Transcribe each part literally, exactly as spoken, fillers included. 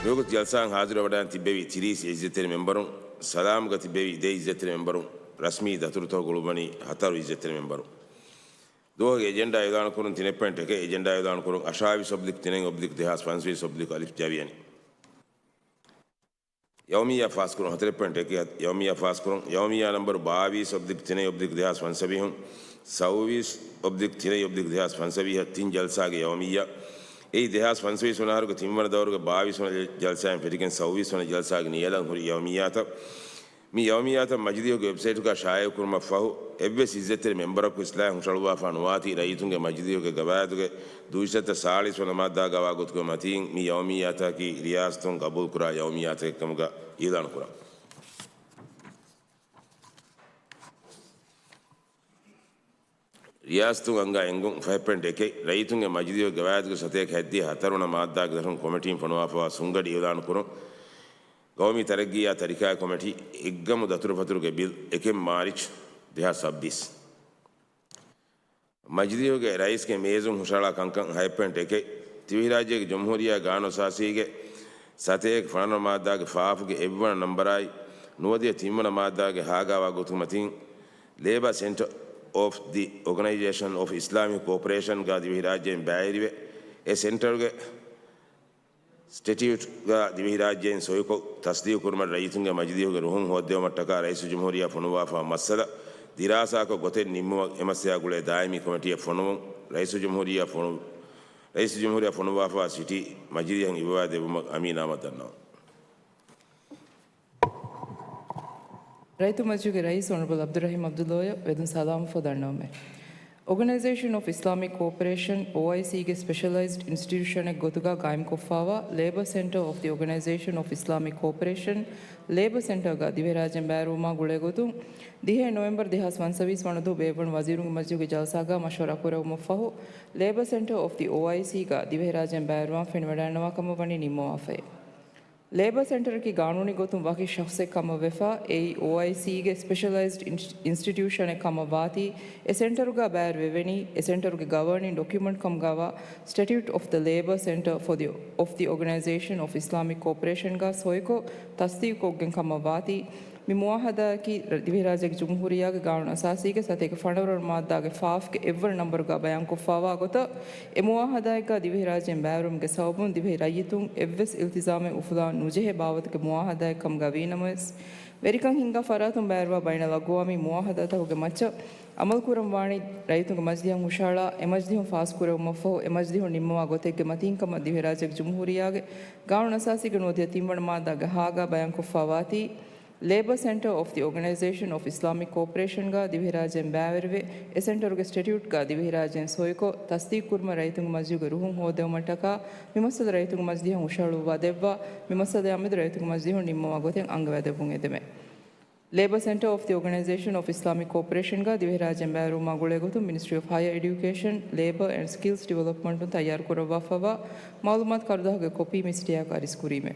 މިވަގުތު ޖަލްސާއަށް ހާޒިރުވެވަޑައިގެން ތިއްބެވި ތިރީސް އިއްޒަތްތެރި މެމްބަރުން، ސަލާމްގަ ތިއްބެވި ދެ އިއްޒަތްތެރި މެމްބަރުން، ރަސްމީ ދަތުރުތަކުގެ ގުޅުންވަނީ ހަތަރު އިއްޒަތްތެރި މެމްބަރުން. ދުވަހުގެ އެޖެންޑާ އިޢުލާނުކުރުން ތިނެއް ޕޮއިންޓް އެކެއް، އެޖެންޑާ އިޢުލާނުކުރުން އަށާވީސް އޮބްލިކް ތިނެއް އޮބްލިކް ދެހާސް ފަންސަވީސް އޮބްލިކް އަލިފް ޖަވިޔަނި. ޔައުމިއްޔާ ފާސްކުރުން ހަތަރެއް ޕޮއިންޓް އެކެއް، ޔައުމިއްޔާ ފާސްކުރުން، ޔައުމިއްޔާ ނަންބަރު ބާވީސް އޮބްލިކް ތިނެއް އޮބްލިކް ދެހާސް ފަންސަވީހުން، ސައުވީސް އޮބްލިކް ތިނެއް އޮބްލިކް ދެހާސް ފަންސަވީހަށް ތިން ޖަލްސާގެ ޔައުމިއްޔާ. އެއީ ދެހާސް ފަންސަވީސް ވަނަ އަހަރުގެ ތިންވަނަ ދައުރުގެ ބާވީސް ވަނަ ޖަލްސާއިން ފެށިގެން ސައުވީސް ވަނަ ޖަލްސާގެ ނިޔަލަށް ހުރި ޔައުމިއްޔާތައް. މި ޔައުމިއްޔާތައް މަޖިލީހުގެ ވެބްސައިޓުގަ ޝާއިޢުކުރުމަށް ފަހު، އެއްވެސް އިއްޒަތްތެރި މެމްބަރަކު އިސްލާހެއް ހުށަހަޅުއްވާފާ ނުވާތީ، ރައްޔިތުންގެ މަޖިލީހުގެ ގަވާއިދުގެ ދުއިސައްތަ ސާޅީސް ވަނަ މާއްދާގަ ވާ ގޮތުގެ މަތީން، މި ޔައުމިއްޔާތަކީ ރިޔާސަތުން ގަބޫލުކުރާ ޔައުމިއްޔާތަކެއް ކަމުގަ އިޢުލާނުކުރަން. ރިޔާސަތުން އަންގާ އެންގުން ފަހެއް ޕޮއިންޓް އެކެއް، ރައްޔިތުންގެ މަޖިލީހުގެ ގަވާއިދުގެ ސަތޭކަ ހަތްދިހަ ހަތަރު ވަނަ މާއްދާގެ ދަށުން ކޮމިޓީން ފޮނުވާފަވާ ސުންގަޑި އިޢުލާނުކުރުން. ގައުމީ ތަރައްގީއާ ތަރިކާ ކޮމިޓީ، އެއްގަމު ދަތުރުފަތުރުގެ ބިލް، އެކެއް މާރިޗް ދެހާސް ސައްބީސް. މަޖިލީހުގެ ރައީސްގެ މޭޒުން ހުށަހަޅާ ކަންކަން ހަތް ޕޮއިންޓް އެކެއް، ދިވެހިރާއްޖޭގެ ޖުމްހޫރިއްޔާ ގާނޫނު އަސާސީގެ ސަތޭކަ ފަނަރަ މާއްދާގެ ފާފުގެ އެއްވަނަ ނަންބަރާއި، ނުވަދިހަ ތިންވަނަ މާއްދާގެ ހާގާވާ ގޮތުގެ މަތީން، ލޭބާ ސެންޓަރ އޮފް ދި އޯގަނައިޒޭޝަން އޮފް އިސްލާމިކް ކޯޕަރޭޝަންގަ ދިވެހިރާއްޖޭން ބައިވެރިވެ، އެ ސެންޓަރުގެ ސްޓެޓިއުޓްގަ ދިވެހިރާއްޖެއިން ސޮއިކޮށް ތަސްދީގުކުރުމަށް ރައްޔިތުންގެ މަޖިލީހުގެ ރުހުން ހޯއްދެވުމަށްޓަކާ ރައީސުލްޖުމްހޫރިއްޔާ ފޮނުއްވާފަ މައްސަލަ ދިރާސާކޮށް ގޮތެއް ނިންމުމަށް އެމަސްއަށް ގުޅޭ ދާއިމީ ކޮމިޓީއެއް ފޮނުވުން ރައީސުލްޖުމްހޫރިއްޔާ ފޮނު-، ރައީސުލްޖުމްހޫރިއްޔާ ފޮނުއްވާފަ ސިޓީ މަޖިލީހަށް އިއްވާ ދެއްވުމަށް އަމީނާމަ ދަންނަވަން. ރައްޔިތުންގެ މަޖިލީހުގެ ރައީސް އޮނަރަބަލް އަބްދުއްރަހީމް އަބްދުއްލާއަށް ވެދުން ސަލާމް ފޮދަންނަވަމޭ. އޯގަނައިޒޭޝަން އޮފް އިސްލާމިކް ކޯޕަރޭޝަން، އޯއައިސީގެ ސްޕެޝަލައިޒްޑް އިންސްޓިޓިއުޝަނެއް ގޮތުގަ ގާއިމްކޮށްފަވާ ލޭބަ ސެންޓަރ އޮފް ދި އޯގަނައިޒޭޝަން އޮފް އިސްލާމިކް ކޯޕަރޭޝަން، ލޭބަ ސެންޓަރގަ ދިވެހިރާއްޖެއިން ބައިވެރިވުމާ ގުޅޭގޮތުން، ދިހައެއް ނޮވެމްބަރު ދެހާސް ފަންސަވީސް ވަނަ ދުވަހު ބޭއްވުނު ވަޒީރުންގެ މަޖިލީހުގެ ޖަލްސާގަ މަޝްވަރާ ކުރެވުމަށް ފަހު، ލޭބަ ސެންޓަރ އޮފް ދި އޯއައިސީގަ ދިވެހިރާއްޖެއިން ބައިވެރިވާން ފެނިވަޑައިގަންނަވާ ކަމަށް ވަނީ ނިންމަވާފައޭ. ލޭބަ ސެންޓަރަކީ ގާނޫނީ ގޮތުން ވަކި ޝަޚްޞެއް ކަމަށް ވެފަ، އެއީ އޯއައިސީގެ ސްޕެޝަލައިޒްޑް އިންސް-، އިންސްޓިޓިއުޝަނެއް ކަމަށް ވާތީ، އެ ސެންޓަރުގަ ބައިވެރިވެވެނީ، އެ ސެންޓަރުގެ ގަވަރނިން ޑޮކިއުމަންޓް ކަމުގަވާ ސްޓެޓިއުޓް އޮފް ދަ ލޭބަ ސެންޓަރ ފޮ ދި، އޮފް ދި އޯގަނައިޒޭޝަން އޮފް އިސްލާމިކް ކޯޕަރޭޝަންގަ ސޮއިކޮށް ތަސްދީގުކޮށްގެން ކަމަށް ވާތީ، މި މުއާހަދާއަކީ ރަ-، ދިވެހިރާއްޖޭގެ ޖުމްހޫރިއްޔާގެ ގާނޫނު އަސާސީގެ ސަތޭކަ ފަނަރަ ވަނަ މާއްދާގެ ފާފުގެ އެއްވަނަ ނަންބަރުގަ ބަޔާންކޮށްފަވާ ގޮތަށް، އެ މުއާހަދާއެއްގަ ދިވެހިރާއްޖޭން ބައިވެރިވުމުގެ ސަބަބުން ދިވެހި ރައްޔިތުން އެއްވެސް އިލްތިޒާމެއް އުފުލާ ނުޖެހޭ ބާވަތުގެ މުއާހަދާއެއް ކަމުގަ ވީނަމަވެސް، ވެރިކަން ހިންގާ ފަރާތުން ބައިވެރިވާ ބައިނަލްއަގްވާމީ މުއާހަދާތަކުގެ މައްޗަށް އަމަލުކުރަން ވާނީ ރައްޔިތުންގެ މަޖިލީހަށް ހުށަހަޅާ، އެ މަޖިލީހުން ފާސްކުރެވުމަށްފަހު، އެ މަޖިލީހުން ނިންމަވާ ގޮތެއްގެ މަތީން ކަމަށް ދިވެހިރާއްޖޭގެ ޖުމްހޫރިއްޔާގެ ގާނޫނު އަސާސީގެ ނުވަދިހަ ތިންވަނަ މާއްދާގެ ހާގާ ބަޔާންކޮށްފަވާތީ، ލޭބަ ސެންޓަރ އޮފް ދި އޯގަނައިޒޭޝަން އޮފް އިސްލާމިކް ކޯޕަރޭޝަންގަ ދިވެހިރާއްޖޭން ބައިވެރިވެ، އެ ސެންޓަރުގެ ސްޓެޓިއުޓްގަ ދިވެހިރާއްޖޭން ސޮއިކޮށް، ތަސްދީގުކުރުމަށް ރައްޔިތުންގެ މަޖިލީހުގެ ރުހުން ހޯއްދެވުމަށްޓަކާ، މި މައްސަލަ ރައްޔިތުންގެ މަޖިލީހަށް ހުށަހަޅުއްވާ ދެއްވާ، މި މައްސަލައާމެދު ރައްޔިތުންގެ މަޖިލީހުން ނިންމަވާ ގޮތެއް އަންގަވައިދެއްވުން އެދެމެ. ލޭބަ ސެންޓަރ އޮފް ދި އޯގަނައިޒޭޝަން އޮފް އިސްލާމިކް ކޯޕަރޭޝަންގަ ދިވެހިރާއްޖޭން ބައިވެރިވުމާ ގުޅޭގޮތުން މިނިސްޓްރީ އޮފް ހަޔަރ އެޑިއުކޭޝަން، ލޭބަ އެންޑް ސްކިލްސް ޑިވެލޮޕްމަންޓުން ތައްޔާރުކުރައްވާފަވާ މައުލޫމާތު ކަރުދާހުގެ ކޮޕީ މި ސިޓީއާއެކު އަރިސްކުރީމޭ.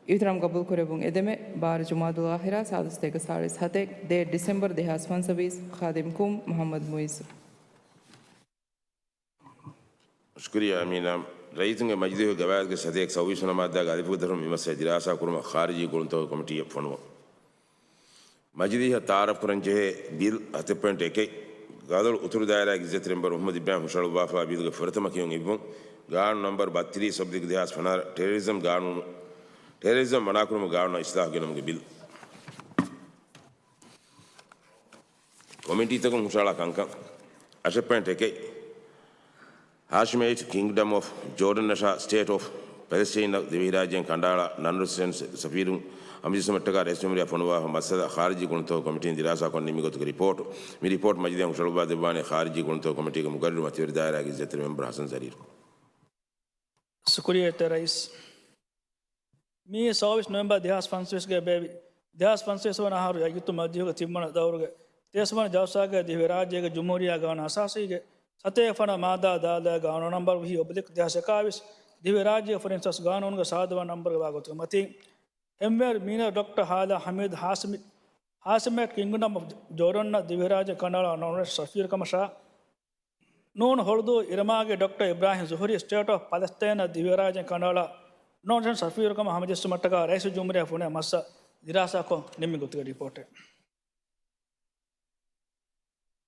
އިހުތިރާމް ގަބޫލުކުރެއްވުން އެދެމެ. ބާރަ ޖުމާދުލް އާހިރާ، ސާދަ ސަތޭކަ ސާޅީސް ހަތެއް، ދޭއް ޑިސެމްބަރު ދެހާސް ފަންސަވީސް، ޚާދިމް ކުން، މުޙައްމަދު މުއިއްޒު. ޝުކުރިއްޔާ އަމީނާ. ރައްޔިތުންގެ މަޖިލީހުގެ ގަވާއިދުގެ ސަތޭކަ ސައުވީސް ވަނަ މާއްދާގެ އަލިފުގެ ދަށުން މި މައްސަލަ ދިރާސާ ކުރުމަށް ޚާރިޖީ ގުޅުންތަކުގެ ކޮމިޓީއެއް ފޮނުވުން. މަޖިލީހަށް ތައާރަފް ކުރަން ޖެހޭ ބިލް ހަތެއް ޕޮއިންޓް އެކެއް، ގަދަޅު އުތުރު ދާއިރާގެ އިއްޒަތްތެރި މެމްބަރު އުޙްމަދު އިބްރާހިމް ހުށަހަޅުއްވާފަ ބިލުގެ ފުރަތަމަ ކިޔުން އިއްވުން. ގާނޫނު ނަންބަރު ބައްތިރީސް އޮބްލިކް ދެހާސް ފަނަރަ، ޓެރަރިޒަމް ގާނޫނު، ޓެރަރިޒަމް މަނާކުރުމުގެ ގާނޫނަށް އިސްލާހު ގެނުމުގެ ބިލް. ކޮމިޓީތަކުން ހުށަހަޅާ ކަންކަން. އަށެއް ޕޮއިންޓް އެކެއް، ހާޝިމައިޓް ކިންގްޑަމް އޮފް ޖޯޑަންއަށާ ސްޓޭޓް އޮފް ޕެލެސްޓައިންއަށް ދިވެހިރާއްޖޭން ކަނޑައަޅާ ނަން ރެސިޑެންޓް ސަފީރުން އަމިއްލަ މައްޗަށްޓަކާ ރައީސްޖުމްހޫރިއްޔާ ފޮނުވާފަ މައްސަލަ ޚާރިޖީ ގުޅުންތަކުގެ ކޮމިޓީން ދިރާސާކޮށް ނިންމި ގޮތުގެ ރިޕޯޓު. މި ރިޕޯޓް މަޖިލީހަށް ހުށަހަޅުއްވާ ދެއްވާނީ ޚާރިޖީ ގުޅުންތަކުގެ ކޮމިޓީގެ މުގައްރިރު މަތިވެރި ދާއިރާގެ އިއްޒަތްތެރި މެމްބަރު ޙަސަން ޒަރީރު. ޝުކުރިއްޔާ އެއް ރައީސް. މިއީ ސައުވީސް ނޮވެމްބަރު ދެހާސް ފަންސަވީސްގެ ބޭއްވި، ދެހާސް ފަންސަވީސް ވަނަ އަހަރު ރައްޔިތު މަޖިލީހުގެ ތިންވަނަ ދައުރުގެ ތޭސް ވަނަ ޖަލްސާގައި ދިވެހިރާއްޖޭގެ ޖުމްހޫރިއްޔާ ގާނޫނު އަސާސީގެ ސަތޭކަ ފަނަރަ މާއްދާ ދާލާ ގާނޫނު ނަންބަރު ވިހި އޮބްލިކް ދެހާސް އެކާވީސް ދިވެހިރާއްޖޭގެ ފޮރިން ސަސް ގާނޫނުގެ ސާދަ ވަނަ ނަންބަރުގައި ވާ ގޮތުގެ މަތީން، އެމްއޭއާރު މީނަރު ޑޮކްޓަރ ހާލާ ހަމީދު ހާޝިމީ، ހާޝިމޭޓް ކިންގްޑަމް އޮފް ޖޯޑަންއަށް ދިވެހިރާއްޖެ ކަނޑައަޅާ ނޮންރެސް ސަފީރު ކަމަށާ، ނޫން ހޮޅުދޫ އިރަމާގެ ޑޮކްޓަރ އިބްރާހިމް ޒުހުރީ ސްޓޭޓް އޮފް ޕަލެސްޓައިނަށް ދިވެހިރާއްޖެ ކަނޑައަޅާ ނޯން ރެސިޑެންޓް ސަފީރުކަމަށް ހަމަޖެއްސުމަށްޓަކާ ރައީސުލްޖުމްހޫރިއްޔާ ފޮނުވާ މައްސަލަ ދިރާސާކޮށް ނިންމި ގޮތުގެ ރިޕޯޓެއް.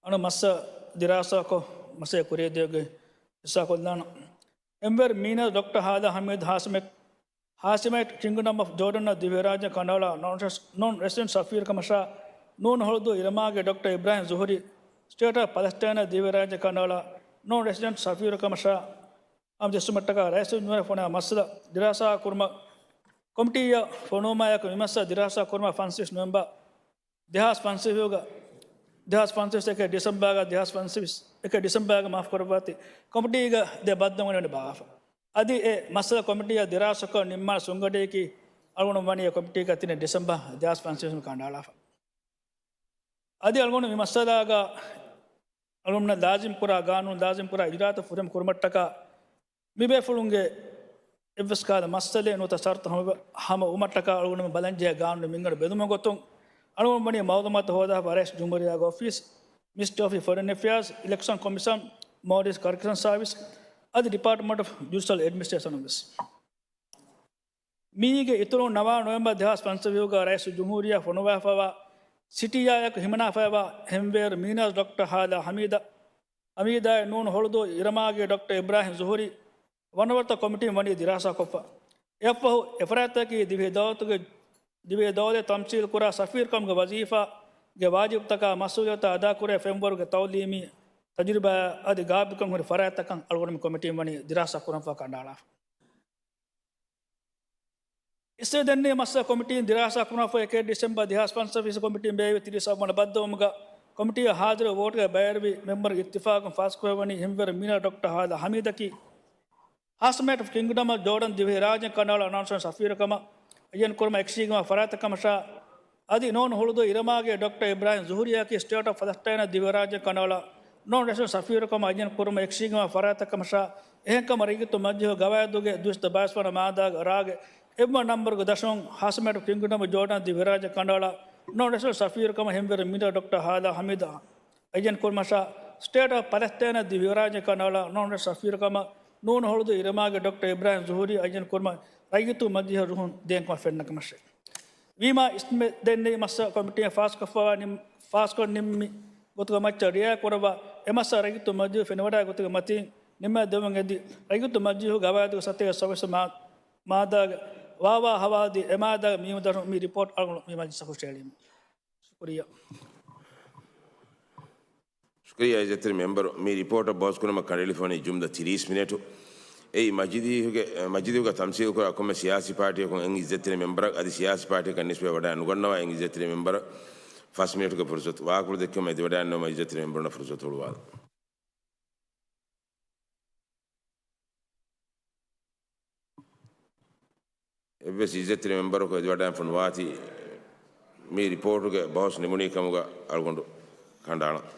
އަޅުގަނޑު މައްސަލަ ދިރާސާކޮށް މައްސަލަ ކުރިއަށް ދިޔުމުގެ ހިއްސާ ކޮށްލާނަން. އެންވަރު މީނާ ޑޮކްޓަރ ހާދާ ހަމީދު ހާސިމެޓް، ހާސިމައިޓް ކިންގްޑަމް އޮފް ޖޯޑަންއަށް ދިވެހިރާއްޖެ ކަނޑައަޅާ ނޯން ރެސިޑެންޓް ސަފީރުކަމަށާ ނޫން ހޮޅުދޫ އިރަމާގެ ޑޮކްޓަރ އިބްރާހިމް ޒުހުރީ، ސްޓޭޓް އޮފް ޕަލެސްޓައިނަށް ދިވެހިރާއްޖެ ކަނޑައަޅާ ނޯން ރެސިޑެންޓް ސަފީރުކަމަށާ ހަމަޖެއްސުމަށްޓަކާ ރައީސުލްޖުމްހޫރިއްޔާ ފޮނުވާ މައްސަލަ ދިރާސާ ކުރުމަށް ކޮމިޓީއަށް ފޮނުވުމާއެކު މި މައްސަލަ ދިރާސާ ކުރުމަށް ފަންސަވީސް ނޮވެމްބަރު ދެހާސް ފަންސަވީސްގަ، ދެހާސް ފަންސަވީސް އެކެއް ޑިސެމްބަރގަ، ދެހާސް ފަންސަވީސް އެކެއް ޑިސެމްބަރގަ މާފު ކުރައްވާތީ ކޮމިޓީގަ ދެ ބައްދަލުވުން ވަނީ ބާއްވާފަ. އަދި އެ މައްސަލަ ކޮމިޓީއަށް ދިރާސާކޮށް ނިންމާނެ ސުންގަނޑިއަކީ އަޅުގަނޑު ވަނީ އެ ކޮމިޓީގަ ތިނެއް ޑިސެމްބަރު ދެހާސް ފަންސަވީސް ކަނޑައަޅާފަ. އަދި އަޅުގަނޑު މި މައްސަލާގަ އަޅުގަނޑު ލާޒިމް ކުރާ ގާނޫނު ލާޒިމް ކުރާ އިޖުރާތައް ފުރިހަމަ ކުރުމަށްޓަކާ މިބޭފުޅުންގެ އެއްވެސް ކަހަލަ މައްސަލައެއް ނުވަތަ ޝަރުތު ހަމަ، ހަމަ ވުމަށްޓަކާ އަޅުގަނޑުމެން ބަލަންޖެހޭ ގާނޫނީ މިންގަނޑު ބެލުމުގެ ގޮތުން އަޅުގަނޑު ވަނީ މައުލޫމާތު ހޯދާފަ ރައީސުލްޖުމްހޫރިއްޔާގެ އޮފީސް، މިނިސްޓްރީ އޮފް ފޮރިން އެފެއާޒް، އިލެކްޝަން ކޮމިޝަން، މޯލްޑިވްސް ކަރެކްޝަން ސާވިސް އަދި ޑިޕާޓްމަންޓް އޮފް ޖުޑިޝަލް އެޑްމިނިސްޓްރޭޝަނުން ވެސް. މީގެ އިތުރުން ނަވާ ނޮވެމްބަރު ދެހާސް ފަންސަވީސްގަ ރައީސުލްޖުމްހޫރިއްޔާ ފޮނުވާފައިވާ ސިޓީއާއެކު ހިމަނާފައިވާ އެންވަރު މީނާ ޑޮކްޓަރ ހާދާ ހަމީދަށް ހަމީދާއި ނޫން ހޮޅުދޫ އިރަމާގެ ޑޮކްޓަރ އިބްރާހިމް ޒުހުރީ ވަނަވަރުތަ ކޮމިޓީން ވަނީ ދިރާސާކޮށްފަ. އެއަށްފަހު އެފަރާތްތަކަކީ ދިވެހި ދައުލަތުގެ، ދިވެހި ދައުލަތް ތަމްސީލް ކުރާ ސަފީރުކަމުގެ ވަޒީފާގެ ވާޖިބުތަކާ މަސްއޫލިއްޔަތާ އަދާކުރޭ ފެންވަރުގެ ތައުލީމީ ތަޖުރިބާ އަދި ގާބިލްކަން ހުރި ފަރާތްތަކަށް އަޅުގަނޑު މި ކޮމިޓީން ވަނީ ދިރާސާ ކުރަންފަ ކަނޑައަޅާފަ. އިސްވެ ދެންނެވި މައްސަލަ ކޮމިޓީން ދިރާސާ ކުރުމަށްފަހު އެކެއް ޑިސެމްބަރު ދެހާސް ފަންސަވީސް ކޮމިޓީން ބޭއްވި ތިރީސް އަށް ވަނަ ބައްދަލުވުމުގަ ކޮމިޓީއަށް ހާޒިރު ވޯޓުގައި ބައިވެރިވި މެމްބަރުންގެ އިއްތިފާގުން ފާސްކުރެވެނީ އެންވަރު މީނާ ޑޮކްޓަރ ހާދާ ހަމީދަކީ ހާސިމައިޓް އޮފް ކިންގްޑަމް އޮފް ޖޯޑަން ދިވެހިރާއްޖެ ކަނޑައަޅާ ނޯން ރެސިޑެންޓް ސަފީރުކަމަށް އައްޔަން ކުރުމަށް އެކަށީގެންވާ ފަރާތްތަކަށް ކަމަށާ އަދި ނޫން ހޮޅުދޫ އިރަމާގެ ޑޮކްޓަރ އިބްރާހިމް ޒުހުރީއަކީ ސްޓޭޓް އޮފް ފަލަސްޓައިނަށް ދިވެހިރާއްޖެ ކަނޑައަޅާ ނޯން ރެސިޑެންޓް ސަފީރުކަމަށް އައްޔަން ކުރުމަށް އެކަށީގެންވާ ފަރާތްތަކަށް ކަމަށާ އެހެންކަމަށް ރައްޔިތު މަޖިލީހުގެ ގަވާއިދުގެ ދުއިސައްތަ ބާވީސް ވަނަ މާއްދާގެ ރާގެ އެއްވަނަ ނަންބަރުގެ ދަށުން ހާސިމައިޓް އޮފް ކިންގްޑަމް އޮފް ޖޯޑަން ދިވެހިރާއްޖެ ކަނޑައަޅާ ނޯން ރެސިޑެންޓް ސަފީރުކަމަށް އެންވަރު މީނާ ޑޮކްޓަރ ހާދާ ހަމީދަށް އައްޔަން ކުރުމަށާ ސްޓޭޓް އޮފް ޕަލެސްޓައިނަށް ދިވެހިރާއްޖެ ކަނޑައަޅާ ނޯން ރެސިޑެނޓް ސަފީރުކަމަށް ނޫން ހޮޅުދޫ އިރަމާގެ ޑޮކްޓަރ އިބްރާހިމް ޒުހުރީ އައްޔަން ކުރުމަށް ރައްޔިތު މަޖިލީހަށް ރުހުން ދޭންކަމަށް ފެންނަ ކަމަށެވެ. ވީމާ އިސްވެ ދެންނެވި މައްސަލަ ކޮމިޓީއަށް ފާސްކޮށްފައިވާ ނިން-، ފާސްކޮށް ނިންމި ގޮތުގެ މައްޗަށް ރިއާ ކުރައްވާ އެ މައްސަލަ ރައްޔިތު މަޖިލީހުން ފެނިވަޑައި ގޮތުގެ މަތީން ނިންމާ ދެވުން އެދި ރައްޔިތު މަޖިލީހުގެ ގަވާއިދުގެ ސަތޭކަ ސައްބީސް މާ-، މާއްދާގެ ވާވާ ހަވާލުދީ އެ މާއްދާގެ މިއުމުދަށުން މި ރިޕޯޓް އަޅުގަނޑު މި މަޖިލިސަށް ހުށައެޅީމަ. ޝުކުރިއްޔާ. ޝުކުރިއްޔާ އިއްޒަތްތެރި މެމްބަރު. މި ރިޕޯޓަށް ބަހުސް ކުރުމަށް ކަނޑައެޅިފަ ވަނީ ޖުމްލަ ތިރީސް މިނެޓު. އެއީ މަޖިލީހުގެ، މަޖިލީހުގަ ތަމްސީލްކުރާ ކޮންމެ ސިޔާސީ ޕާޓީއަކުން އެއް އިއްޒަތްތެރި މެމްބަރަށް އަދި ސިޔާސީ ޕާޓީއަކަށް ނިސްބަތް ވަޑައި ނުގަންނަވާ އެއް އިއްޒަތްތެރި މެމްބަރަށް ފަސް މިނެޓުގެ ފުރުސަތު. ވާހަކަފުޅު ދެއްކުމަށް އެދިވަޑައިގަންނަވަމުން އިއްޒަތްތެރި މެމްބަރުންނަށް ފުރުސަތު ހުޅުވާލަން. އެއްވެސް އިއްޒަތްތެރި މެމްބަރަކު އެދިވަޑައިގެންފަ ނުވާތީ މި ރިޕޯޓުގެ ބަހުސް ނިމުނީ ކަމުގަ އަޅުގަނޑު ކަނޑައަޅަން.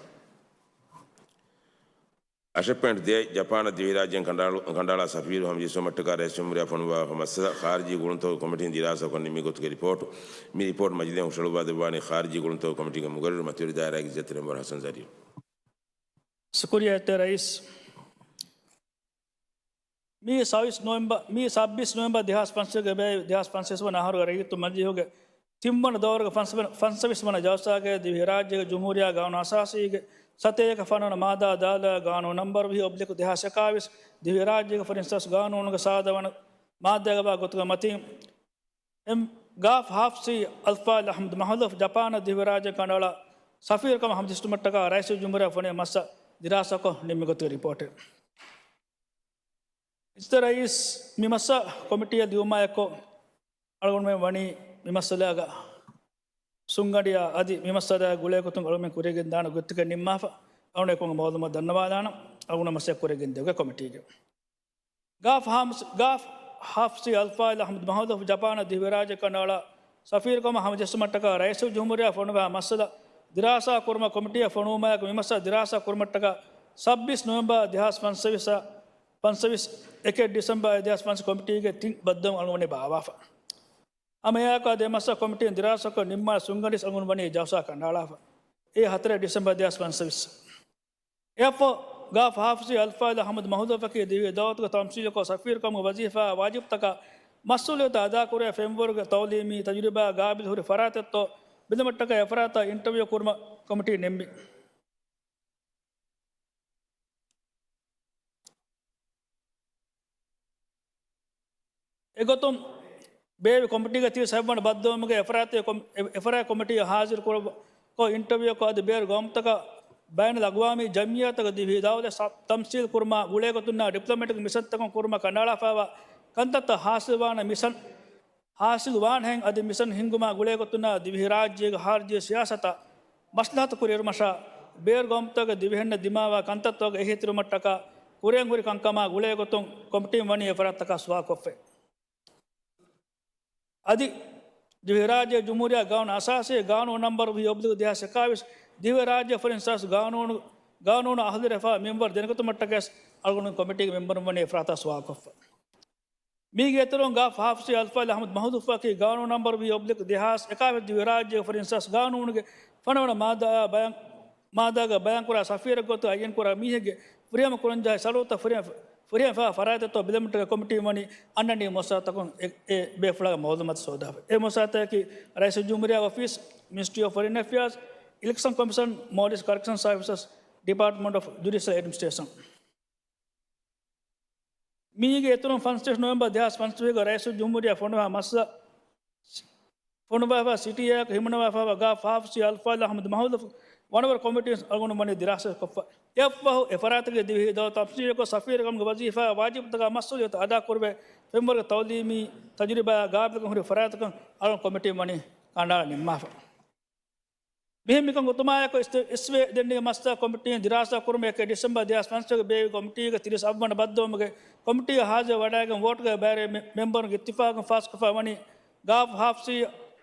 އަށެއް ޕޮއިންޓް ދޭއް، ޖަޕާނަށް ދިވެހިރާއްޖެއިން ކަނޑައަޅު-، ކަނޑައަޅާ ސަފީރު ހަމަޖެއްސުމަށްޓަކާ ރައީސުލްޖުމްހޫރިއްޔާ ފޮނުއްވާފަ މައްސަލަ ޚާރިޖީ ގުޅުންތަކުގެ ކޮމިޓީން ދިރާސާކޮށް ނިންމި ގޮތުގެ ރިޕޯޓު. މި ރިޕޯޓް މަޖިލީހަށް ހުށަހެޅުއްވާ ދެއްވާނީ ޚާރިޖީ ގުޅުންތަކުގެ ކޮމިޓީގެ މުގައްރިރު މަތިވެރި ދާއިރާގެ އިއްޒަތްތެރި މެމްބަރު ހަސަން ޒަރީފް. ޝުކުރިއްޔާ އިއްޒަތްތެރި ރައީސް. މި ސައްބީސް ނޮވެމްބަރު، މި ސައްބީސް ނޮވެމްބަރު ދެހާސް ފަންސަވީސްގެ ބައި ދެހާސް ފަންސަވީސް ވަނަ އަހަރުގެ ރައްޔިތު މަޖިލީހުގެ ތިންވަނަ ދައުރުގެ ފަންސަވީސް ވަނަ، ފަންސަވީސް ވަނަ ޖަލްސާގައި ދިވެހިރާއްޖޭގެ ޖުމްހޫރިއްޔާ ގާނޫނު އަސާސީގެ ސަތޭކަ ފަނަރަ ވަނަ މާއްދާ ދާލާ ގާނޫނު ނަންބަރު ވިހި އޮބްލިކް ދެހާސް އެކާވީސް ދިވެހިރާއްޖޭގެ ފޮރިން ސާސް ގާނޫނުގެ ސާދަ ވަނަ މާއްދާގައި ވާ ގޮތުގެ މަތިން އެމް ގާފް ހާފް ސީ އަލްފާޟިލް އަޙްމަދު މަހުލޫފް ޖަޕާނަށް ދިވެހިރާއްޖެ ކަނޑައަޅާ ސަފީރުކަމަށް ހަމަޖެއްސުމަށްޓަކާ ރައީސުލްޖުމްހޫރިއްޔާ ފޮނުވި މައްސަލަ ދިރާސާކޮށް ނިންމި ގޮތުގެ ރިޕޯޓެއް. އިއްޒަތްތެރި ރައީސް، މި މައްސަލަ ކޮމިޓީއަށް ލިޔުމާއެކު އަޅުގަނޑުމެން ވަނީ މި މައްސަލާގަ ސުންގަނޑިއާ އަދި މި މައްސަލާ ގުޅޭ ގޮތުން އަޅުގަނޑުމެން ކުރިއަށް ގެންދާނެ ގޮތްތަކެއް ނިންމާފަ. އަޅުގަނޑު އެކަމުގެ މައުލޫމާތު ދަންނަވާލާނަން. އަޅުގަނޑު މައްސަލަ ކުރިއަށް ގެންދެވުގެ ކޮމިޓީގެ ގާފް ހާމްސް، ގާފް ހާފް ސީ އަލްފާޟިލް އަޙްމަދު މަހުލޫފް ޖަޕާނަށް ދިވެހިރާއްޖެ ކަނޑައަޅާ ސަފީރުކަމަށް ހަމަޖެއްސުމަށްޓަކާ ރައީސުލްޖުމްހޫރިއްޔާ ފޮނުވާ މައްސަލަ ދިރާސާ ކުރުމަށް ކޮމިޓީއަށް ފޮނުވުމާއެކު މި މައްސަލަ ދިރާސާ ކުރުމަށްޓަކާ ސައްބީސް ނޮވެމްބަރު ދެހާސް ފަންސަވީސް، ފަންސަވީސް އެކެއް ޑިސެމްބަރު ދެހާސް ފަންސަވީސް ކޮމިޓީގެ ތިން ބައްދަލުވުން އަޅުގަނޑު ވަނީ ބާއްވާފަ. ހަމައެއާއެކު އަދި އެ މައްސަލަ ކޮމިޓީން ދިރާސާކޮށް ނިންމާ ސުންގަނޑިސް އަޅުގަނޑު ވަނީ ޖަލްސާ ކަނޑައަޅާފަ. އެއީ ހަތަރެއް ޑިސެމްބަރު ދެހާސް ފަންސަވީސް. އެއަށްފަހު ގާފް ހާފް ސީ އަލްފާޟިލް އަޙްމަދު މަހުލޫފަކީ ދިވެހި ދައުލަތުގެ ތަމްސީލުކޮށް ސަފީރުކަމުގެ ވަޒީފާ ވާޖިބުތަކާ މަސްއޫލިއްޔަތު އަދާކުރޭ ފެންވަރުގެ ތައުލީމީ ތަޖުރިބާ ގާބިލް ހުރި ފަރާތެއްތޯ ބިނދުމަށްޓަކައި އެފަރާތާ އިންޓަވިއު ކުރުމަށް ކޮމިޓީ ނިންމި. އެގޮތުން ބޭއްވި ކޮމިޓީގެ ތިރީސް އަށްވަނަ ބައްދަލުވުމުގެ އެފަރާތެއް ކޮމި-، އެ-، އެފަރާތް ކޮމިޓީއަށް ހާޒިރު ކުރައްވާ ކޮށް އިންޓަވިއުއަކު އަދި ބޭރު ގައުމުތަކަށް ބައިނަލްއަގްވާމީ ޖަމްއިއްޔާތަކަށް ދިވެހި ދައުލަތް ސަ-، ތަމްސީލް ކުރުމާ ގުޅޭގޮތުންނާ ޑިޕްލޮމެޓިކް މިޝަންތަކުން ކުރުމަށް ކަނޑައަޅާފައިވާ ކަންތައްތައް ހާސިލްވާނެ މިޝަން ހާސިލް ވާންހެން އަދި މިޝަން ހިންގުމާ ގުޅޭގޮތުންނާ ދިވެހިރާއްޖޭގެ ޚާރިޖީ ސިޔާސަތަށް މަސްލަހަތު ކުރިއެރުމަށާ ބޭރު ގައުމުތަކުގެ ދިވެހިންނަށް ދިމާވާ ކަންތައްތަކުގެ އެހީތެރިވުމަށްޓަކާ ކުރިއަށް ހުރި ކަންކަމާ ގުޅޭގޮތުން ކޮމިޓީން ވަނީ އެފަރާތްތަކާ ސުވާލުކޮށްފައި. އަދި ދިވެހިރާއްޖޭގެ ޖުމްހޫރިއްޔާ ގާނޫނު އަސާސީ ގާނޫނު ނަންބަރު ވިހި އޮބްލިގު ދެހާސް އެކާވީސް ދިވެހިރާއްޖޭގެ ފަރިން ސާސް ގާނޫނު، ގާނޫނު އަހުލުވެރިވެފަ މިންވަރު ދެނެގަތުމަށްޓަކައި އަޅުގަނޑު ކޮމިޓީގެ މެމްބަރުން ވަނީ އެފަރާތާ ސުވާލުކޮށްފަ. މީގެ އިތުރުން ގާފް ހާފްސީ އަލްފާޟިލް އަޙްމަދު މަހުލޫފަކީ ގާނޫނު ނަންބަރު ވިހި އޮބްލިކް ދެހާސް އެކާވީސް ދިވެހިރާއްޖޭގެ ފަރިން ސާސް ގާނޫނުގެ ފަނަވަނަ މާއްދާއާ ބަޔާން، މާއްދާގަ ބަޔާންކުރާ ސަފީރެއް ގޮތުގަ އައްޔަންކުރާ މީހެއްގެ ފުރިހަމަ ކުރަންޖެހޭ ޝަރުތުތައް ފުރިހަމަ، ފުރިހަމަ ފަރާތްތައް ބިލަމުންޓަކަ ކޮމިޓީ ވަނީ އަންނަނީ މުއައްސަސާތަކުން އެ، އެ ބޭފުޅާގެ މައުލޫމާތު ސޯދާފަ. އެ މުއައްސަސާތަކީ ރައީސުލްޖުމްހޫރިއްޔާ އޮފީސް، މިނިސްޓްރީ އޮފް ފޮރިން އެފެއާޒް، އިލެކްޝަން ކޮމިޝަން، މޯލްޑިވްސް ކަރެކްޝަން ސަރވިސަސް، ޑިޕާޓްމަންޓް އޮފް ޖުޑިޝަލް އެޑްމިނިސްޓްރޭޝަން. މީގެ އިތުރުން ފަންސަވީސް ނޮވެމްބަރު ދެހާސް ފަންސަވީހުގަ ރައީސުލްޖުމްހޫރިއްޔާ ފޮނުވާ މައްސަލަ، ފޮނުވާފަ ސިޓީއާއެކު ހިމަނަވާފައިވާ ގާފް ހާފްސީ އަލްފާޟިލް އަޙްމަދު މަހުލޫފް ވަނަވަރު ކޮމިޓީން އަޅުގަނޑު ވަނީ ދިރާސާކޮށްފަ. އެއަށްފަހު އެ ފަރާތުގެ ދިވެހި ދައުލަތް ތަމްސީލުކޮށް ސަފީރުކަމުގެ ވަޒީފާ ވާޖިބުތަކާ މަސްއޫލިއްޔަތު އަދާކުރެވޭ ފެންވަރުގެ ތައުލީމީ ތަޖުރިބާއާ ގާބިލްކަން ހުރި ފަރާތްތަކަށް އަޅުގަނޑު ކޮމިޓީން ވަނީ ކަނޑައަޅާ ނިންމާފަ. މިހެން މިކަން ގޮތުމާއެކު އިސް-، އިސްވެ ދެންނެވި މައްސަލަ ކޮމިޓީން ދިރާސާ ކުރުމަށް އެކެއް ޑިސެމްބަރު ދެހާސް ފަންސަވީސްގަ ބޭއްވި ކޮމިޓީގެ ތިރީސް އަށްވަނަ ބައްދަލުވުމުގެ ކޮމިޓީއަށް ހާޒިރު ވަޑައިގެން ވޯޓުގައި ބައިވެރި މެ-، މެމްބަރުންގެ އިއްތިފާގުން ފާސްކޮށްފަ ވަނީ ގާފް ހާފްސީ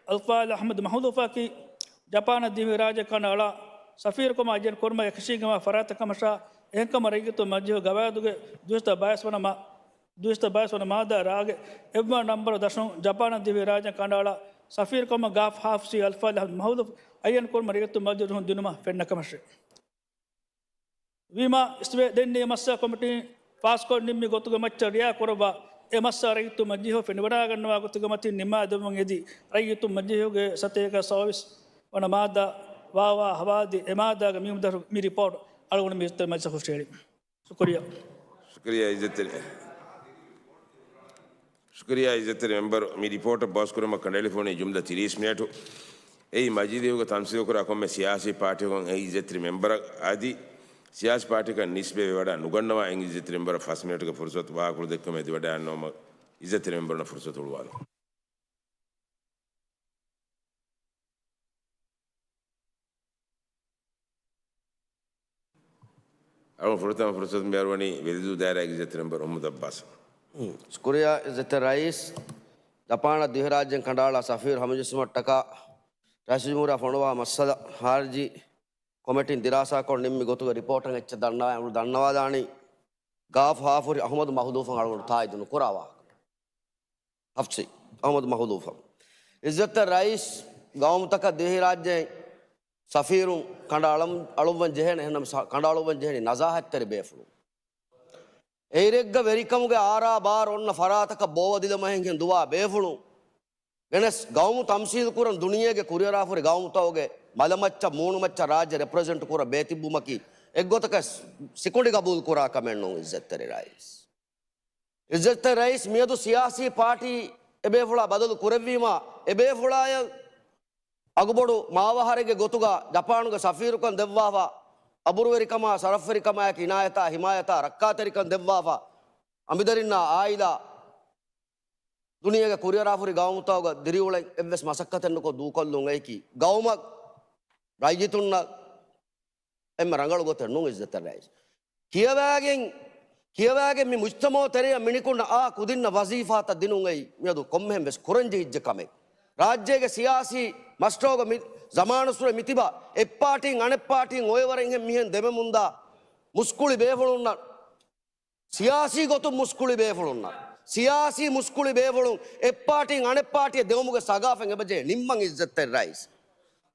އަލްފާޟިލް އަޙްމަދު މަހުލޫފަކީ ޖަޕާނަށް ދިވެހިރާއްޖެ ކަނޑައަޅާ ސަފީރުކަމަށް އައްޔަން ކުރުމަށް އެކަށީގެންވާ ފަރާތެއް ކަމަށާ އެހެންކަމުން ރައްޔިތުންގެ މަޖިލީހުގެ ގަވާއިދުގެ ދުއިސައްތަ ބައިސް ވަނަ މާ-، ދުއިސައްތަ ބައިސް ވަނަ މާއްދާ ރާގެ އެއްވަނަ ނަންބަރު ދަށުން ޖަޕާނަށް ދިވެހިރާއްޖެ ކަނޑައަޅާ ސަފީރުކަމަށް ގާފް ހާފްސީ އަލްފާޟިލް އަޙްމަދު މަހުލޫފް އައްޔަން ކުރުމަށް ރައްޔިތުންގެ މަޖިލީހުން ދިނުމަށް ފެންނަ ކަމަށެވެ. ވީމާ އިސްވެ ދެންނެވި މައްސަލަ ކޮމިޓީން ފާސްކޮށް ނިންމި ގޮތުގެ މައްޗަށް ރިއާ ކުރައްވާ އެ މައްސަލަ ރައްޔިތުންގެ މަޖިލީހުން ފެނިވަޑައިގަންނަވާ ގޮތުގެ މަތިން ނިންމާލެއްވުން އެދި ރައްޔިތުންގެ މަޖިލީހުގެ ސަތޭކަ ސައުވީސް ވަނަ މާއްދާ ވާވާ ހަވާލުދީ އެ މާއްދާގެ މި މުދަށު މި ރިޕޯޓް އަޅުގަނޑު މި މަޖިލީހަށް ހުށަހެޅީ. ޝުކުރިއްޔާ. ޝުކުރިއްޔާ އިއްޒަތްތެރި، ޝުކުރިއްޔާ އިއްޒަތްތެރި މެމްބަރު. މި ރިޕޯޓަށް ބަހުސް ކުރުމަށް ކަނޑައެޅިފަ ހުންނަ ޖުމްލަ ތިރީސް މިނެޓު. އެއީ މަޖިލީހުގަ ތަމްސީލުކުރާ ކޮންމެ ސިޔާސީ ޕާޓީއަކުން އެ އިއްޒަތްތެރި މެމްބަރަށް އަދި ސިޔާސީ ޕާޓީއަކަށް ނިސްބަތްވެވަޑައި ނުގަންނަވާ އެ އިއްޒަތްތެރި މެމްބަރަށް ފަސް މިނެޓުގެ ފުރުސަތު ބަހާކުޅަދެއްކުމަށް އެދިވަޑައިގަންނަވަމުން އިއްޒަތްތެރި މެމްބަރުންނަށް ފުރުސަތު ހުޅުވާލަން. އަޅުގަނޑު ފުރަތަމަ ފުރުސަތު މިހާރު ވަނީ ވެލިދޫ ދާއިރާގެ އިއްޒަތްތެރި މެމްބަރު އަޙްމަދު އައްބާސް. ޝުކުރިއްޔާ އިއްޒަތްތެރި ރައީސް. ޖަޕާނަށް ދިވެހިރާއްޖެއިން ކަނޑައަޅާ ސަފީރު ހަމަޖެއްސުމަށްޓަކާ ރައީސުލްޖުމްހޫރިއްޔާ ފޮނުވާ މައްސަލަ ޚާރިޖީ ކޮމިޓީން ދިރާސާކޮށް ނިންމި ގޮތުގެ ރިޕޯޓަށް އެއްޗެއް ދަންނަވާ، އަޅުގަނޑު ދަންނަވާލާނީ ގާފް ހާފް ހުރި އަޙްމަދު މަހުލޫފަށް އަޅުގަނޑު ތާއީދު ނުކުރާ ވާހަކަ. ހާފްސީ އަޙްމަދު މަހުލޫފަށް. އިއްޒަތްތެރި ރައީސް، ގައުމުތަކަށް ދިވެހިރާއްޖެއިން ސަފީރުން ކަނޑައަޅަން، އަޅުއްވަން ޖެހޭނެ، އެހެންނަމަ ސަ-، ކަނޑައަޅުއްވަން ޖެހެނީ ނަޒާހަތްތެރި ބޭފުޅުން. އެއިރެއްގަ ވެރިކަމުގެ އާރާ ބާރު އޮންނަ ފަރާތަކަށް ބޯވަދިލުމަށް ހިނގި ދުވާ ބޭފުޅުން. ގެނެސް ގައުމު ތަމްސީލު ކުރަން ދުނިޔޭގެ ކުރިއަރާފުރި ގައުމުތަކުގެ މަލަމައްޗަށް މޫނުމައްޗަށް ރާއްޖެ ރެޕްރެޒެންޓް ކުރަން ބޭތިއްބުމަކީ އެއްގޮތަކަށް ސިކުނޑި ގަބޫލު ކުރާ ކަމެއް ނޫން އިއްޒަތްތެރި ރައީސް. އިއްޒަތްތެރި ރައީސް މިއަދު ސިޔާސީ ޕާޓީ އެބޭފުޅާ ބަދަލު ކުރެއްވީމާ، އެބޭފުޅާޔަށް އަގުބޮޑު މާވަހަރެއްގެ ގޮތުގަ ޖަޕާނުގެ ސަފީރުކަން ދެއްވާފަ، އަބުރުވެރިކަމާ، ޝަރަފްވެރިކަމާއެކު އިނާޔަތާ، ހިމާޔަތާ، ރައްކާތެރިކަން ދެއްވާފަ، އަނބިދަރިންނާ އާއިލާ، ދުނިޔޭގެ ކުރިއަރާފުރި ގައުމުތަކުގަ ދިރިއުޅެން އެއްވެސް މަސައްކަތެއްނުކޮށް ދޫކޮށްލުން އެއީކީ ގައުމަށް ރައްޔިތުންނަށް އެންމެ ރަނގަޅު ގޮތެއް ނޫން އިއްޒަތްތެރި ރައީސް. ކިޔަވާގެން، ކިޔަވާގެން މި މުޖްތަމަޢު ތެރެއަށް މިނިކުންނަށް އާ ކުދިންނަށް ވަޒީފާތައް ދިނުން އެއީ މިއަދު ކޮންމެހެން ވެސް ކުރަންޖެހިއްޖެ ކަމެއް. ރާއްޖޭގެ ސިޔާސީ މަސްރައުގަ މި ޒަމާނުއްސުރެ މިތިބާ އެއްޕާޓީން އަނެއްޕާޓީން އޮއެވަރެއްހެން މިހެން ދެމެމުންދާ މުސްކުޅި ބޭފުޅުންނަށް، ސިޔާސީ ގޮތުން މުސްކުޅި ބޭފުޅުންނަށް، ސިޔާސީ މުސްކުޅި ބޭފުޅުން އެއްޕާޓީން އަނެއްޕާޓީއަށް ދެވުމުގެ ސަގާފަތް އެބަޖެހޭ ނިންމަން އިއްޒަތްތެރި ރައީސް.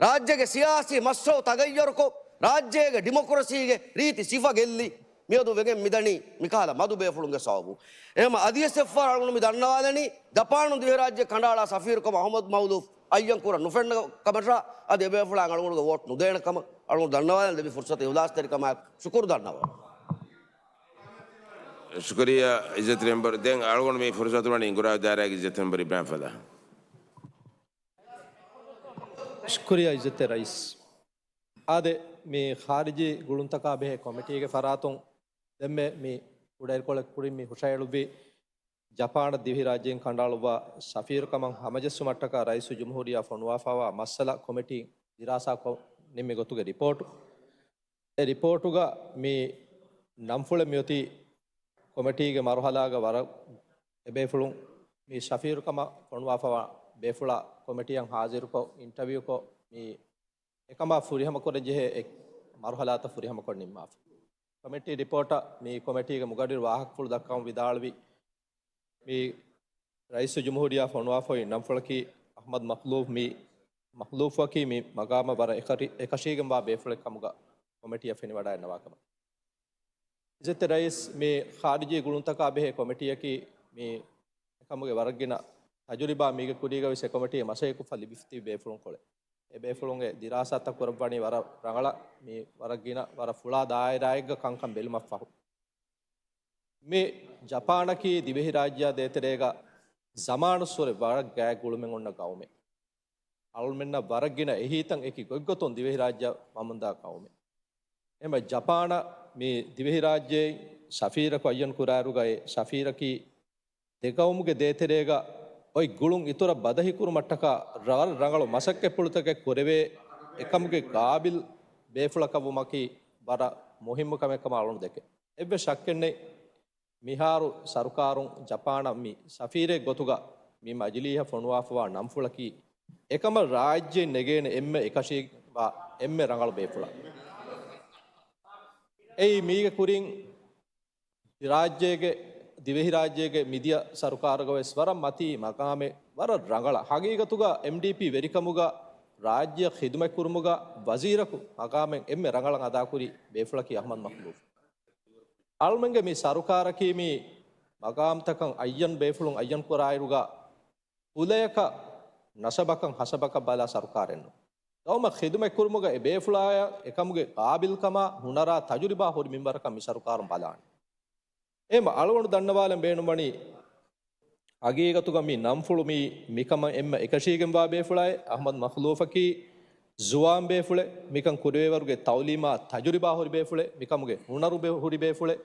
ރާއްޖޭގެ ސިޔާސީ މަސްރައު ތަޣައްޔަރުކޮށް، ރާއްޖޭގެ ޑިމޮކްރަސީގެ ރީތި ސިފަ ގެއްލި، މިއަދު ވެގެން މިދަނީ މިކަހަލަ މަދު ބޭފުޅުންގެ ސަބަބުން. އެހެން އަދިވެސް އެއްފަހަރު އަޅުގަނޑު މި ދަންނަވާލަނީ، ޖަޕާނުން ދިވެހިރާއްޖެ ކަނޑައަޅާ ސަފީރުކަމަށް އަޙްމަދު މަޚްލޫފް އައްޔަން ކުރަން ނުފެންނަ ކަމަށާ، އަދި އެބޭފުޅާ އަޅުގަނޑުގެ ވޯޓް ނުދޭނެ ކަމަށް އަޅުގަނޑު ދަންނަވާލަން ލެއްވި ފުރުސަތު އިހުލާސްތެރިކަމާއެކު ޝުކުރު ދަންނަވަން. ޝުކުރިއްޔާ އިއްޒަތްތެރި މެމްބަރު. ދެން އަޅުގަނޑު މި ފުރުސަތު ވަނީ ހިނގުރާ ދާއިރާގެ އިއްޒަތްތެރި މެމްބަރު އިބްރާހިމް ފަލާހް. ޝުކުރިއްޔާ އިއްޒަތްތެރި ރައީސް. އާދެ، މި ޚާރިޖީ ގުޅުންތަކާ ބެހޭ ކޮމިޓީގެ ފަރާތުން ދެންމެ މި ކުޑައިރުކޮޅެއް ކުރިން މި ހުށައެޅުއްވި ޖަޕާނަށް ދިވެހިރާއްޖޭން ކަނޑައަޅުއްވާ ސަފީރުކަމަށް ހަމަޖެއްސުމަށްޓަކާ ރައީސުލްޖުމްހޫރިއްޔާ ފޮނުވާފައިވާ މައްސަލަ ކޮމިޓީން ދިރާސާކޮށް ނިންމި ގޮތުގެ ރިޕޯޓު. އެ ރިޕޯޓުގަ މި ނަންފުޅެއް މިއޮތީ ކޮމިޓީގެ މަރުހަލާގަ ވަރަށް އެބޭފުޅުން މި ސަފީރުކަމަށް ފޮނުވާފައިވާ ބޭފުޅާ ކޮމިޓީއަށް ހާޒިރުކޮށް، އިންޓަވިއުކޮށް، މި އެކަމާ ފުރިހަމަކުރަންޖެހޭ އެ މަރުހަލާތައް ފުރިހަމަކޮށް ނިންމާފަ. ކޮމިޓީ ރިޕޯޓަށް މި ކޮމިޓީގެ މުގައްރިރު ވާހަކަފުޅު ދައްކަމުން ވިދާޅުވި، މި ރައީސުލްޖުމްހޫރިއްޔާ ފޮނުވާފައި ނަންފުޅަކީ އަޙްމަދު މަޚްލޫފް މި، މަޚްލޫފްއަކީ މި މަގާމަށް ވަރަށް އެކަށީގެންވާ ބޭފުޅެއް ކަމުގަ ކޮމިޓީއަށް ފެނިވަޑައިގަންނަވާ ކަމަށް. އިއްޒަތްތެރި ރައީސް، މި ޚާރިޖީ ގުޅުންތަކާ ބެހޭ ކޮމިޓީއަކީ މި އެކަމުގެ ވަރަށް ގިނަ ތަޖުރިބާ މީގެ ކުރީގަވެސް އެ ކޮމިޓީއަށް މަސައްކަތްކޮށްފަ ލިބިފަ ތިބި ބޭފުޅުންކޮޅެއް. އެ ބޭފުޅުންގެ ދިރާސާތައް ކުރައްވަނީ ވަރަށް ރަނގަޅަށް، މި ވަރަށް ގިނަ ވަރަށް ފުޅާ ދާއިރާއެއްގަ ކަންކަން ބެލުމަށްފަހު. މި ޖަޕާނަކީ ދިވެހިރާއްޖެއާ ދޭތެރޭގަ ޒަމާނުއްސުރެ ވަރަށް ގާތް ގުޅުމެއް އޮންނަ ގައުމެއް. އަޅުމެންނަށް ވަރަށް ގިނަ އެހީތައް އެކި ގޮތްގޮތުން ދިވެހިރާއްޖެއަށް ވަމުންދާ ގައުމެއް. އެހެންވެ ޖަޕާނަށް މި ދިވެހިރާއްޖެއިން ސަފީރަކު އައްޔަން ކުރާއިރުގައި ސަފީރަކީ ދެގައުމުގެ ދޭތެރޭގަ އޮތް ގުޅުން އިތުރަށް ބަދަހިކުރުމަށްޓަކާ ރަ-، ރަނގަޅު މަސައްކަތްޕުޅުތަކެއް ކުރެވޭ އެކަމުގެ ގާބިލް ބޭފުޅަކަށްވުމަކީ ވަރަށް މުހިއްމު ކަމެއް ކަމަށް އަޅުން ދެކެ. އެއްވެސް ޝައްކެއްނެތް، މިހާރު ސަރުކާރުން ޖަޕާނަށް މި ސަފީރެއް ގޮތުގަ މި މަޖިލީހަށް ފޮނުވާފަވާ ނަންފުޅަކީ އެކަމަށް ރާއްޖެއިން ނެގޭނެ އެންމެ އެކަށީގެންވާ އެންމެ ރަނގަޅު ބޭފުޅަކީ. އެއީ މީގެ ކުރިން ރާއްޖޭގެ، ދިވެހިރާއްޖޭގެ މިދިޔަ ސަރުކާރުގަވެސް ވަރަށް މަތީ މަގާމެއް ވަރަށް ރަނގަޅަށް. ހަގީގަތުގަ އެމްޑީޕީ ވެރިކަމުގަ ރާއްޖެއަށް ޚިދުމަތްކުރުމުގަ ވަޒީރަކު މަގާމެއް އެންމެ ރަނގަޅަށް އަދާކުރި ބޭފުޅަކީ އަޙްމަދު މަޚްލޫފް. އަޅުމެންގެ މި ސަރުކާރަކީ މި މަގާމްތަކަށް އައްޔަން ބޭފުޅުން އައްޔަން ކުރާއިރުގަ ކުލަޔަކަށް ނަސަބަކަށް ހަސަބަކަށް ބަލާ ސަރުކާރެއްނު. ގައުމަށް ޚިދުމަތްކުރުމުގަ އެ ބޭފުޅާޔަށް އެކަމުގެ ގާބިލްކަމާ، ހުނަރާ، ތަޖުރިބާ ހުރި މިންވަރަކަށް މި ސަރުކާރުން ބަލާނެ. އެހެން އަޅުގަނޑު ދަންނަވާލަން ބޭނުންވަނީ، ހަގީގަތުގަ މި ނަންފުޅު މީ މިކަމަށް އެންމެ އެކަށީގެންވާ ބޭފުޅާއެއް. އަޙްމަދު މަޚްލޫފަކީ ޒުވާން ބޭފުޅެއް، މިކަން ކުރެވޭވަރުގެ ތައުލީމާ ތަޖުރިބާ ހުރި ބޭފުޅެއް، މިކަމުގެ ހުނަރު ބޭ-، ހުރި ބޭފުޅެއް،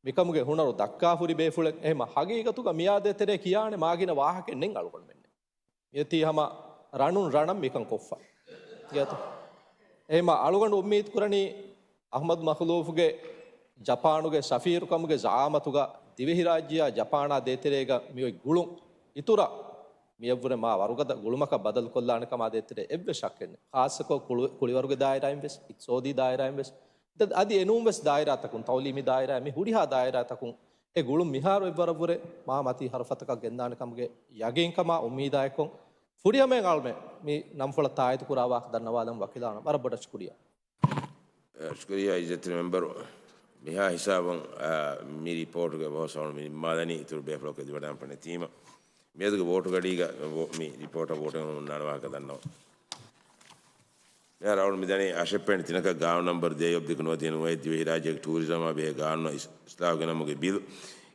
މިކަމުގެ ހުނަރު ދައްކާ ހުރި ބޭފުޅެއް. އެހެން ހަގީގަތުގަ މިއާދޭތެރޭ ކިޔާނެ މާގިނަ ވާހަކައެއް ނެތް އަޅުގަނޑުމެންނެއް. މިއޮތީ ހަމަ ރަނުން ރަނަށް މިކަން ކޮށްފަ. ގިޔަތަ؟ އެހެންމަ އަޅުގަނޑު އުއްމީދު ކުރަނީ، އަޙްމަދު މަޚްލޫފްގެ ޖަޕާނުގެ ސަފީރުކަމުގެ ޒަޢާމަތުގަ ދިވެހިރާއްޖެއާ ޖަޕާނާ ދޭތެރޭގަ މިއޮތް ގުޅުން އިތުރަށް މިއަށްވުރެ މާ ވަރުގަދަ ގުޅުމަކަށް ބަދަލުކޮށްލާނެ ކަމާ ދޭތެރޭ އެއްވެސް ޝައްކެއް ނެތް. ޚާއްޞަކޮށް ކުޅު-، ކުޅިވަރުގެ ދާއިރާއިން ވެސް، އިޤްތިޞާދީ ދާއިރާއިން ވެސް، އަދި އެނޫން ވެސް ދާއިރާތަކުން، ތައުލީމީ ދާއިރާ، މި ހުރިހާ ދާއިރާތަކުން އެ ގުޅުން މިހާރު އެއްވަރަށްވުރެ މާ މަތީ ހަރުފަތަކަށް ގެންދާނެ ކަމުގެ ޔަގީންކަމާ އުއްމީދާއެކު، ފުރިހަމައިން އަޅުމެން މި ނަންފުޅަށް ތާއީދު ކުރާ ވާހަކަ ދަންނަވާލަން ވަކިލާނަ. ވަރަށް ބޮޑަށް ޝުކުރިއްޔާ. ޝުކުރިއްޔާ އިއްޒަތްތެރި މެމްބަރު. މިހާ ހިސާބުން، އާ، މި ރިޕޯޓުގެ ބަހުސް އަޅުން މި ނިންމާލަނީ އިތުރު ބޭފުޅަކު އެދިވަޑާން ފަނެތީމަ. މިއަދުގެ ވޯޓު ގަޑީގަ ވޯ-، މި ރިޕޯޓަށް ވޯޓެއް ހުންނާނެ ވާހަކަ ދަންނަވަން. މިހާރު އަޅުން މިދަނީ އަށެއް ޕޮއިންޓް ތިނަކަށް ގާނޫނު ނަންބަރު ދޭއް އޮބްލިކް ނުވަދިހަ ނުވައެއް ދިވެހިރާއްޖޭގެ ޓޫރިޒަމާ ބެހޭ ގާނޫނަށް އިސް-، އިސްލާހު ގެނަމުގެ ބިލް.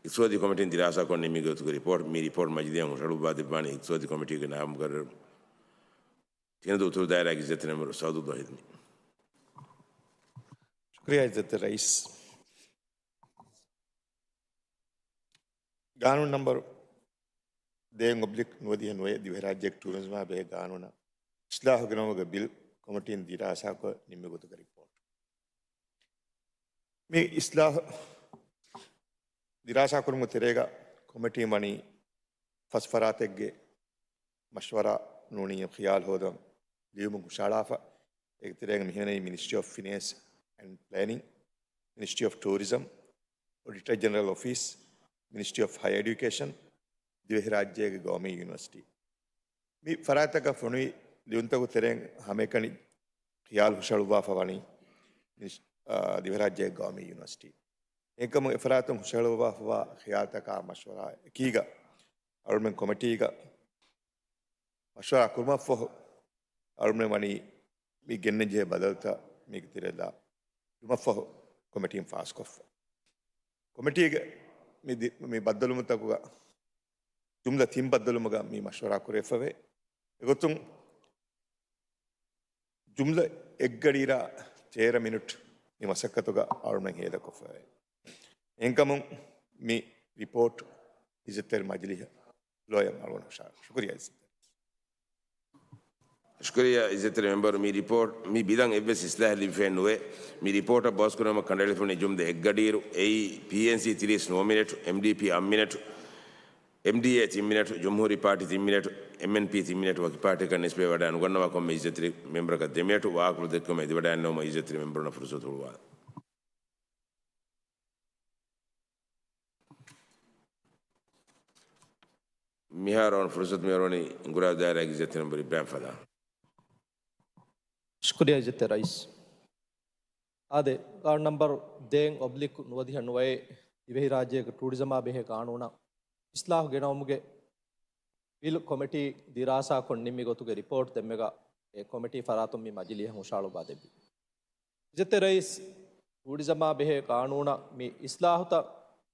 އިޤްތިޞާދީ ކޮމިޓީން ދިރާސާކޮށް ނިންމި ގޮތުގެ ރިޕޯޓް. މި ރިޕޯޓް މަޖިލީހަށް ހުށަހަޅުއްވާ ދެއްވާނީ އިޤްތިޞާދީ ކޮމިޓީގެ ނައިބު މުޤައްރަރު ތިނަދޫ އުތުރު ދާއިރާގެ އިއްޒަތްތެރި މެމްބަރު ސައުދުއްލާހި ހިލްމީ. ޝުކުރިއްޔާ އިއްޒަތްތެރި ރައީސް. ގާނޫނު ނަންބަރު ދޭއް އޮބްލިކް ނުވަދިހަ ނުވައެއް ދިވެހިރާއްޖޭގެ ޓޫރިޒަމާ ބެހޭ ގާނޫނަށް އިސްލާހު ގެނައުމުގެ ބިލް ކޮމިޓީން ދިރާސާކޮށް ނިންމި ގޮތުގެ ރިޕޯޓް. މި އިސްލާހު ދިރާސާކުރުމުގެ ތެރޭގަ ކޮމިޓީން ވަނީ ފަސް ފަރާތެއްގެ މަޝްވަރާ ނޫނީ ޚިޔާލު ހޯދަން ލިޔުމުން ހުށަހަޅާފަ. އޭގެ ތެރޭގަ މިހެން މިނިސްޓްރީ އޮފް ފިނޭންސް އެންޑް ޕްލޭނިން، މިނިސްޓްރީ އޮފް ޓޫރިޒަމް، އޮޑިޓަރ ޖެނެރަލް އޮފީސް، މިނިސްޓްރީ އޮފް ހަޔަރ އެޑިއުކޭޝަން، ދިވެހިރާއްޖޭގެ ގައުމީ ޔުނިވަރސިޓީ. މި ފަރާތްތަކަށް ފޮނުވި ލިޔުންތަކުގެ ތެރެއިން ހަމައެކަނި ޚިޔާލު ހުށަހަޅުއްވާފަ ވަނީ މިނިސް-، އާ، ދިވެހިރާއްޖޭގެ ގައުމީ ޔުނިވަރސިޓީ. އެކަމު އެފަރާތުން ހުށަހެޅުއްވާފަވާ ޚިޔާލުތަކާ މަޝްވަރާއެކީގަ އަޅުމެން ކޮމިޓީގަ މަޝްވަރާ ކުރުމަށްފަހު، އަޅުމެން ވަނީ މި ގެންނަންޖެހޭ ބަދަލުތައް މީގެ ތެރެއިން ދިއުމަށްފަހު ކޮމިޓީން ފާސްކޮށްފަ. ކޮމިޓީގެ މި ދި-، މި ބައްދަލުވުމުތަކުގަ ޖުމްލަ ތިން ބައްދަލުވުމުގަ މި މަޝްވަރާ ކުރެވިފަވޭ. އެގޮތުން ޖުމްލަ އެއްގަޑިއިރާ ތޭރަ މިނެޓް މި މަސައްކަތުގަ އަޅުމެން ހޭދަކޮށްފަވޭ. އެހެންކަމުން މި ރިޕޯޓް އިއްޒަތްތެރި މަޖިލީހަށް ލޯޔަށް އަޅުގަނޑު ހުށަހަޅަން. ޝުކުރިއްޔާ އިއްޒަތްތެރި. ޝުކުރިއްޔާ އިއްޒަތްތެރި މެމްބަރު، މި ރިޕޯޓް މި ބިލަށް އެއްވެސް އިސްލާހެއް ލިބިފައެއް ނުވޭ. މި ރިޕޯޓަށް ބަހުސް ކުރުމަށް ކަނޑައެޅިފައިވަނީ ޖުމްލަ އެއްގަޑިއިރު. އެއީ ޕީއެންސީ ތިރީސް ނުވަ މިނެޓު، އެމްޑީޕީ އަށް މިނެޓު، އެމްޑީއޭ ތިން މިނެޓު، ޖުމްހޫރީ ޕާޓީ ތިން މިނެޓު، އެމްއެންޕީ ތިން މިނެޓު، ވަކި ޕާޓީއަކަށް ނިސްބަތްވެ ވަޑައި ނުގަންނަވާ ކޮންމެ އިއްޒަތްތެރި މެމްބަރަކަށް ދެ މިނެޓު. ވާހަކަފުޅު ދެއްކުމަށް އެދިވަޑައިގަންނަވުމަށް އިއްޒަތްތެރި މެމްބަރުންނަށް ފުރުސަތު ހުޅުވާލަން. މިހާރު އޮން ފުރުސަތު މިއޮޅުނީ އިނގުރާ ދާއިރާގެ އިއްޒަތްތެރި މެމްބަރު އިބްރާހިމް ފަލާ. ޝުކުރިއްޔާ އިއްޒަތްތެރި ރައީސް. އާދެ، ގާނޫނު ނަމްބަރު ދެއަށް އޮބްލިކް ނުވަދިހަ ނުވައެއް ދިވެހިރާއްޖޭގެ ޓޫރިޒަމާ ބެހޭ ގާނޫނަށް އިސްލާހު ގެނައުމުގެ ބިލް ކޮމިޓީ ދިރާސާކޮށް ނިންމި ގޮތުގެ ރިޕޯޓް ދެންމެގަ އެ ކޮމިޓީ ފަރާތުން މި މަޖިލީހަށް ހުށަހަޅުއްވާ ދެއްވި. އިއްޒަތްތެރި ރައީސް، ޓޫރިޒަމާ ބެހޭ ގާނޫނަށް މި އިސްލާހުތައް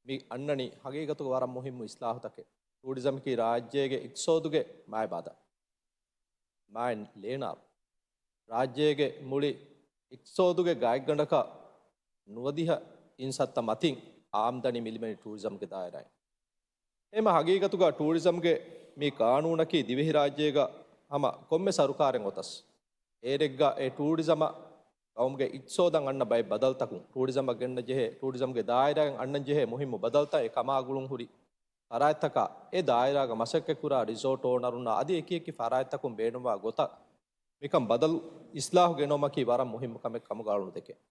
މި އަންނަނީ ހަގީގަތުގަ ވަރަށް މުހިއްމު އިސްލާހުތަކެއް. ޓޫރިޒަމަކީ ރާއްޖޭގެ އިޤްތިޞާދުގެ މާތް ބަދަ، މާތް ލޭނާރު. ރާއްޖޭގެ މުޅި އިޤްތިޞާދުގެ ގާތްގަނޑަކަށް ނުވަދިހަ އިންސައްތަ މަތިން އާމްދަނީ މި ލިބެނީ ޓޫރިޒަމްގެ ދާއިރާއިން. އެހެންމަ ހަގީގަތުގަ ޓޫރިޒަމްގެ މި ގާނޫނަކީ ދިވެހިރާއްޖޭގަ ހަމަ ކޮންމެ ސަރުކާރެއް އޮތަސް، އޭރެއްގަ އެ ޓޫރިޒަމަށް ގައުމުގެ އިޤްތިޞާދަށް އަންނަ ބައެއް ބަދަލުތަކުން، ޓޫރިޒަމަށް ގެންނަ ޖެހޭ، ޓޫރިޒަމްގެ ދާއިރާއިން އަންނަން ޖެހޭ މުހިއްމު ބަދަލުތައް އެ ކަމާ ގުޅުން ހުރި ފަރާތްތަކާ، އެ ދާއިރާގަ މަސައްކަތްކުރާ ރިސޯޓް އޯނަރުންނާ އަދި އެކި އެކި ފަރާތްތަކުން ބޭނުންވާ ގޮތަށް މިކަން ބަދަލު އިސްލާހު ގެނައުމަކީ ވަރަށް މުހިއްމު ކަމެއް ކަމުގަ އަޅުން ދެކެން.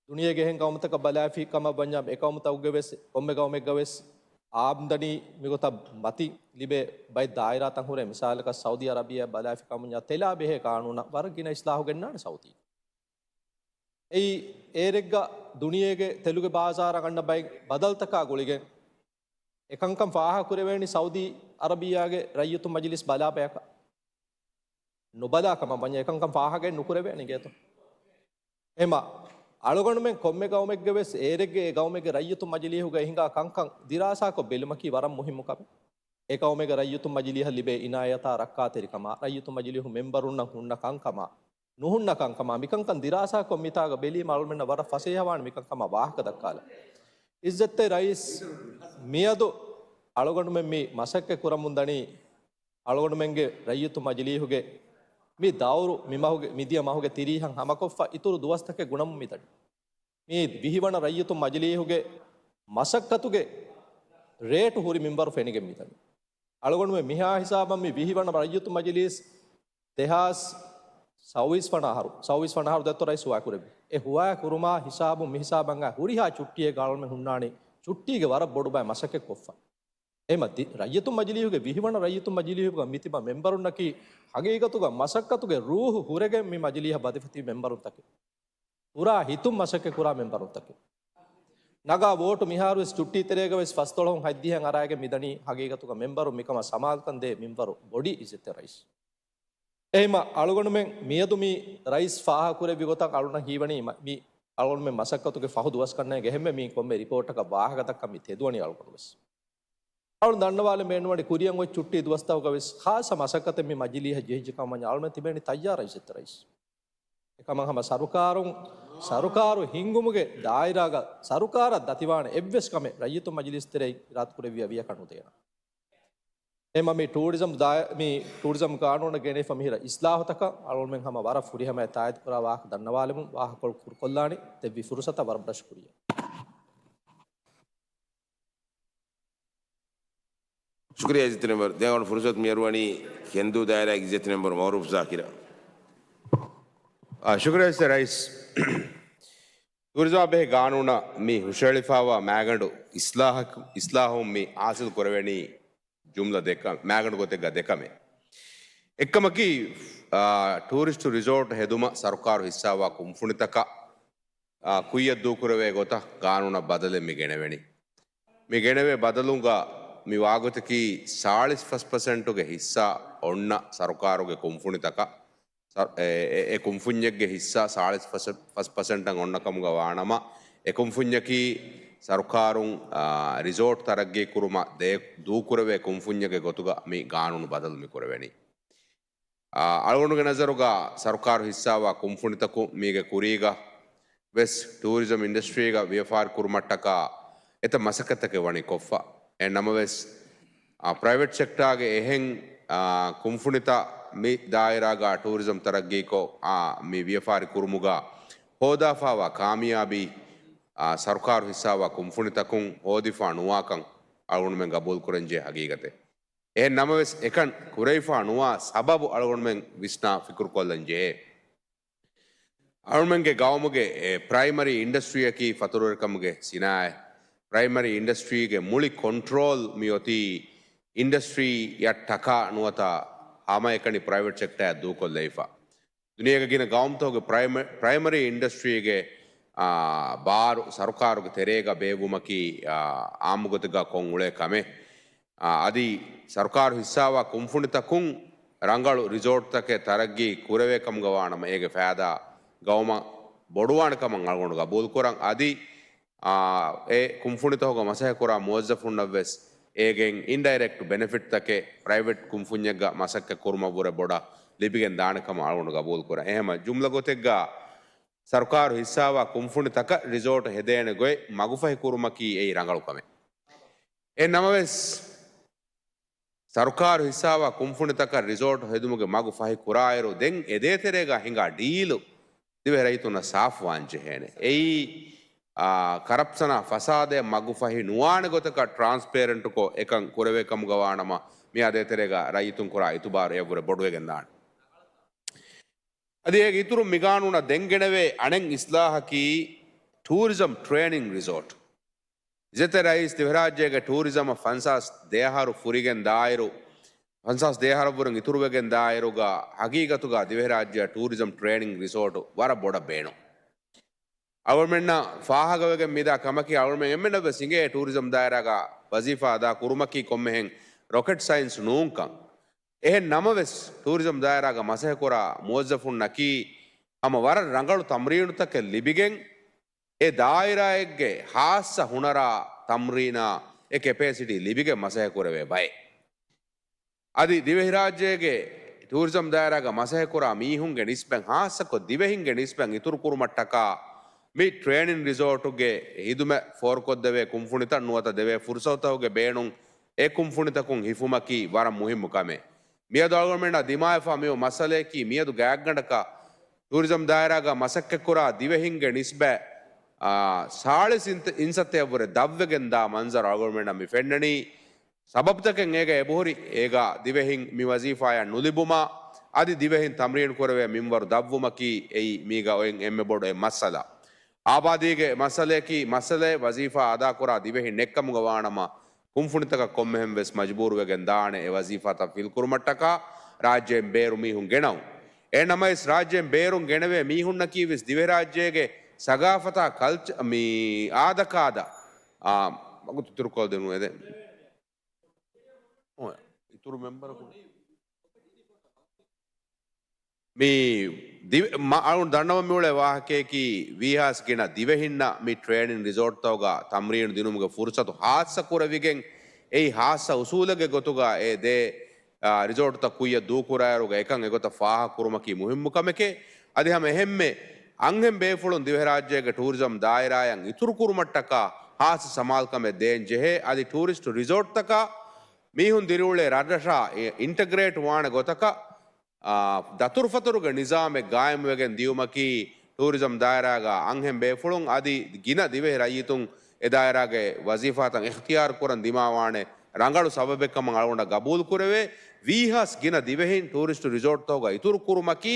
ދުނިޔޭގެ އެހެން ގައުމުތަކަށް ބަލާފި ކަމަށް ވަންޏާ، އެ ގައުމުތަކުގެ ވެސް، ކޮންމެ ގައުމެއްގަ ވެސް އާމްދަނީ މިގޮތަށް މަތި ލިބޭ ބައެއް ދާއިރާތައް ހުރޭ. މިސާލަކަށް ސައުދީ އަރަބިއްޔާ ބަލާފި ކަމުންޏާ، ތެލާ ބެހޭ ގާނޫނަށް ވަރަށް ގިނަ އިސްލާހު ގެންނާނެ ސައުދީ. އެއީ އޭރެއްގަ ދުނިޔޭގެ ތެލުގެ ބާޒާރަށް އަންނަ ބައެއް ބަދަލުތަކާ ގުޅިގެން، އެކަންކަން ފާހަގަކުރެވޭނީ ސައުދީ އަރަބިއްޔާގެ ރައްޔިތު މަޖިލިސް ބަލާ ބަޔަކަށް. ނުބަލާ ކަމަށް ވަންޏާ، އެކަންކަން ފާހަގައެއް ނުކުރެވޭނެ އިނގޭތޯ. އެހެންމަ އަޅުގަނޑުމެން ކޮންމެ ގައުމެއްގެ ވެސް އޭރެއްގެ އެ ގައުމެއްގެ ރައްޔިތު މަޖިލީހުގަ ހިނގާ ކަންކަން ދިރާސާކޮށް ބެލުމަކީ ވަރަށް މުހިއްމު ކަމެއް. އެ ގައުމެއްގެ ރައްޔިތު މަޖިލީހަށް ލިބޭ އިނާޔަތާ ރައްކާތެރިކަމާ، ރައްޔިތު މަޖިލީހު މެމްބަރުންނަށް ހުންނަ ކަންކަމާ، ނުހުންނަ ކަންކަމާ، މިކަންކަން ދިރާސާކޮށް މިތާގަ ބެލީމަ އަޅުމެންނަށް ވަރަށް ފަސޭހަވާނެ މިކަންކަމާ ވާހަކަ ދައްކާލަން. އިއްޒަތްތެރި ރައީސް، މިއަދު އަޅުގަނޑުމެން މި މަސައްކަތް ކުރަމުން ދަނީ، އަޅުގަނޑުމެންގެ ރައްޔިތު މަޖިލީހުގެ މި ދައުރު މި މަހުގެ، މިދިޔަ މަހުގެ ތިރީހަށް ހަމަކޮށްފަ އިތުރު ދުވަސްތަކެއް ގުނަމުން މިދަނީ. މި ވިހި ވަނަ ރައްޔިތު މަޖިލީހުގެ މަސައްކަތުގެ ރޭޓު ހުރި މިންވަރު ފެނިގެން މިދަނީ. އަޅުގަނޑުމެން މިހާ ހިސާބަށް މި ވިހި ވަނަ ރައްޔިތު މަޖިލީސް ދެހާސް ސައުވީސް ވަނަ އަހަރު، ސައުވީސް ވަނަ އަހަރު ދެއްތޯ ރައީސް ހުވާކުރެއްވި. އެ ހުވާ ކުރުމާ ހިސާބުން މި ހިސާބަށް އައި ހުރިހާ ޗުއްޓީއެއްގަ އަޅުމެން ހުންނާނީ ޗުއްޓީގެ ވަރަށް ބޮޑު ބައެއް މަސައްކަތް ކޮށްފަ. އެހެންމަ ދި-، ރައްޔިތު މަޖިލީހުގެ ވިހި ވަނަ ރައްޔިތު މަޖިލީހުގަ މިތިބަ މެމްބަރުންނަކީ ހަގީގަތުގަ މަސައްކަތުގެ ރޫހު ހުރެގެން މި މަޖިލީހަށް ވަދެފަތި މެމްބަރުންތަކެއް. ފުރާ ހިތުން މަސައްކަތް ކުރާ މެމްބަރުންތަކެއް. ނަގާ ވޯޓު މިހާރުވެސް ޗުއްޓީ ތެރޭގަވެސް ފަސްދޮޅަހުން ހަތްދިހައިން އަރާގެން މިދަނީ ހަގީގަތުގަ މެމްބަރު މިކަމަށް ސަމާލުކަން ދޭ މިންވަރު ބޮޑީ އިއްޒަތްތެރި ރައީސް. އެހެންމަ އަޅުގަނޑުމެން މިއަދު މި ރައީސް ފާހަގަކުރެއްވި ގޮތަށް އަޅުނަށް ހީވަނީ މަ-، މި އަޅުގަނޑުމެން މަސައްކަތުގެ ފަހު ދުވަސް ކަންނޭނގެ އެހެންމެ މީ ކޮންމެ ރިޕޯޓަކަށް ވާހަކަ ދައްކަން މި ތެދުވަނީ އަޅުގަނޑު ވެސް. އަޅުން ދަންނަވާލެ މޭނުވަނީ ކުރިއަށް އޮތް ޗުއްޓީ ދުވަސްތަކުގަ ވެސް ޚާއްސަ މަސައްކަތެއް މި މަޖިލީހަށް ޖެހިއްޖެ ކަމަށް ވަންޏާ އަޅުމެން ތިބޭނީ ތައްޔާރަށް އިއްޒަތްތެރި ރައީސް. އެކަމަށް ހަމަ ސަރުކާރުން، ސަރުކާރު ހިންގުމުގެ ދާއިރާގަ ސަރުކާރަށް ދަތިވާނެ އެއްވެސް ކަމެއް ރައްޔިތު މަޖިލީސް ތެރެއިން އިރާދަކުރެއްވިއްޔާ ވިޔަކަށް ނުދޭނަން. އެހެންމަ މި ޓޫރިޒަމް ދާ-، މި ޓޫރިޒަމް ގާނޫނަށް ގެނެވިފަ މިހިރަ އިސްލާހުތަކަށް އަޅުގަނޑުމެން ހަމަ ވަރަށް ފުރިހަމަޔަށް ތާއީދުކުރާ ވާހަކަ ދަންނަވާލެމުން ވާހަކަކޮޅު ކުރުކޮށްލާނީ. ދެއްވި ފުރުސަތަށް ވަރަށް ބޮޑަށް ޝުކުރިއްޔާ. ޝުކުރިއްޔާ އިއްޒަތްތެރި މެމްބަރު. ދެން އަޅުގަނޑު ފުރުސަތު މިއަރުވަނީ ކެންދޫ ދާއިރާގެ އިއްޒަތްތެރި މެމްބަރު މައުރޫފް ޒާކިރަށް. އާ، ޝުކުރިއްޔާ ރައީސް. ޓޫރިޒަމާ ބެހޭ ގާނޫނަށް މި ހުށަހެޅިފައިވާ މާގަނޑު އިސްލާހަކު-، އިސްލާހުން މި ހާސިލް ކުރެވެނީ ޖުމްލަ ދެކަ-، މާގަނޑު ގޮތެއްގަ ދެކަމެއް. އެއްކަމަކީ، އާ، ޓޫރިސްޓު ރިސޯޓް ހެދުމަށް ސަރުކާރު ހިއްސާވާ ކުންފުނިތަކަށް ކުއްޔަށް ދޫކުރެވޭ ގޮތަށް ގާނޫނަށް ބަދަލެއް މި ގެނެވެނީ. މި ގެނެވޭ ބަދަލުގަ މި ވާގޮތަކީ ސާޅީސް ފަސް ޕަސެންޓުގެ ހިއްސާ އޮންނަ ސަރުކާރުގެ ކުންފުނިތަކަށް، ސަރ-، އެ، އެ، އެ ކުންފުންޏެއްގެ ހިއްސާ ސާޅީސް ފަސް ޕަސެންޓަށް އޮންނަ ކަމުގަ ވާނަމަ، އެ ކުންފުންޏަކީ ސަރުކާރުން، އާ، ރިސޯޓް ތަރައްގީ ކުރުމަށް ދޭ ދޫކުރެވޭ ކުންފުންޏެއްގެ ގޮތުގަ މި ގާނޫނު ބަދަލު މި ކުރެވެނީ. އާ، އަޅުގަނޑުގެ ނަޒަރުގަ ސަރުކާރު ހިއްސާވާ ކުންފުނިތަކުން މީގެ ކުރީގަ ވެސް ޓޫރިޒަމް އިންޑަސްޓްރީގަ ވިޔަފާރި ކުރުމަށްޓަކާ އެތައް މަސައްކަތްތަކެއް ވަނީ ކޮށްފަ. އެ ނަމަވެސް، އާ، ޕްރައިވެޓް ސެކްޓާގެ އެހެން، އާ، ކުންފުނިތައް މި ދާއިރާގަ ޓޫރިޒަމް ތަރައްގީކޮށް، އާ، މި ވިޔަފާރި ކުރުމުގަ ހޯދާފާވާ ކާމިޔާބީ، އާ، ސަރުކާރު ހިއްސާވާ ކުންފުނިތަކުން ހޯދިފާ ނުވާކަން އަޅުގަނޑުމެން ގަބޫލުކުރަންޖެހޭ ހަގީގަތެއް. އެހެން ނަމަވެސް، އެކަން ކުރެވިފާ ނުވާ ސަބަބު އަޅުގަނޑުމެން ވިސްނާ ފިކުރުކޮށްލަން ޖެހޭ. އަޅުގަނޑުމެންގެ ގައުމުގެ އެ ޕްރައިމަރީ އިންޑަސްޓްރީއަކީ ފަތުރުވެރިކަމުގެ ސިނާއަތް. ޕްރައިމަރީ އިންޑަސްޓްރީގެ މުޅި ކޮންޓްރޯލް މިއޮތީ އިންޑަސްޓްރީއަށްޓަކާ ނުވަތަ ހަމައެކަނި ޕްރައިވެޓް ސެކްޓާއަށް ދޫކޮށްލައިފަ. ދުނިޔޭގެ ގިނަ ގައުމުތަކުގެ ޕްރައިމަ-، ޕްރައިމަރީ އިންޑަސްޓްރީގެ، އާ، ބާރު ސަރުކާރުގެ ތެރޭގަ ބޭއްވުމަކީ، އާ، އާއްމުގޮތެއްގަ ކޮށް އުޅޭ ކަމެއް. އާ، އަދި ސަރުކާރު ހިއްސާވާ ކުންފުނިތަކުން ރަނގަޅު ރިސޯޓްތަކެއް ތަރައްގީ ކުރެވޭ ކަމުގަ ވާނަމަ، އޭގެ ފައިދާ ގައުމަށް ބޮޑުވާނެ ކަމަށް އަޅުގަނޑު ގަބޫލުކުރަން. އަދި، އާ، އެ ކުންފުނިތަކުގަ މަސައްކަތްކުރާ މުވައްޒަފުންނަށްވެސް އޭގެން އިންޑައިރެކްޓް ބެނެފިޓްތަކެއް ޕްރައިވެޓް ކުންފުންޏެއްގަ މަސައްކަތް ކުރުމަށްވުރެ ބޮޑަށް ލިބިގެން ދާނެ ކަމަށް އަޅުގަނޑު ގަބޫލުކުރަން. އެހެމަ ޖުމްލަ ގޮތެއްގަ ސަރުކާރު ހިއްސާވާ ކުންފުނިތަކަށް ރިސޯޓް ހެދޭނެ ގޮތް މަގުފަހި ކުރުމަކީ އެއީ ރަނގަޅު ކަމެއް. އެ ނަމަވެސް، ސަރުކާރު ހިއްސާވާ ކުންފުނިތަކަށް ރިސޯޓް ހެދުމުގެ މަގު ފަހި ކުރާއިރު، ދެން އެދޭތެރޭގަ ހިނގާ ޑީލު ދިވެހި ރައްޔިތުންނަށް ސާފުވާން ޖެހޭނެ. އެއީ، އާ، ކަރަޕްޝަނާ ފަސާދައަށް މަގު ފަހި ނުވާނެ ގޮތަކަށް ޓްރާންސްޕޭރެންޓްކޮށް އެކަން ކުރެވޭ ކަމުގަ ވާނަމަ، މިއާ ދޭތެރޭގަ ރައްޔިތުން ކުރާ އިތުބާރު އެއަށްވުރެ ބޮޑުވެގެން ދާނެ. އަދި އޭގެ އިތުރުން މިގާނޫނަށް ދެން ގެނެވޭ އަނެއް އިސްލާހަކީ ޓޫރިޒަމް ޓްރޭނިން ރިސޯޓް. އިއްޒަތްތެރި ރައީސް ދިވެހިރާއްޖޭގެ ޓޫރިޒަމަށް ފަންސާސް ދެއަހަރު ފުރިގެން ދާއިރު، ފަންސާސް ދެއަހަރަށްވުރެން އިތުރުވެގެން ދާއިރުގަ ހަގީގަތުގަ ދިވެހިރާއްޖެއަށް ޓޫރިޒަމް ޓްރޭނިން ރިސޯޓު ވަރަށް ބޮޑަށް ބޭނުން. އަޅުގަނޑުމެންނަށް ފާހަގަވެގެން މިދާ ކަމަކީ، އަޅުގަނޑުމެން އެންމެންނަށްވެސް އިނގޭ ޓޫރިޒަމް ދާއިރާގަ ވަޒީފާ އަދާ ކުރުމަކީ ކޮންމެހެން ރޮކެޓް ސައިންސް ނޫންކަން. އެހެން ނަމަވެސް، ޓޫރިޒަމް ދާއިރާގަ މަސައްކަތްކުރާ މުވައްޒަފުންނަކީ ހަމަ ވަރަށް ރަނގަޅު ތަމްރީނުތަކެއް ލިބިގެން، އެ ދާއިރާއެއްގެ ހާއްސަ ހުނަރާ ތަމްރީނާ އެ ކެޕޭސިޓީ ލިބިގެން މަސައްކަތްކުރެވޭ ބައެއް. އަދި ދިވެހިރާއްޖޭގެ ޓޫރިޒަމް ދާއިރާގަ މަސައްކަތްކުރާ މީހުންގެ ނިސްބަތް، ހާއްސަކޮށް ދިވެހިންގެ ނިސްބަތް އިތުރުކުރުމަށްޓަކާ މި ޓްރޭނިން ރިސޯޓުގެ ހިދުމަތް ފޯރުކޮށްދެވޭ ކުންފުނިތައް ނުވަތަ ދެވޭ ފުރުސަތުތަކުގެ ބޭނުން އެ ކުންފުނިތަކުން ހިފުމަކީ ވަރަށް މުހިއްމު ކަމެއް. މިއަދު އަޅުގަނޑުމެންނާ ދިމާވެފާ މިއޮތް މައްސަލަޔަކީ، މިއަދު ގާތްގަނޑަކަށް ޓޫރިޒަމް ދާއިރާގަ މަސައްކަތްކުރާ ދިވެހިންގެ ނިސްބަތް، އާ، ސާޅީސް އިން-، އިންސައްތައަށްވުރެ ދަށްވެގެންދާ މަންޒަރު އަޅުގަނޑުމެންނަށް މި ފެންނަނީ. ސަބަބުތަކެއް އޭގަ އެބަހުރި، އޭގަ ދިވެހިން މި ވަޒީފާޔަށް ނުލިބުމާ، އަދި ދިވެހިން ތަމްރީނު ކުރެވޭ މިންވަރު ދަށްވުމަކީ އެއީ މީގަ އޮތް އެންމެ ބޮޑު އެއް މައްސަލަ. އާބާދީގެ މައްސަލަޔަކީ، މައްސަލައެއް ވަޒީފާ އަދާކުރާ ދިވެހިން ނެއްކަމުގަ ވާނަމަ، ކުންފުނިތަކަށް ކޮންމެހެން ވެސް މަޖުބޫރުވެގެން ދާނެ އެ ވަޒީފާތައް ފިލްކުރުމަށްޓަކާ ރާއްޖޭން ބޭރު މީހުން ގެނައުން. އެހެން ނަމަވެސް، ރާއްޖޭން ބޭރުން ގެނެވޭ މީހުންނަކީ ވެސް ދިވެހިރާއްޖޭގެ ސަގާފަތާ ކަލްޗަ-، މި އާދަކާދަ، އާ، ވަގުތު ތިރުކޮޅު ދިނުން އެދެން. އޮ، އިތުރު މެމްބަރަކު. މި ދިވެ-، މަ-، އަޅުގަނޑު ދަންނަވަން މިއުޅޭ ވާހަކަޔަކީ، ވީހާވެސް ގިނަ ދިވެހިންނަށް މި ޓްރޭނިން ރިސޯޓްތަކުގަ ތަމްރީނު ދިނުމުގެ ފުރުސަތު ހާއްސަ ކުރެވިގެން، އެއީ ހާއްސަ އުސޫލެއްގެ ގޮތުގަ އެ ދޭ، އާ، ރިސޯޓްތައް ކުއްޔަށް ދޫކުރާއިރުގަ އެކަން އެގޮތަށް ފާހަގަ ކުރުމަކީ މުހިއްމު ކަމެކޭ. އަދި ހަމަ އެހެންމެ އަންހެން ބޭފުޅުން ދިވެހިރާއްޖޭގެ ޓޫރިޒަމް ދާއިރާއަށް އިތުރު ކުރުމަށްޓަކާ ހާއްސަ ސަމާލުކަމެއް ދޭން ޖެހޭ. އަދި ޓޫރިސްޓު ރިސޯޓްތަކަށް މީހުން ދިރިއުޅޭ ރަށްރަށާ އި-، އިންޓަގްރޭޓް ވާނެ ގޮތަކަށް، އާ، ދަތުރުފަތުރުގެ ނިޒާމެއް ގާއިމުވެގެން ދިޔުމަކީ، ޓޫރިޒަމް ދާއިރާގަ އަންހެން ބޭފުޅުން އަދި ގިނަ ދިވެހި ރައްޔިތުން އެ ދާއިރާގެ ވަޒީފާތައް އިޚްތިޔާރު ކުރަން ދިމާވާނެ ރަނގަޅު ސަބަބެއްކަމަށް އަޅުގަނޑަށް ގަބޫލު ކުރެވޭ. ވީހާވެސް ގިނަ ދިވެހިން ޓޫރިސްޓު ރިސޯޓްތަކުގަ އިތުރު ކުރުމަކީ،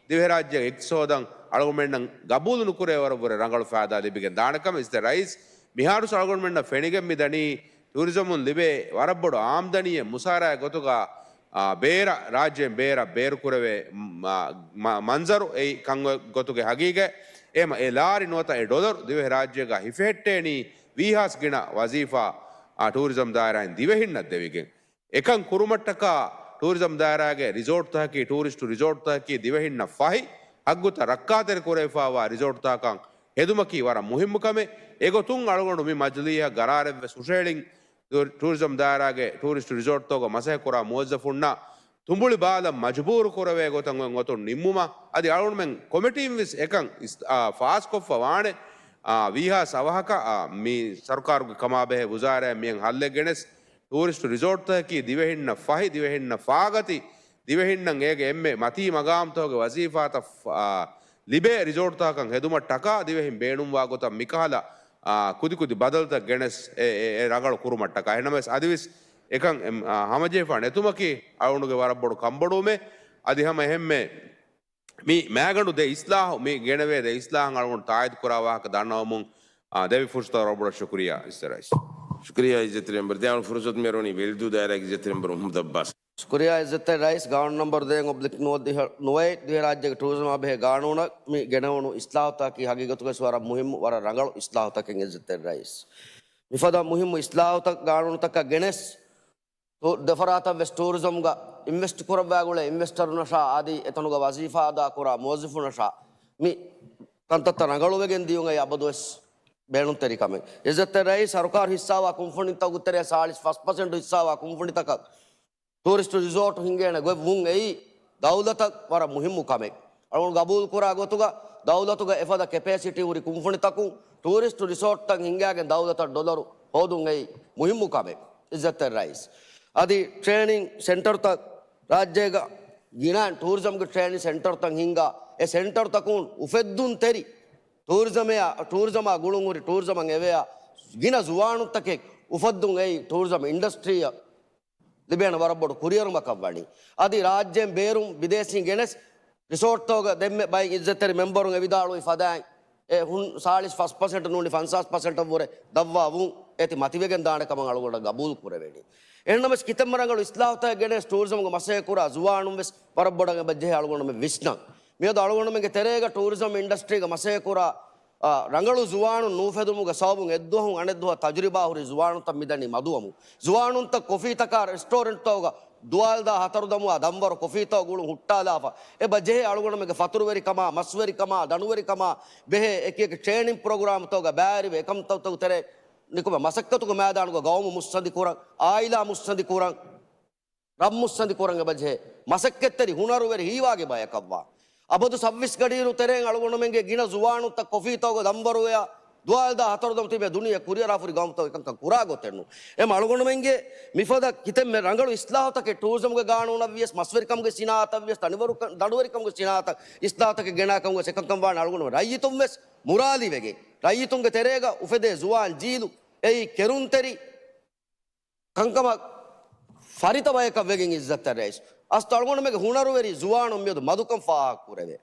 ދިވެހިރާއްޖޭގެ އިޤްތިޞާދަށް އަޅުގަނޑުމެންނަށް ގަބޫލު ނުކުރޭ ވަރަށްވުރެ ރަނގަޅު ފައިދާ ލިބިގެން ދާނެ ކަމަށް އިއްޒަތްތެރި ރައީސް މިހާރުވެސް އަޅުގަނޑުމެންނަށް ފެނިގެން މި ދަނީ. ޓޫރިޒަމުން ލިބޭ ވަރަށްބޮޑު އާމްދަނީއެއް މުސާރައެއް ގޮތުގަ، އާ، ބޭރަށް، ރާއްޖޭން ބޭރަށް ބޭރުކުރެވޭ، މަ-، މަ-، މަންޒަރު އެއީ ކަން ގޮތުގެ ހަގީގަތް. އެހެމަ އެ ލާރި ނުވަތަ އެ ޑޮލަރު ދިވެހިރާއްޖޭގަ ހިފެހެއްޓޭނީ ވީހާސް ގިނަ ވަޒީފާ، އާ، ޓޫރިޒަމް ދާއިރާއިން ދިވެހިންނަށް ދެވިގެން. އެކަން ކުރުމަށްޓަކާ ޓޫރިޒަމް ދާއިރާގެ ރިސޯޓްތަކަކީ، ޓޫރިސްޓު ރިސޯޓްތަކަކީ ދިވެހިންނަށް ފަހި، ހައްގުތައް ރައްކާތެރި ކުރެވިފައިވާ ރިސޯޓްތަކަކަށް ހެދުމަކީ ވަރަށް މުހިއްމު ކަމެއް. އެގޮތުން އަޅުގަނޑު މި މަޖިލީހަށް ގަރާރެއްވެސް ހުށަހެޅިން، ޓޫ-، ޓޫރިޒަމް ދާއިރާގެ ޓޫރިސްޓު ރިސޯޓްތަކުގަ މަސައްކަތް ކުރާ މުވައްޒަފުންނަށް ތުނބުޅި ބާލަން މަޖުބޫރު ކުރެވޭ ގޮތަށް އޮތް ގޮތުން ނިންމުމަށް އަދި އަޅުގަނޑުމެން ކޮމިޓީން ވެސް އެކަން އިސް-، އާ، ފާސްކޮށްފަ ވާނެ. އާ، ވީހާސް އަވަހަކަށް، އާ، މި ސަރުކާރުގެ ކަމާބެހޭ ވުޒާރާއަށް މިއަށް ހައްލެއް ގެނެސް، ޓޫރިސްޓު ރިސޯޓްތަކަކީ ދިވެހިންނަށް ފަހި، ދިވެހިންނަށް ފާގަތި، ދިވެހިންނަށް އޭގެ އެންމެ މަތީ މަގާމްތަކުގެ ވަޒީފާތައް ފަ-، އާ، ލިބޭ ރިސޯޓްތަކަކަށް ހެދުމަށްޓަކާ ދިވެހިން ބޭނުންވާ ގޮތަށް މިކަހަލަ، އާ، ކުދިކުދި ބަދަލުތައް ގެނެސް އެ، އެ، އެ ރަނގަޅު ކުރުމަށްޓަކާ. އެހެންނަމަވެސް އަދިވެސް އެކަން އެމް-، އާ، ހަމަޖެހިފާ ނެތުމަކީ އަޅުގަނޑުގެ ވަރަށް ބޮޑު ކަންބޮޑުވުމެއް. އަދި ހަމަ އެހެންމެ މި މައިގަނޑު ދޭ އިސްލާހު، މި ގެނެވޭ ދޭ އިސްލާހަށް އަޅުގަނޑު ތާއީދު ކުރާ ވާހަކަ ދަންނަވަމުން، އާ، ދެވި ފުރުސަތަށް ވަރަށް ބޮޑަށް ޝުކުރިއްޔާ އިއްޒަތްތެރި ރައީސް. ޝުކުރިއްޔާ އިއްޒަތްތެރި މެމްބަރު. ދެއަޅުގަނޑު ފުރުސަތު މި އަރުވަނީ ވެލިދޫ ދާއިރާގެ އިއްޒަތްތެރި މެމްބަރު މުހައްމަދު އައްބާސް. ޝުކުރިއްޔާ އިއްޒަތްތެރި ރައީސް، ގާނޫނު ނަންބަރު ދޭއް އޮބްލިކް ނުވަ-، ނުވައެއް ދިވެހިރާއްޖޭގެ ޓޫރިޒަމާ ބެހޭ ގާނޫނަށް މި ގެނެވުނު އިސްލާހުތަކަކީ ހަގީގަތުގައި ވަރަށް މުހިއްމު، ވަރަށް ރަނގަޅު އިސްލާހުތަކެއް އިއްޒަތްތެރި ރައީސް. މިފަދަ މުހިއްމު އިސްލާހުތައް ގާނޫނުތަކަށް ގެނެސް، ޓޫ-، ދެފަރާތަށް ވެސް ޓޫރިޒަމްގަ އިންވެސްޓް ކުރައްވާ ގުޅޭ އިންވެސްޓަރުންނަށާ އަދި އެތަނުގަ ވަޒީފާ އަދާ ކުރާ މުވައްޒަފުންނަށާ މި ކަންތައްތައް ރަނގަޅުވެގެން ދިޔުން އެއީ އަބަދުވެސް ބޭނުންތެރި ކަމެއް. އިއްޒަތްތެރި ރައީސް، ސަރުކާރު ހިއްސާވާ ކުންފުނިތަކުގެ ތެރޭ ސާޅީސް ފަސް ޕަސެންޓު ހިއްސާވާ ކުންފުނިތަކަށް ޓޫރިސްޓު ރިސޯޓު ހިންގޭނެ ގޮތް ވުން އެއީ ދައުލަތަށް ވަރަށް މުހިއްމު ކަމެއް. އަޅުގަނޑު ގަބޫލުކުރާ ގޮތުގަ ދައުލަތުގަ އެފަދަ ކެޕޭސިޓީ ހުރި ކުންފުނިތަކުން ޓޫރިސްޓު ރިސޯޓްތައް ހިންގާގެން ދައުލަތަށް ޑޮލަރު ހޯދުން އެއީ މުހިއްމު ކަމެއް. އިއްޒަތްތެރި ރައީސް، އަދި ޓްރޭނިން ސެންޓަރުތައް ރާއްޖޭގަ ގިނަ ޓޫރިޒަމްގެ ޓްރޭނިން ސެންޓަރުތައް ހިންގާ، އެ ސެންޓަރުތަކުން އުފެއްދުންތެރި ޓޫރިޒަމެއާ، ޓޫރިޒަމާ ގުޅުންހުރި ޓޫރިޒަމަށް އެވެޔާ ގިނަ ޒުވާނުންތަކެއް އުފައްދުން އެއީ ޓޫރިޒަމް އިންޑަސްޓްރީއަށް ލިބޭނެ ވަރަށް ބޮޑު ކުރިއެރުމަކަށް ވަނީ. އަދި ރާއްޖޭން ބޭރުން ބިދޭސީން ގެނެސް ރިސޯޓްތަކުގަ ދެންމެ ބައެއް އިއްޒަތްތެރި މެމްބަރުން އެވިދާޅުވި ފަދައިން އެ ހުން ސާޅީސް ފަސް ޕަސެންޓް ނޫނީ ފަންސާސް ޕަސެންޓަށް ވުރެ ދަށްވާ ވުން އޭތި މަތިވެގެން ދާނެ ކަމަށް އަޅުގަނޑަށް ގަބޫލު ކުރެވެނީ. އެހެންނަމަވެސް ކިތަންމެ ރަނގަޅު އިސްލާހުތަކެއް ގެނެސް ޓޫރިޒަމްގެ މަސައްކަތް ކުރާ ޒުވާނުން ވެސް ވަރަށް ބޮޑަށް އެބަ ޖެހޭ އަޅުގަނޑުމެން ވިސްނަން. މިއަދު އަޅުގަނޑުމެންގެ ތެރޭގަ ޓޫރިޒަމް އިންޑަސްޓްރީގަ މަސައްކަތް ކުރާ އާ، ރަނގަޅު ޒުވާނުން ނޫފެދުމުގެ ސަބަބުން އެއްދުވަހުން އަނެއްދުވަހަށް ތަޖުރިބާ ހުރި ޒުވާނުންތައް މިދަނީ މަދުވަމުން. ޒުވާނުންތައް ކޮފީތަކާ ރެސްޓޯރެންޓްތަކުގަ ދުވާލު ދާ ހަތަރު ދަމުވާ ދަންވަރު ކޮފީތަކުގަ ގުޅުން ހުއްޓާލާފަ އެބަ ޖެހޭ އަޅުގަނޑުމެންގެ ފަތުރުވެރިކަމާ، މަސްވެރިކަމާ، ދަނޑުވެރިކަމާ ބެހޭ އެކި އެކި ޓްރޭނިން ޕްރޮގްރާމްތަކުގަ ބައިވެރިވެ އެކަންތައްތަކުގެ ތެރެއިން ނިކުމެ މަސައްކަތުގެ މައިދާނުގަ ގައުމު މުއްސަނދި ކުރަން، އާއިލާ މުއްސަނދި ކުރަން، ރަށް މުއްސަނދި ކުރަން އެބަޖެހޭ މަސައްކަތްތެރި ހުނަރުވެރި ހީވާގި ބަޔަކަށްވާ. އަބަދު ސައުވީސް ގަޑިއިރު ތެރެއިން އަޅުގަނޑުމެންގެ ގިނަ ޒުވާނުންތައް ކޮފީތަކުގަ ދަންވަރުވެޔާ، ދުވާލު ދާ ހަތަރު ދަމު ތިބޭ ދުނިޔެ ކުރިއަރާފަ ހުރި ގައުމުތަކު އެކަންކަން ކުރާ ގޮތެއް ނޫން. އެމަ އަޅުގަނޑުމެންގެ މިފަދަ ކިތަންމެ ރަނގަޅު އިސްލާހުތަކެއް ޓޫރިޒަމްގެ ގާނޫނަށްވިޔަސް، މަސްވެރިކަމުގެ ސިނާއަތަށްވިޔަސް، ދަނޑުވެރިކަން، ދަނޑުވެރިކަމުގެ ސިނާއަތަށް އިސްލާހުތަކެއް ގެނާކަމުގެ އެކަންކަން ވާނެ އަޅުގަނޑު ރައްޔިތުންވެސް މުރާލިވެގެން، ރައްޔިތުންގެ ތެރޭގަ އުފެދޭ ޒުވާން ޖީލު އެއީ ކެރުންތެރި ކަންކަމަށް ފަރިތަ ބަޔަކަށް ވެގެން އިއްޒަތްތެރި ރައީސް. އަސްތު އަޅުގަނޑުމެންގެ ހުނަރުވެރި ޒުވާނުން މިއަދު މަދުކަން ފާހަގަ ކުރެވޭ.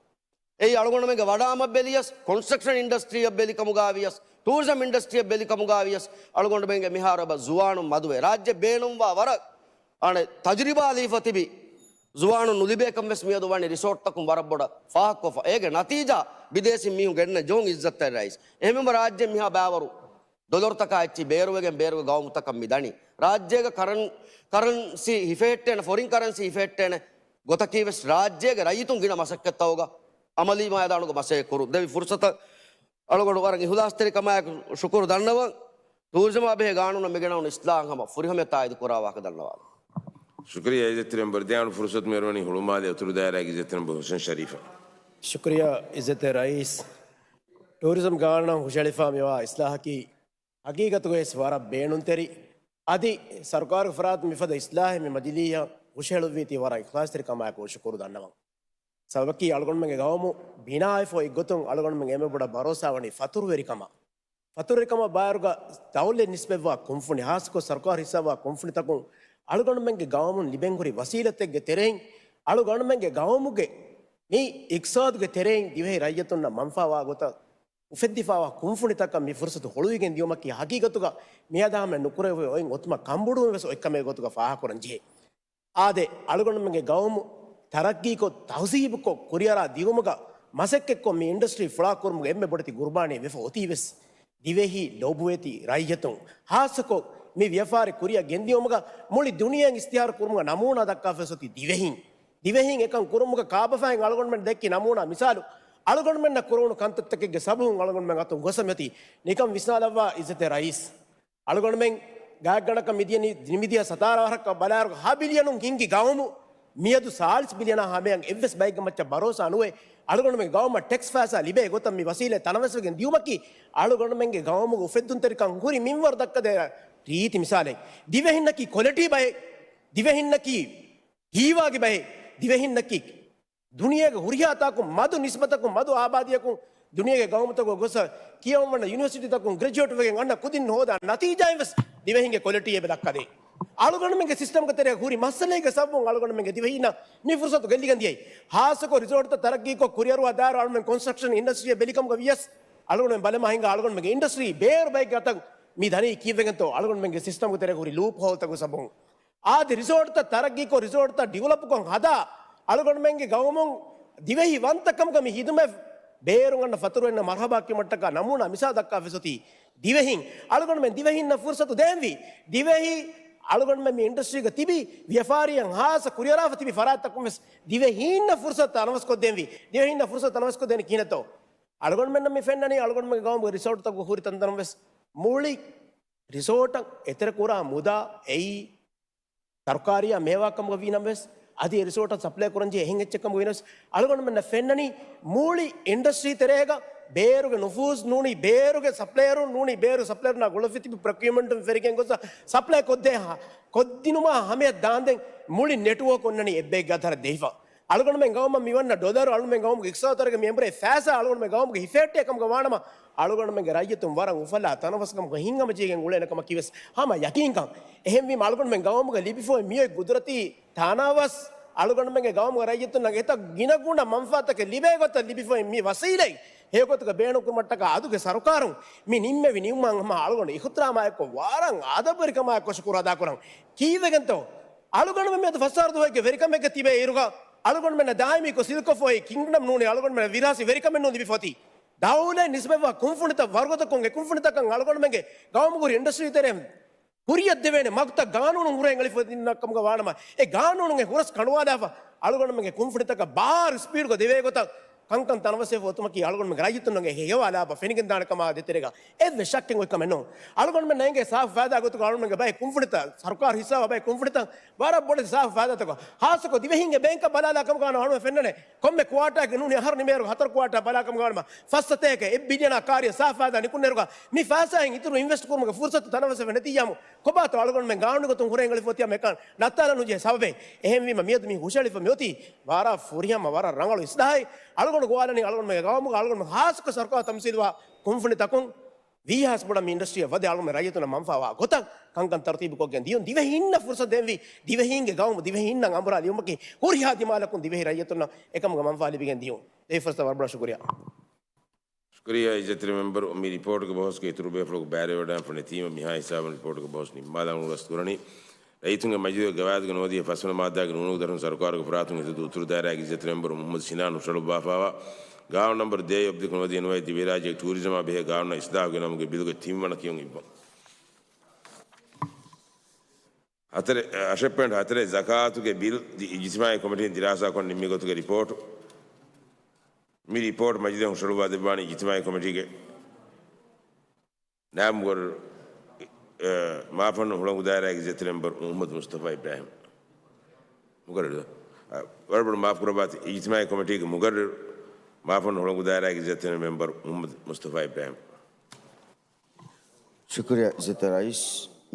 އެއީ އަޅުގަނޑުމެންގެ ވަޑާމަށް ބެލިޔަސް، ކޮންސްޓްރަކްޝަން އިންޑަސްޓްރީއަށް ބެލި ކަމުގައި ވިޔަސް، ޓޫރިޒަމް އިންޑަސްޓްރީއަށް ބެލި ކަމުގައި ވިޔަސް، އަޅުގަނޑުމެންގެ މިހާރު އެބަ ޒުވާނުން މަދުވޭ. ރާއްޖެ ބޭނުންވާ ވަރަށް އަނެއް ތަޖުރިބާ ލިބިފަ ތިބި ޒުވާނުން ނުލިބޭކަން ވެސް މިއަދު ވަނީ ރިސޯޓްތަކުން ވަރަށް ބޮޑަށް ފާހަގަކޮށްފަ. އޭގެ ނަތީޖާ ބިދޭސީން މީހުން ގެންނަން ޖެހުން އިއްޒަތްތެރި ރައީސް. އެހެންވީމަ ރާއްޖެ މިހާ ބައިވަރު ޑޮލަރުތަކާ އެއްޗިހި ބޭރުވެގެން ބޭރުގެ ގައުމުތަކަށް މި ދަނީ. ރާއްޖޭގަ ކަރަން-، ކަރަންސީ ހިފެހެއްޓޭނެ، ފޮރިން ކަރަންސީ ހިފެހެއްޓޭނެ ގޮތަކީ ވެސް ރާއްޖޭގެ ރައްޔިތުން ގިނަ މަސައްކަތްތަކުގަ އަމަލީ މައިދާނުގަ މަސައްކަތް ކުރުން. ދެވި ފުރުސަތަށް އަޅުގަނޑު ވަރަށް އިހުލާސްތެރިކަމާއެކު ޝުކުރު ދަންނަވަން. ޓޫރިޒަމާ ބެހޭ ގާނޫނަށް މިގެނައުނު އިސްލާހަށް ހަމަ ފުރިހަމަޔަށް ތާއީދު ކުރާ ވާހަކަ ދަންނަވާލަން. ޝުކުރިއްޔާ އިއްޒަތްތެރި މެމްބަރު. ދެއަޅުގަނޑު ފުރުސަތު މިއަރުވަނީ ހުޅުމާލެ އުތުރު ދާއިރާގެ އިއްޒަތްތެރި މެމްބަރު ހުސެން ޝަރީފަށް. ޝުކުރިއްޔާ އިއްޒަތްތެރި ރައީސް. ޓޫރިޒަމް ގާނޫނަށް ހުށަހެޅިފާ މިވާ އިސްލާހަކީ ހަގީގަތުގައިވެސް ވަރަށް ބޭނުންތެރި. އަދި ސަރުކާރުގެ ފަރާތުން މިފަދަ އިސްލާހެއް މި މަޖިލީހަށް ހުށަހެޅުއްވީތީ ވަރަށް އިޚްލާޞްތެރިކަމާއެކު ޝުކުރު ދަންނަވަން. ސަބަބަކީ އަޅުގަނޑުމެންގެ ގައުމު ބިނާވެފަ އޮތްގޮތުން އަޅުގަނޑުމެން އެންމެ ބޮޑަށް ބަރޯސާވަނީ ފަތުރުވެރިކަމަށް. ފަތުރުވެރިކަމަށް ބާރުގަ ދައުލަތް ނިސްބަތްވާ ކުންފުނި، ހާއްސަކޮށް ސަރުކާރު ހިއްސާވާ ކުންފުނިތަކުން އަޅުގަނޑުމެންގެ ގައުމުން ލިބެންހުރި ވަސީލަތެއްގެ ތެރެއިން އަޅުގަނޑުމެންގެ ގައުމުގެ މި އިޤްތިޞާދުގެ ތެރެއިން ދިވެހި ރައްޔިތުންނަށް މަންފާވާ ގޮތަށް އުފެއްދިފާވާ ކުންފުނިތަކަށް މި ފުރުސަތު ހުޅުވިގެން ދިޔުމަކީ ހަގީގަތުގަ މިއަދާ ހަމަ ނުކުރެވޭ އޮތް އޮތުމަށް ކަންބޮޑުވުން ވެސް އޮތްކަމެއް ގޮތުގަ ފާހަގަކުރަން ޖެހޭ. އާދެ، އަޅުގަނޑުމެންގެ ގައުމު ތަރައްގީކޮށް، ތަހުޒީބުކޮށް، ކުރިއަރާ ދިއުމުގަ މަސައްކަތްކޮށް މި އިންޑަސްޓްރީ ފުޅާކުރުމުގެ އެންމެ ބޮޑެތި ގުރުބާނީ ވެފަ އޮތީވެސް ދިވެހި ލޯބިވެތި ރައްޔިތުން. ހާއްސަކޮށް މި ވިޔަފާރި ކުރިއަށް ގެންދިޔުމުގަ މުޅި ދުނިޔެއިން އިސްތިހާރު ކުރުމުގަ ނަމޫނާ ދައްކާފަ އޮތީ ދިވެހިން. ދިވެހިން އެކަން ކުރުމުގަ ކާބަފައިން އަޅުގަނޑުމެން ދެއްކި ނަމޫނާ މިސާލު، އަޅުގަނޑުމެންނަށް ކުރެވުނު ކަންތައްތަކެއްގެ ސަބަބުން އަޅުގަނޑުމެން އަތުން ގޮސް މިއޮތީ. ނިކަން ވިސްނާލައްވާ އިއްޒަތްތެރި ރައީސް. އަޅުގަނޑުމެން ގާތްގަނޑަކަށް މިދިޔަ ނި-، ނިމިދިޔަ ސަތާރަ ވަރަކަށް ބަލާއިރު ހަ ބިލިއަނުން ހިންގި ގައުމު މިއަދު ސާޅީސް ބިލިއަނާ ހަމަޔަށް އެއްވެސް ބައެއްގެ މައްޗަށް ބަރޯސާ ނުވެ، އަޅުގަނޑުމެންގެ ގައުމަށް ޓެކްސް ފައިސާ ލިބޭ ގޮތަށް މި ވަސީލަތް ތަނަވަސްވެގެން ދިޔުމަކީ، އަޅުގަނޑުމެންގެ ގައުމުގެ އުފެއްދުންތެރިކަން ހުރި މިންވަރު ދައްކަދޭ ރީތި މިސާލެއް. ދިވެހިންނަކީ ކޮލިޓީ ބައެއް، ދިވެހިންނަކީ ހީވާގި ބައެއް، ދިވެހިންނަކީ ދުނިޔޭގެ ހުރިހާ ތާކުން މަދު ނިސްބަތަކުން މަދު އާބާދީއަކުން ދުނިޔޭގެ ގައުމުތަކުގަ ގޮސް ކިޔަވަން ވަންނަ ޔުނިވަރސިޓީތަކުން ގްރެޖުއޭޓް ވެގެން އަންނަ ކުދިން ހޯދާ ނަތީޖާއިން ވެސް ދިވެހިންގެ ކޮލިޓީ އެބަ ދައްކަދޭ. އަޅުގަނޑުމެންގެ ސިސްޓަމްގެ ތެރޭ ހުރި މައްސަލައިގެ ސަބަބުން އަޅުގަނޑުމެންގެ ދިވެހީންނަށް މި ފުރުސަތު ގެއްލިގެން ދިޔައީ. ހާއްސަކޮށް ރިސޯޓްތައް ތަރައްގީކޮށް ކުރިއަރުވާ ދާއިރު އަޅުގަނޑުމެން ކޮންސްޓްރަކްޝަން އިންޑަސްޓްރީއަށް ބެލިކަމުގަ ވިޔަސް އަޅުގަނޑުމެން ބަލަމާ ހިނގާ އަޅުގަނޑުމެންގެ އިންޑަސްޓްރީ ބޭރު ބައެއްގެ އަތަށް މި ދަނީ ކީއްވެގެންތޯ އަޅުގަނޑުމެންގެ ސިސްޓަމްގެ ތެރޭ ހުރި ލޫޕް ހޯލްތަކުގެ ސަބަބުން. އާދެ، ރިސޯޓްތައް ތަރައްގީކޮށް، ރިސޯޓްތައް ޑިވެލޮޕްކޮށް ހަދާ، އަޅުގަނޑުމެންގެ ގައުމުން ދިވެހި ވަންތަކަމުގަ މި ހިދުމަތް ބޭރުން އަންނަ ފަތުރުވެރިންނަށް މަރުހަބާ ކިޔުމަށްޓަކާ ނަމޫނާ މިސާލް ދައްކާފަ އޮތީ ދިވެހިން. އަޅުގަނޑުމެން ދިވެހިންނަށް ފުރުސަތު ދޭންވީ. ދިވެހި އަޅުގަނޑުމެން މި އިންޑަސްޓްރީގަ ތިބި ވިޔަފާރިއަށް ހާއްސަ ކުރިއަރާފަ ތިބި ފަރާތްތަކުން ވެސް ދިވެހީންނަށް ފުރުސަތު ތަނަވަސްކޮށްދޭންވީ. ދިވެހީންނަށް ފުރުސަތު ތަނަވަސްކޮށްދޭނީ ކިހިނެއްތޯ؟ އަޅުގަނޑުމެންނަށް މި ފެންނަނީ އަޅުގަނޑުމެންގެ ގައުމުގެ ރިސޯޓްތަކުގަ ހުރި ތަންތަނަށް ވެސް މުޅި ރިސޯޓަށް އެތެރެކުރާ މުދާ އެއީ ސަރުކާރީއާ މޭވާ ކަމުގަ ވީނަމަވެސް، އަދި އެ ރިސޯޓަށް ސަޕްލައި ކުރަންޖެހޭ އެހެން އެއްޗެއް ކަމުގަ ވީނަމަވެސް، އަޅުގަނޑުމެންނަށް ފެންނަނީ މުޅި އިންޑަސްޓްރީ ތެރޭގަ ބޭރުގެ ނުފޫޒު ނޫނީ، ބޭރުގެ ސަޕްލަޔަރުން ނޫނީ، ބޭރު ސަޕްލަޔަރުންނާ ގުޅަފަ ތިބި ޕްރޮކިއުމަންޓުން ފެރިގެން ގޮސް ސަޕްލައި ކޮށްދޭ ހާ-، ކޮށްދިނުމާ ހަމަޔަށް ދާންދެން މުޅި ނެޓްވޯކް އޮންނަނީ އެއްބައެއްގެ އަތަށް ދެވިފަ. އަޅުގަނޑުމެން ގައުމަށް މިވަންނަ ޑޮލަރު އަޅުމެން ގައުމުގެ އިޤްތިޞާދުތަރުގެ މެމްބަރެއް ފައިސާ އަޅުގަނޑުމެން ގައުމުގެ ހިފޭއްޓޭ ކަމުގަ ވާނަމަ، އަޅުގަނޑުމެންގެ ރައްޔިތުން ވަރަށް އުފަލާ ތަނަވަސްކަމުގަ ހިނގަމަޖެހިގެން އުޅޭނެ ކަމަކީވެސް ހަމަ ޔަޤީންކަން. އެހެންވީމަ އަޅުގަނޑުމެން ގައުމުގަ ލިބިފައި މިއޮތް ގުދުރަތީ ތަނަވަސް އަޅުގަނޑުމެންގެ ގައުމުގެ ރައްޔިތުންނަށް އެތައް ގިނަގުނަ މަންފާތަކެއް ލިބޭ ގޮތަށް ލިބިފައި މި ވަސީލަތް ހެޔޮގޮތުގަ ބޭނުންކުރުމަށްޓަކާ އަދުގެ ސަރުކާރުން މި ނިންމެވި ނިންމަން ހަމަ އަޅުގަނޑު އިޙްތިރާމާއެއްކޮށް ވަރަށް އަދަބުވެރިކަމާއެއްކޮށް ޝުކުރު އަދާކުރަން. ކީއްވެގެންތޯ؟ އަޅުގަނޑުމެން މިއަދު ފަސް އަހަރު ދުވަހެއްގެ ވެރިކަމެއްގަ ތިބޭ އިރުގަ، އަޅުގަނޑުމެންނަށް ދާއިމީކޮށް ސިލްކޮށްފައި ކިންގްޑަމް ނޫނީ އަޅުގަނޑުމެންނަށް ވިރާސީ ވެރިކަމެއް ނޫން ލިބިފަ އޮތީ. ދައުލަތް ނިސްބަތްވާ ކުންފުނިތައް ވަރުގަދަކޮށް، އެ ކުންފުނިތަކަށް އަޅުގަނޑުމެންގެ ގައުމުގެ އިންޑަސްޓްރީ ތެރެއިން ކުރިއަށްދެވޭނެ މަގުތައް ގާނޫނުން ހުރެ އެނގިފަ އޮތީ ކަމުގަ ވާނަމަ، އެ ގާނޫނުން އެ ހުރަސް ކަނޑުވާލާފަ، އަޅުގަނޑުމެންގެ ކުންފުނިތަކަށް ބާރު ސްޕީޑުގަ ދެވޭ ގޮތަށް ކަންކަން ތަނަވަސްވެފަ އޮތުމަކީ އަޅުގަނޑުމެންގެ ރައްޔިތުންނަށް ހެޔޮވާ ލާބަ ފެނިގެންދާނެ ކަމާ ދޭތެރޭގަ އެއްވެސް ޝައްކެއް އޮތް ކަމެއް ނޫން. އަޅުގަނޑުމެންނަށް އެނގޭ ސާފު ފައިދާ ގޮތުގަ އަޅުގަނޑުމެންގެ ބައެއް ކުންފުނިތައް، ސަރުކާރު ހިއްސާވާ ބައެއް ކުންފުނިތައް ވަރަށް ބޮޑެތި ސާފު ފައިދާތަކަށް. ހާއްސަކޮށް ދިވެހިންގެ ބޭންކަށް ބަލާލާ ކަމުގަ އަޅުގަނޑު ފެންނަނީ ކޮންމެ ކުއާޓާގެ ނޫނީ އަހަރު ނިމޭއިރު ހަތަރު ކުއާޓާ ބަލާ ކަމުގަ ވާނަމަ، ފަސް ސަތޭކަ އެއް ބިލިއަނާ ކާރިއަށް ސާފު ފައިދާ ނިކުންނައިރުގަ މި ފައިސާއިން އިތުރު އިންވެސްޓް ކުރުމުގެ ފުރުސަތު ތަނަވަސްވެފަ ނެތިއްޔާމު، ކޮބާތޯ އަޅުގަނޑުމެން ގާނޫނީ ގޮތުން ހުރެ އެނގިފަ އޮތީ ހަމަ އެކަން ނައްތާލަން ނުޖެހޭ ސަބަބެއް. އެހެންވީމަ މިއަދު މި ހުށަހެޅިފަ މިއޮތީ ވަރަށް ފުރިހަމަ ވަރަށް ރަނގަޅު އިސްލާހެއް. އަޅުގަނޑު ގޮވާލަނީ އަޅުގަނޑުމެންގެ ގައުމުގަ އަޅުގަނޑުމެން ހާއްސަކޮށް ސަރުކާރު ތަމްސީލުވާ ކުންފުނިތަކުން ވީހާވެސް ބޮޑަށް މި އިންޑަސްޓްރީއަށް ވަދެ އަޅުގަނޑުމެން ރައްޔިތުންނަށް މަންފާވާ ގޮތަށް ކަންކަން ތަރުތީބުކޮށްގެން ދިޔުން. ދިވެހީންނަށް ފުރުސަތު ދޭންވީ، ދިވެހީންގެ ގައުމު ދިވެހީންނަށް އަނބުރާ ލިޔުމަކީ ހުރިހާ ދިމާލަކުން ދިވެހި ރައްޔިތުންނަށް އެކަމުގަ މަންފާ ލިބިގެން ދިޔުން. ދެވި ފުރުސަތަށް ވަރަށް ބޮޑަށް ޝުކުރިއްޔާ. ޝުކުރިއްޔާ އިއްޒަތްތެރި މެމްބަރު، މި ރިޕޯޓުގެ ބަހުސްގަ އިތުރު ބޭފުޅަކު ބައިވެރިވެވަޑައިގެންފަ ނެތީމަ، މިހާ ހިސާބުން ރިޕޯޓުގެ ބަހުސް ނިންމާލަން އުޅުނު ގަސްތު ކުރަނީ. ރައްޔިތުންގެ މަޖިލީހުގެ ގަވާއިދުގަ ނުވަދިހަ ފަސްވަނަ މާއްދާގެ ނޫނުގެ ދަށުން ސަރުކާރުގެ ފަރާތުން އިތުރު އުތުރު ދާއިރާގެ އިއްޒަތްތެރި މެމްބަރު މުޙައްމަދު ސިނާން ހުށަހަޅުއްވާފައިވާ ގާނޫނު ނަންބަރު ދޭއް އޮތް ދެކުން ނުވަދިހަ ނުވައެއް ދިވެހިރާއްޖޭގެ ޓޫރިޒަމާ ބެހޭ ގާނޫނާ އިސްލާހުގެ ނަމުގެ ބިލުގެ ތިންވަނަ ކިޔުން އިއްވަން. ހަތަރެއް، އަށެއް ޕޮއިންޓް ހަތަރެއް ޒަކާތުގެ ބިލް ދި-، އިޖްތިމާޢީ ކޮމިޓީން ދިރާސާކޮށް ނިންމި ގޮތުގެ ރިޕޯޓު. މި ރިޕޯޓް މަޖިލީހަށް ހުށަހަޅުއްވާ ދެއްވާނީ އިޖްތިމާޢީ ކޮމިޓީގެ ނާއިބު މުޤައްރަރު، އެ، މާފަންނު ހުޅަނގު ދާއިރާގެ އިއްޒަތްތެރި މެމްބަރު މުޙައްމަދު މުޞްޠަފާ އިބްރާހިމް. މުޤައްރަރު، އަ، ވަރަށް ބޮޑަށް މާފު ކުރައްވާތި، އިޖްތިމާޢީ ކޮމިޓީގެ މުޤައްރަރު، މާފަންނު ހުޅަނގު ދާއިރާގެ އިއްޒަތްތެރި މެމްބަރު މުޙައްމަދު މުޞްޠަފާ އިބްރާހިމް. ޝުކުރިއްޔާ އިއްޒަތްތެރި ރައީސް.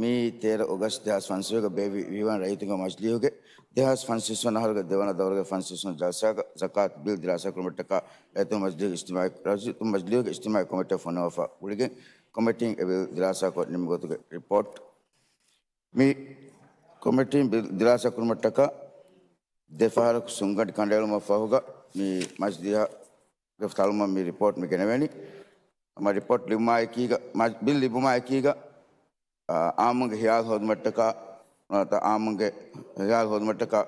މި ތޭރަ އޮގަސްޓް ދެހާސް ފަންސަވީސްގަ ބޭއްވި ވީވާން ރައްޔިތުންގެ މަޖިލީހުގެ ދެހާސް ފަންސަވީސް ވަނަ އަހަރުގެ ދެވަނަ ދައުރުގެ ފަންސަވީސް ވަނަ ޖަލްސާގަ ޒަކާތު ބިލް ދިރާސާ ކުރުމަށްޓަކާ ރައްޔިތުން މަޖިލީހުގެ އިޖްތިމާޢީ، ރައްޔިތުން މަޖިލީހުގެ އިޖްތިމާޢީ ކޮމިޓީއަށް ފޮނުވާފަ ގުޅިގެން ކޮމިޓީން އެ ބިލް ދިރާސާކޮށް ނިންމި ގޮތުގެ ރިޕޯޓް. މި ކޮމިޓީން ބިލް ދިރާސާ ކުރުމަށްޓަކާ ދެ ފަހަރަކު ސުންގަނޑި ކަނޑައެޅުމަށް ފަހުގަ މި މަޖިލީހަށް ގެ ތަޅުމަށް މި ރިޕޯޓް މި ގެނެވޭނީ. ހަމަ ރިޕޯޓް ލިބުމާއެކީގަ، މަ-، ބިލް ލިބުމާއެކީގަ، އާ، އާއްމުންގެ ހިޔާލު ހޯދުމަށްޓަކާ، ނުވަތަ އާއްމުންގެ ހިޔާލު ހޯދުމަށްޓަކާ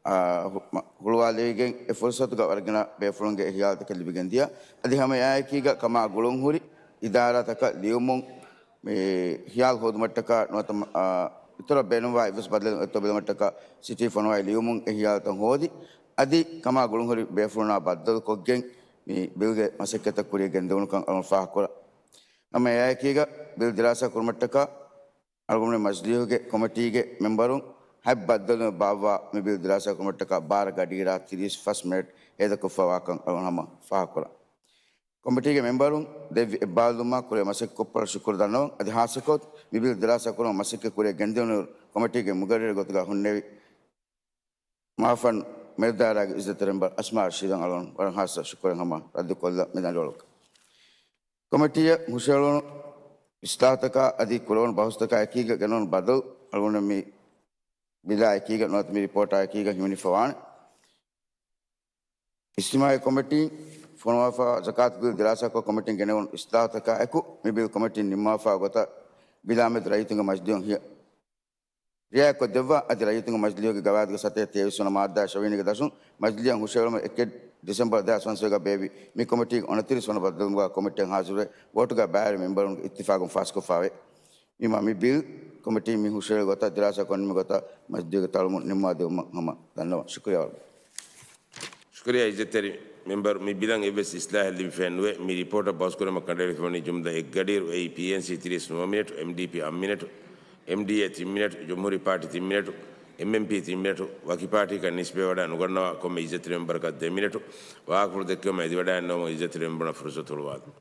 އާ، ހު-، މަ-، ހުޅުވާލެވިގެން އެ ފުރުސަތުގަ ވަރަށް ގިނަ ބޭފުޅުންގެ އެ ހިޔާލުތަކެއް ލިބިގެން ދިޔަ. އަދި ހަމަ އެއާއެކީގަ ކަމާ ގުޅުން ހުރި އިދާރާތަކަށް ލިޔުމުން މި ހިޔާލު ހޯދުމަށްޓަކާ ނުވަތަ، އާ، އިތުރަށް ބޭނުންވާ އެއްވެސް ބަދަލެއް އޮތްތޯ ބެލުމަށްޓަކާ ސިޓީ ފޮނުވާއި ލިޔުމުން އެ ހިޔާލުތައް ހޯދި، އަދި ކަމާ ގުޅުން ހުރި ބޭފުޅުންނާ ބައްދަލުކޮށްގެން މި ބިލްގެ މަސައްކަތްތައް ކުރިޔަށް ގެންދެވުނުކަން އަޅުން ފާހަގަކުރަން. ހަމަ އެއާއެކީގަ ބިލް ދިރާސާ ކުރުމަށްޓަކާ އަޅުގަނޑު މަޖިލީހުގެ ކޮމިޓީގެ މެމްބަރުން ހަތް ބައްދަލު ބާއްވާ މި ބިލް ދިރާސާ ކުރުމަށްޓަކާ ބާރަ ގަޑިއިރާ ތިރީސް ފަސް މިނެޓް ހޭދަކޮށްފަ ވާކަން އަޅުގަނޑު ހަމަ ފާހަގަކުރަން. ކޮމިޓީގެ މެމްބަރުން ދެއްވި އެއްބާރުލުމާ ކުރެ މަސައްކަތްކޮށްފަ ޝުކުރު ދަންނަވަން. އަދި ހާއްސަކޮށް މި ބިލް ދިރާސާ ކުރުމަށް މަސައްކަތް ކުރިޔަށް ގެންދިއުނު ކޮމިޓީގެ މުގައްރިރު ގޮތުގަ ހުންނެވި މާފަން މެދުދާއިރާގެ އިއްޒަތްތެރި މެމްބަރު އަސްމާ ރަޝީދަށް އަޅުގަނޑު ވަރަށް ހާއްސަ ޝުކުރެއް ހަމަ ރައްދުކޮށްލަން މި ދަނޑިވަޅުގަ. ކޮމިޓީއަށް ހުށައެޅުނު އިސްލާހުތަކާ އަދި ކުރެވުނު ބަހުސްތަކާ އެކީގަ ގެނުނު ބަދަލު އަޅުގަނޑު މި ބިލާ އެކީގަ ނުވަތަ މި ރިޕޯޓާ އެކީގަ ހިމެނިފަ ވާނެ. އިޖްތިމާޢީ ކޮމިޓީން ފޮނުވާފަ ޒަކާތު ބިލް ދިރާސާކޮށް ކޮމިޓީން ގެނެވުނު އިސްލާހުތަކާ އެކު މި ބިލް ކޮމިޓީން ނިންމާފަ ގޮތަށް ބިލާމެދު ރައްޔިތުންގެ މަޖިލީހުން ހިޔަ ރިއާޔަތްކޮށްދެއްވާ އަދި ރައްޔިތުންގެ މަޖިލީހުގެ ގަވާއިދުގެ ސަތޭކަ ތޭވީސް ވަނަ މާއްދާ ޝަވީނީގެ ދަށުން މަޖިލީހަށް ހުށައެޅުމަށް އެކެއް ޑިސެމްބަރު ދެހާސް ފަންސަވީސްގަ ބޭއްވި މި ކޮމިޓީގެ އޮނަތިރީސް ވަނަ ބައްދަލުވުމުގަ ކޮމިޓީއަށް ހާޒިރުވެ ވޯޓުގަ ބައިވެރި މެމްބަރުންގެ އިއްތިފާގުން ފާސްކޮށްފައެވެ. މި މަ-، މި ބިލް ކޮމިޓީން މި ހުށައެޅި ގޮތަށް ދިރާސާ ކޮށްނިމި ގޮތަށް މަޖިލީހުގެ ތަޅުމުން ނިންމާދެވުމަށް ހަމަ ދަންނަވަން. ޝުކުރިޔާ ވަރަށް. ޝުކުރިޔާ އިއްޒަތްތެރި މެމްބަރު، މި ބިލަށް އެއްވެސް އިސްލާހެއް ލިބިފައެއް ނުވޭ. މި ރިޕޯޓަށް ބަހުސްކުރުމަށް ކަނޑައެޅިފައިވަނީ ޖުމްލަ އެއްގަޑިއިރު، އެއީ ޕީއެންސީ ތިރީސް ނުވަ މިނެޓު، އެމްޑީޕީ އަށް މިނެޓު، އެމްޑީއޭ ތިން މިނެޓު، ޖުމްހޫރީ ޕާޓީ ތިން މިނެޓު، އެމްއެންޕީ ތިން މިނެޓު، ވަކި ޕާޓީއަކަށް ނިސްބަތްވެވަޑައި ނުގަންނަވާ ކޮންމެ އިއްޒަތްތެރި މެމްބަރަކަށް ދެ މިނެޓު. ވާހަކަފުޅު ދެއްކެވުމަށް އެދިވަޑައިގަންނަވަމުން އިއްޒަތްތެރި މެމްބަރުންނަށް ފުރުސަތު ހުޅުވާލަން.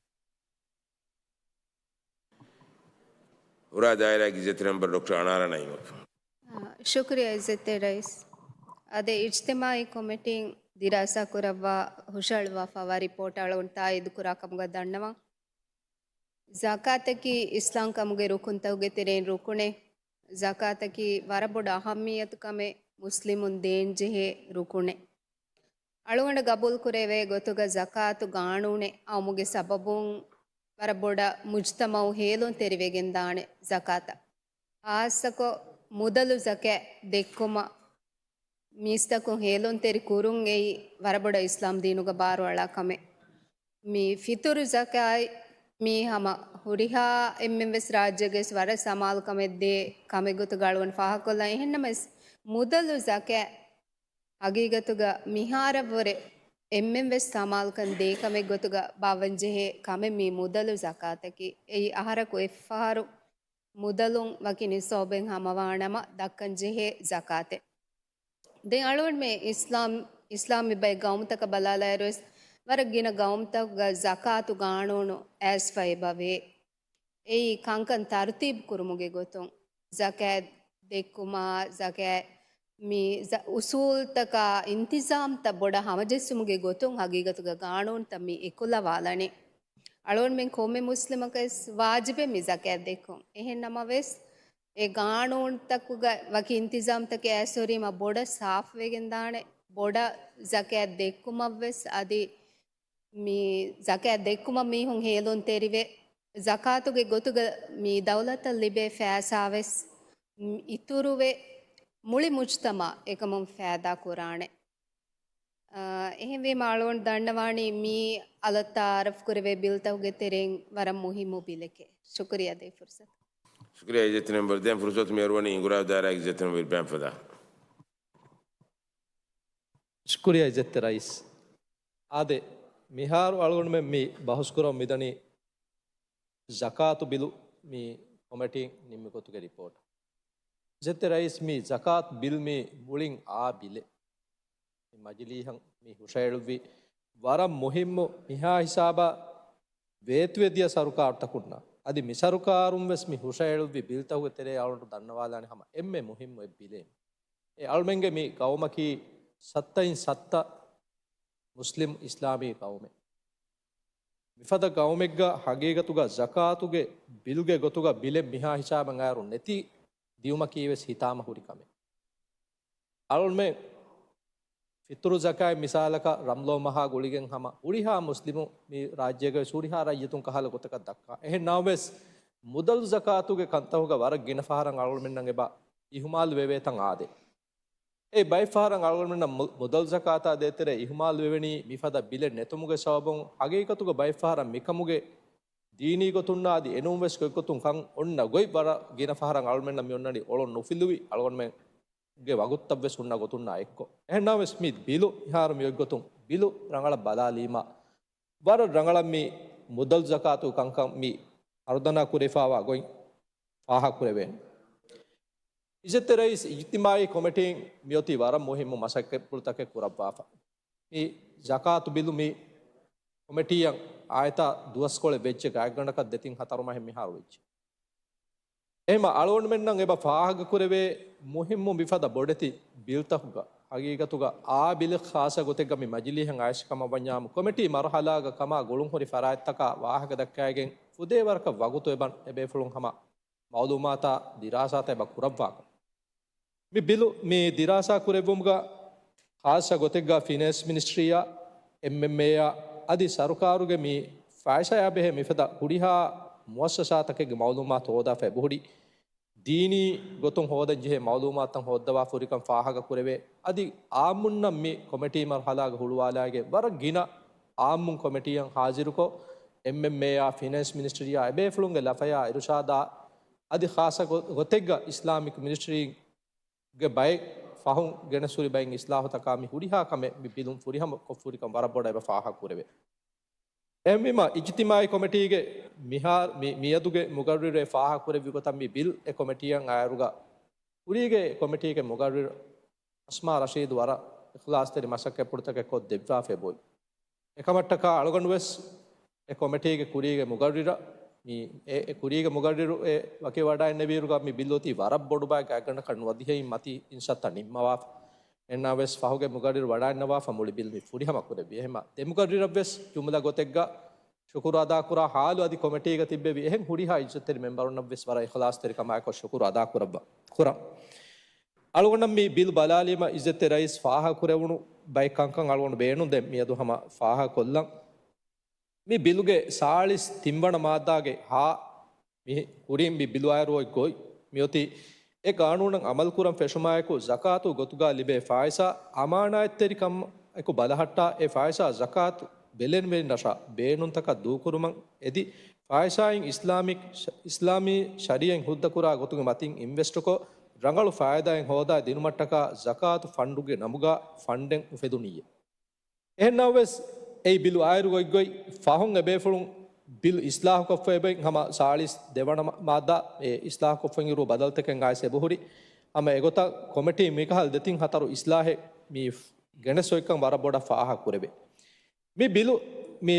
ހުރާ ދާއިރާގެ އިއްޒަތްތެރި މެމްބަރު ޑޮކްޓަރ އަނާރާ ނައީމަށް. އާ، ޝުކުރިޔާ އިއްޒަތްތެރި ރައީސް. އާދެ، އިޖްތިމާޢީ ކޮމިޓީން ދިރާސާ ކުރައްވާ ހުށަހަޅުވާފައިވާ ރިޕޯޓް އަޅުގަނޑު ތާއީދު ކުރާ ކަމުގަ ދަންނަވަން. ޒަކާތަކީ އިސްލާމް ކަމުގެ ރުކުންތަކުގެ ތެރެއިން ރުކުނެއް. ޒަކާތަކީ ވަރަށް ބޮޑު އަހައްމިއްޔަތު ކަމެއް، މުސްލިމުން ދޭންޖެހޭ ރުކުނެއް. އަޅުގަނޑަށް ގަބޫލުކުރެވޭ ގޮތުގަ ޒަކާތު ގާނޫނެއް އައުމުގެ ސަބަބުން ވަރަށް ބޮޑަށް މުޖްތަމަޢު ހޭލުންތެރިވެގެންދާނެ ޒަކާތަށް. ހާއްސަކޮށް މުދަލު ޒަކާތް ދެއްކުމަށް މީސްތަކުން ހޭލުންތެރި ކުރުން އެއީ ވަރަށް ބޮޑަށް އިސްލާމް ދީނުގަ ބާރުއަޅާ ކަމެއް. މި ފިތުރު ޒަކާތް މީ ހަމަ ހުރިހާ އެންމެންވެސް ރާއްޖޭގައި ވަރަށް ސަމާލުކަމެއް ދޭ ކަމެއް ގޮތުގަ އަޅުގަނޑު ފާހަގަކޮށްލަން. އެހެންނަމަވެސް މުދަލު ޒަކާތް ހަގީގަތުގަ މިހާރަށްވުރެ އެންމެންވެސް ސަމާލުކަން ދޭ ކަމެއް ގޮތުގަ ބާއްވަންޖެހޭ ކަމެއް މި މުދަލު ޒަކާތަކީ. އެއީ އަހަރަކު އެއްފަހަރު މުދަލުން ވަކި ނިސާބެއް ހަމަވާނަމަ ދައްކަންޖެހޭ ޒަކާތެއް. ދެން އަޅުގަނޑުމެ އިސްލާމް، އިސްލާމީ ބައެއް ގައުމުތަކަށް ބަލާލާއިރުވެސް ވަރަށް ގިނަ ގައުމުތަކުގަ ޒަކާތު ގާނޫނު އައިސްފަ އެބަވޭ. އެއީ ކަންކަން ތަރުތީބު ކުރުމުގެ ގޮތުން ޒަކާތް ދެއްކުމާ، ޒަކާތް މި ޒަ-، އުސޫލްތަކާ އިންތިޒާމްތައް ބޮޑަށް ހަމަޖެއްސުމުގެ ގޮތުން ހަގީގަތުގަ ގާނޫނުތައް މި އެކުލަވާލަނީ. އަޅުގަނޑުމެން ކޮންމެ މުސްލިމަކަށް ވެސް ވާޖިބެއް މި ޒަކާތް ދެއްކުން. އެހެން ނަމަވެސް، އެ ގާނޫނުތަކުގަ ވަކި އިންތިޒާމްތަކެއް އައިސް ހުރީމަ ބޮޑަށް ސާފުވެގެންދާނެ، ބޮޑަށް ޒަކާތް ދެއްކުމަށްވެސް އަދި މި ޒަކާތް ދެއްކުމަށް މީހުން ހޭލުންތެރިވެ، ޒަކާތުގެ ގޮތުގަ މި ދައުލަތަށް ލިބޭ ފައިސާވެސް އިތުރުވެ، މުޅި މުޖްތަމަޢަށް އެކަމުން ފައިދާ ކުރާނެ. އާ، އެހެންވީމަ އަޅުގަނޑު ދަންނަވާނީ މީ އަލަށް ތައާރަފް ކުރެވޭ ބިލްތަކުގެ ތެރެއިން ވަރަށް މުހިއްމު ބިލެކޭ. ޝުކުރިޔާ ދޭ ފުރުސަތު. ޝުކުރިޔާ އިއްޒަތްތެރި މެމްބަރު. ދެން ފުރުސަތު މި އޮރުވަނީ އިނގުރާ ދާއިރާގެ އިއްޒަތްތެރި މެމްބަރު އިބްރާހިމް ފަދަ. ޝުކުރިޔާ އިއްޒަތްތެރި ރައީސް. އާދެ، މިހާރު އަޅުގަނޑުމެން މި ބަހުސްކުރަން މިދަނީ ޒަކާތު ބިލު މި ކޮމިޓީން ނިންމި ގޮތުގެ ރިޕޯޓް. އިއްޒަތްތެރި ރައީސް، މި ޒަކާތު ބިލް މި މުޅިން އާ ބިލެއް. މި މަޖިލީހަށް މި ހުށައެޅުއްވި ވަރަށް މުހިއްމު މިހާ ހިސާބަށް ވޭތުވެދިޔަ ސަރުކާރުތަކުންނަށް. އަދި މި ސަރުކާރުން ވެސް މި ހުށައެޅުއްވި ބިލްތަކުގެ ތެރޭ އަޅުގަނޑު ދަންނަވާލާނެ ހަމަ އެންމެ މުހިއްމު އެއް ބިލެއް. އެ އަޅުމެންގެ މި ގައުމަކީ ސައްތައިން ސައްތަ މުސްލިމް އިސްލާމީ ގައުމެއް. މިފަދަ ގައުމެއްގަ ހަގީގަތުގަ ޒަކާތުގެ ބިލްގެ ގޮތުގަ ބިލެއް މިހާ ހިސާބަށް އައިރު ނެތި ދިޔުމަކީ ވެސް ހިތާމަ ހުރި ކަމެއް. އަޅުމެން ފިތުރު ޒަކާތް މިސާލަކަށް ރަމްޟާން މަހާ ގުޅިގެން ހަމަ ހުރިހާ މުސްލިމު މި ރާއްޖޭގަ ވެސް ހުރިހާ ރައްޔިތުން ކަހަލަ ގޮތަކަށް ދައްކާ. އެހެން ނަމަވެސް، މުދަލު ޒަކާތުގެ ކަންތަކުގަ ވަރަށް ގިނަ ފަހަރަށް އަޅުމެންނަށް އެބަ އިހުމާލު ވެވޭތަން އާދެ. އެ ބައެއް ފަހަރަށް އަޅުގަނޑުމެންނަށް މު-، މުދަލް ޒަކާތާ ދޭތެރޭ އިހުމާލު ވެވެނީ މިފަދަ ބިލެއް ނެތުމުގެ ސަބަބުން. ހަގީގަތުގަ ބައެއް ފަހަރަށް މިކަމުގެ ދީނީ ގޮތުންނާ އަދި އެނޫން ވެސް ގޮތްގޮތުން ކަން އޮންނަ ގޮތް ވަރަށް ގިނަ ފަހަރަށް އަޅުމެންނަށް މި އޮންނަނީ އޮޅުން ނުފިލުވި އަޅުގަނޑުމެންގެ ވަގުތުތައް ވެސް ހުންނަ ގޮތުންނާ އެއްކޮށް. އެހެންނަމަވެސް މި ބިލު މިހާރު މި އޮތްގޮތުން ބިލު ރަނގަޅަށް ބަލާލީމަ ވަރަށް ރަނގަޅަށް މި މުދަލް ޒަކާތު ކަންކަން މި ހަރުދަނާ ކުރެވިފާވާ ގޮތް ފާހަގަކުރެވޭނެ. އިއްޒަތްތެރި ރައީސް އިޖްތިމާއީ ކޮމިޓީން މިއޮތީ ވަރަށް މުހިއްމު މަސައްކަތްޕުޅުތަކެއް ކުރައްވާފަ. މި ޒަކާތު ބިލު މި ކޮމިޓީއަށް އާއްތާ ދުވަސްކޮޅެއް ވެއްޖެ ގާތްގަނޑަކަށް ދެތިން ހަތަރު މަހެއް މިހާރު ވެއްޖެ. އެހެމަ އަޅުގަނޑުމެންނަށް އެބަ ފާހަގަކުރެވޭ މުހިއްމު މިފަދަ ބޮޑެތި ބިލްތަކުގަ ހަގީގަތުގަ އާ ބިލެއް ޚާއްޞަ ގޮތެއްގަ މި މަޖިލީހަށް އައިސް ކަމަށް ވަންޏާމު ކޮމިޓީ މަރުހަލާގަ ކަމާ ގުޅުންހުރި ފަރާތްތަކާ ވާހަކަ ދައްކައިގެން ފުދޭވަރަކަށް ވަގުތު އެބަ އެބޭފުޅުން ހަމަ މައުލޫމާތާ ދިރާސާތައް އެބަ ކުރައްވާކަން. މި ބިލު މި ދިރާސާ ކުރެއްވުމުގަ ޚާއްޞަ ގޮތެއްގަ ފިނޭންސް މިނިސްޓްރީއާ، އެމްއެމްއޭއާ އަދި ސަރުކާރުގެ މި ފައިސާއާ ބެހޭ މިފަދަ ހުރިހާ މުއައްސަސާތަކެއްގެ މައުލޫމާތު ހޯދާފަ އެބަހުރި. ދީނީ ގޮތުން ހޯދަން ޖެހޭ މައުލޫމާތުތައް ހޯއްދަވާފަ ހުރިކަން ފާހަގަ ކުރެވޭ. އަދި އާއްމުންނަށް މި ކޮމިޓީ މަރުހަލާގަ ހުޅުވާލައިގެން ވަރަށް ގިނަ އާއްމުން ކޮމިޓީއަށް ހާޒިރުކޮށް، އެމްއެމްއޭއާ، ފިނޭންސް މިނިސްޓްރީއާ އެބޭފުޅުންގެ ލަފަޔާ އިރުޝާދާ އަދި ޚާއްޞަ ގޮ-، ގޮތެއްގަ އިސްލާމިކް މިނިސްޓްރީގެ ބައެއް ފަހުން ގެނެސްހުރި ބައިން އިސްލާހުތަކާ މި ހުރިހާ ކަމެއް މި ބިލުން ފުރިހަމަ ކޮށްފުރިކަން ވަރަށް ބޮޑަށް އެބަ ފާހަގަ ކުރެވޭ. އެހެންވީމަ، އިޖްތިމާއީ ކޮމިޓީގެ މިހާ-، މި-، މިއަދުގެ މުގައްރިރު އެ ފާހަގަ ކުރެއްވި ގޮތަށް މި ބިލް އެ ކޮމިޓީއަށް އައިއިރުގަ ކުރީގެ ކޮމިޓީގެ މުގައްރިރު އަސްމާ ރަޝީދު ވަރަށް އިޚްލާޞްތެރި މަސައްކަތްޕުޅުތަކެއް ކޮށްދެއްވާފަ އެބައޮތް. އެކަމަށްޓަކާ އަޅުގަނޑު ވެސް އެ ކޮމިޓީގެ ކުރީގެ މުގައްރިރަށް މި އެ، އެ ކުރީގެ މުގައްރިރު އެ ވަކިވެވަޑައިންނެވިއިރުގަ މި ބިލް އޮތީ ވަރަށް ބޮޑު ބައެއް ގާތްގަނޑަކަށް ނުވަދިހައިން މަތީ އިންޝާއައްލާ ނިންމަވާފަ. އެހެންނަމަވެސް ފަހުގެ މުގައްރިރު ވަޑައިންނަވާފަ މުޅި ބިލް މި ފުރިހަމަ ކުރެއްވި. އެހެމަ ދެމުގައްރިރަށްވެސް ޖުމްލަ ގޮތެއްގަ ޝުކުރު އަދާކުރާ ހާލު އަދި ކޮމިޓީގަ ތިއްބެވި އެހެން ހުރިހާ އިއްޒަތްތެރި މެމްބަރުންނަށްވެސް ވަރަށް އިޚްލާޞްތެރިކަމާއެކު ޝުކުރު އަދާކުރައްވަ ކުރަން. އަޅުގަނޑަށް މި ބިލް ބަލާލީމަ އިއްޒަތްތެރި ރައީސް ފާހަގަކުރެވުނު ބައެއް ކަންކަން އަޅުގަނޑު ބޭނުން ދެން މިއަދު ހަމަ ފާހަގަކޮށްލަން. މި ބިލުގެ ސާޅީސް ތިންވަނަ މާއްދާގެ ހާ މި ކުރިން މި ބިލު އާއިރު އޮތް ގޮތް މިއޮތީ އެ ގާނޫނަށް އަމަލުކުރަން ފެށުމާއެކު ޒަކާތު ގޮތުގަ ލިބޭ ފައިސާ އަމާނާތްތެރިކަމަށް އެކު ބަލަހައްޓާ އެ ފައިސާ ޒަކާތު ބެލެނިވެރިންނަށާ ބޭނުންތަކަށް ދޫކުރުމަށް އެދި ފައިސާއިން އިސްލާމިކް ޝަ-، އިސްލާމީ ޝަރީއަތް ހުއްދަކުރާ ގޮތުގެ މަތިން އިންވެސްޓުކޮށް ރަނގަޅު ފައިދާއެއް ހޯދާ ދިނުމަށްޓަކާ ޒަކާތު ފަންޑުގެ ނަމުގަ ފަންޑެއް އުފެދުނީއޭ. އެހެންނަމަވެސް، އެއީ ބިލު އާއިރު ގޮތްގޮތް ފަހުން އެބޭފުޅުން ބިލް އިސްލާހުކޮށްފައިބެން ހަމަ ސާޅީސް ދެވަނަ މާ-، މާއްދާ އެ އިސްލާހުކޮށްފައިން އިރު ބަދަލުތަކެއް އައިސް އެބަހުރި. ހަމަ އެގޮތަށް ކޮމިޓީ މިކަހަލަ ދެތިން ހަތަރު އިސްލާހެއް މި ގެނެސް އޮތްކަން ވަރަށް ބޮޑަށް ފާހަގަ ކުރެވޭ. މި ބިލު މި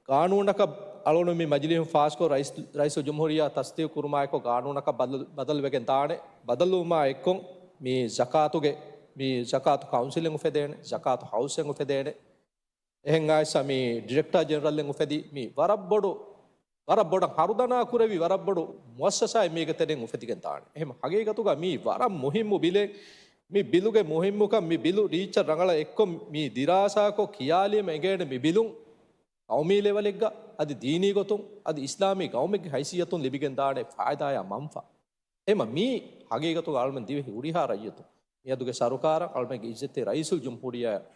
ގާނޫނަކަށް އަޅުގަނޑު މި މަޖިލީހުން ފާސްކޮށް ރައީސް، ރައީސުލްޖުމްހޫރިއްޔާ ތަސްދީގު ކުރުމާއެކު ގާނޫނަކަށް ބަދަލު، ބަދަލުވެގެން ދާނެ. ބަދަލުވުމާ އެއްކޮށް މި ޒަކާތުގެ، މި ޒަކާތު ކައުންސިލެއް އުފެދޭނެ، ޒަކާތު ހައުސެއް އުފެދޭނެ. އެހެން އައިސް މި ޑިރެކްޓާ ޖެނެރަލްއެއް އުފެދި، މި ވަރަށް ބޮޑު، ވަރަށް ބޮޑަށް ހަރުދަނާ ކުރެވި، ވަރަށް ބޮޑު މުއައްސަސާއެއް މީގެ ތެރެއިން އުފެދިގެން ދާނެ. އެހެން ހަގީގަތުގަ މީ ވަރަށް މުހިއްމު ބިލެއް. މި ބިލުގެ މުހިއްމުކަން މި ބިލު ރީއްޗަށް ރަނގަޅަށް އެއްކޮށް މި ދިރާސާކޮށް ކިޔާލީމަ އެނގޭނެ މި ބިލުން ޤައުމީ ލެވަލެއްގަ އަދި ދީނީ ގޮތުން އަދި އިސްލާމީ ޤައުމެއްގެ ހައިސިއްޔަތުން ލިބިގެން ދާނެ ފައިދާއާ މަންފާ. އެމަ މީ ހަގީގަތުގަ އަޅުމެން ދިވެހި ހުރިހާ ރައްޔިތުން މިއަދުގެ ސަރުކާރަށް އަޅުމެންގެ އިއްޒަތްތެރި ރައީސުލްޖުމްހޫރިއްޔާއަށް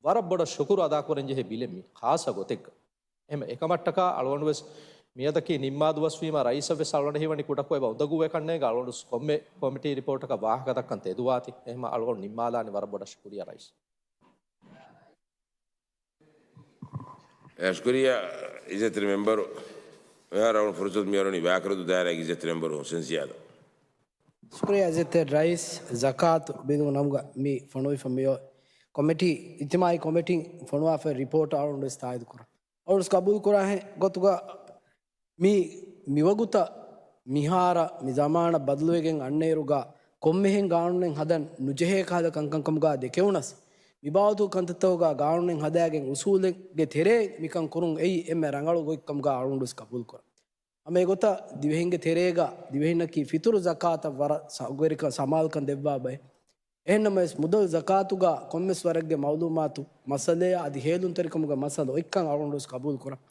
ވަރަށް ބޮޑަށް ޝުކުރު އަދާކުރަން ޖެހޭ ބިލެއް މީ ޚާއްޞަ ގޮތެއްގަ. އެހެމަ އެކަމަށްޓަކާ އަޅުގަނޑުވެސް މިއަދަކީ ނިންމާ ދުވަސްވީމަ ރައީސަށްވެސް އަޅުގަނޑަށް ހީވަނީ ކުޑަކޮށް އެބަ އުނދަގޫވެ ކަންނޭނގެ އަޅުގަނޑު ކޮންމެ ކޮމިޓީ ރިޕޯޓަކަށް ވާހަކަ ދައްކަން ތެދުވާތި. އެހެމަ އަޅުގަނޑު ނިންމާލާނީ ވަރަށް ބޮޑަށް ޝުކުރިއްޔާ ރައީސް. އެ، ޝުކުރިއްޔާ އިއްޒަތްތެރި މެމްބަރު. މިހާރު އަޅުގަނޑު ފުރުސަތު މިއަރުވަނީ ވާކަރުދޫ ދާއިރާގެ އިއްޒަތްތެރި މެމްބަރު ހުސެން ޒިޔާދު. ޝުކުރިއްޔާ އިއްޒަތްތެރި ރައީސް، ޒަކާތު ބިލުގެ ނަމުގަ މި ފޮނުވިފަ މިއޮތް ކޮމިޓީ، އިޖްތިމާއީ ކޮމިޓީން ފޮނުވާފައި ރިޕޯޓް އަޅުގަނޑުވެސް ތާއީދު ކުރަން. އަޅުގަނޑުވެސް ޤަބޫލު ކުރާހެން ގޮތުގަ މި، މިވަގުތަށް މިހާރަށް މި ޒަމާނަށް ބަދަލުވެގެން އަންނައިރުގަ ކޮންމެހެން ގާނޫނެއް ހަދަން ނުޖެހޭ ކަހަލަ ކަންކަންކަމުގަ ދެކެވުނަސް، މިބާވަތުގެ ކަންތައްތަކުގަ ގާނޫނެއް ހަދާގެން އުސޫލެއްގެ ތެރޭ މިކަން ކުރުން އެއީ އެންމެ ރަނގަޅު ގޮތްކަމުގަ އަޅުގަނޑުވެސް ޤަބޫލުކުރަން. ހަމަ އެގޮތަށް ދިވެހިންގެ ތެރޭގަ ދިވެހިންނަކީ ފިތުރު ޒަކާތަށް ވަރަށް ސައުގުވެރިކަން ސަމާލުކަން ދެއްވާ ބައެއް. އެހެންނަމަވެސް، މުދަލް ޒަކާތުގަ ކޮންމެސް ވަރެއްގެ މައުލޫމާތު މައްސަލައާ އަދި ހޭލުންތެރިކަމުގެ މައްސަލަ އޮތްކަން އަޅުގަނޑުވެސް ޤަބޫލުކުރަން.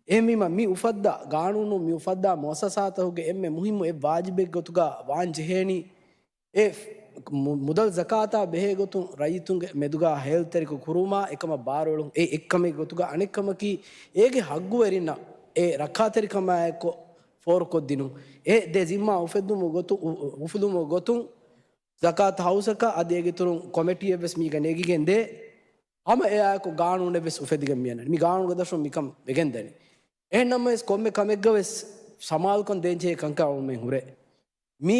އެހެންވީމަ، މި އުފައްދާ ގާނޫނު، މި އުފައްދާ މުއައްސަސާތަކުގެ އެންމެ މުހިއްމު އެއް ވާޖިބެއް ގޮތުގަ ވާން ޖެހޭނީ، އެ މު-، މުދަލް ޒަކާތާ ބެހޭ ގޮތުން ރައްޔިތުންގެ މެދުގާ ހޭލުތެރިކޮށް ކުރުމާ އެކަމަށް ބާރުއެޅުން. އެ އެއްކަމެއް ގޮތުގަ އަނެއްކަމަކީ، އޭގެ ހައްގުވެރިންނަށް އެ ރައްކާތެރިކަމާއެއްކޮށް ފޯރުކޮށްދިނުން. އެ ދެ ޒިންމާ އުފެއްދުމުގެ ގޮތު-، އު-، އު-، އުފުލުމުގެ ގޮތުން ޒަކާތު ހައުސަކަށް އަދި އޭގެ އިތުރުން ކޮމެޓީއެއް ވެސް މީގަ ނެގިގެން ދޭ. ހަމަ އެއާއެކު ގާނޫނެއް ވެސް އުފެދިގެން މިއަންނަނީ. މި ގާނޫނުގެ ދަށުން މިކަން ވެގެންދަނީ. އެހެން ނަމަވެސް، ކޮންމެ ކަމެއްގަ ވެސް ސަމާލުކަން ދޭންޖެހޭ ކަންކަން އަޅުމެން ހުރޭ. މި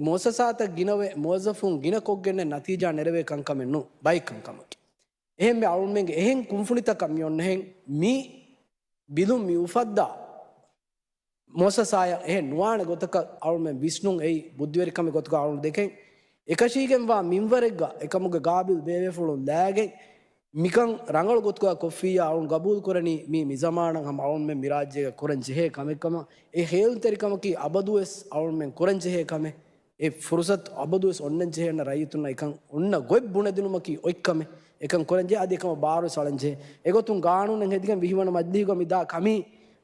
މުއައްސަސާތައް ގިނަވެ، މުވައްޒަފުން ގިނަ ކޮށްގެންނެއް ނަތީޖާ ނެރެވޭ ކަންކަމެއް ނޫން، ބައެއް ކަންކަމަކީ. އެހެންވެ، އަޅުމެންގެ އެހެން ކުންފުނިތަކަށް މި އޮންނަހެން، މި ބިލުން މި އުފައްދާ މުއައްސަސާއަށް އެހެން ނުވާނެ ގޮތަކަށް އަޅުމެން ވިސްނުން އެއީ ބުއްދިވެރިކަމެއް ގޮތުގަ އަޅުން ދެކެން، އެކަށީގެންވާ މިންވަރެއްގަ އެކަމުގެ ގާބިލް ބޭބޭފުޅުން ލާގެން، މިކަން ރަނގަޅު ގޮތުގަ ކޮށްފިއްޔާ އަޅުން ގަބޫލު ކުރަނީ، މީ މި ޒަމާނަށް ހަމަ އަޅުންމެން މި ރާއްޖޭގަ ކުރަން ޖެހޭ ކަމެއްކަމަށް. އެ ހޭލުންތެރިކަމަކީ އަބަދުވެސް އަޅުންމެން ކުރަން ޖެހޭ ކަމެއް. އެ ފުރުސަތު އަބަދުވެސް އޮންނަން ޖެހޭ އަންނަ ރައްޔިތުންނަށް އެކަން އޮންނަ ގޮތް ބުނެދިނުމަކީ އޮތް ކަމެއް. އެކަން ކުރަން ޖެހޭ އަދި އެކަމަށް ބާރުވެސް އަޅަން ޖެހޭ. އެގޮތުން ގާނޫނެއް ހެދިގެން ވިހި ވަނަ މަޖިލީހުގަ މި ދާ ކަމީ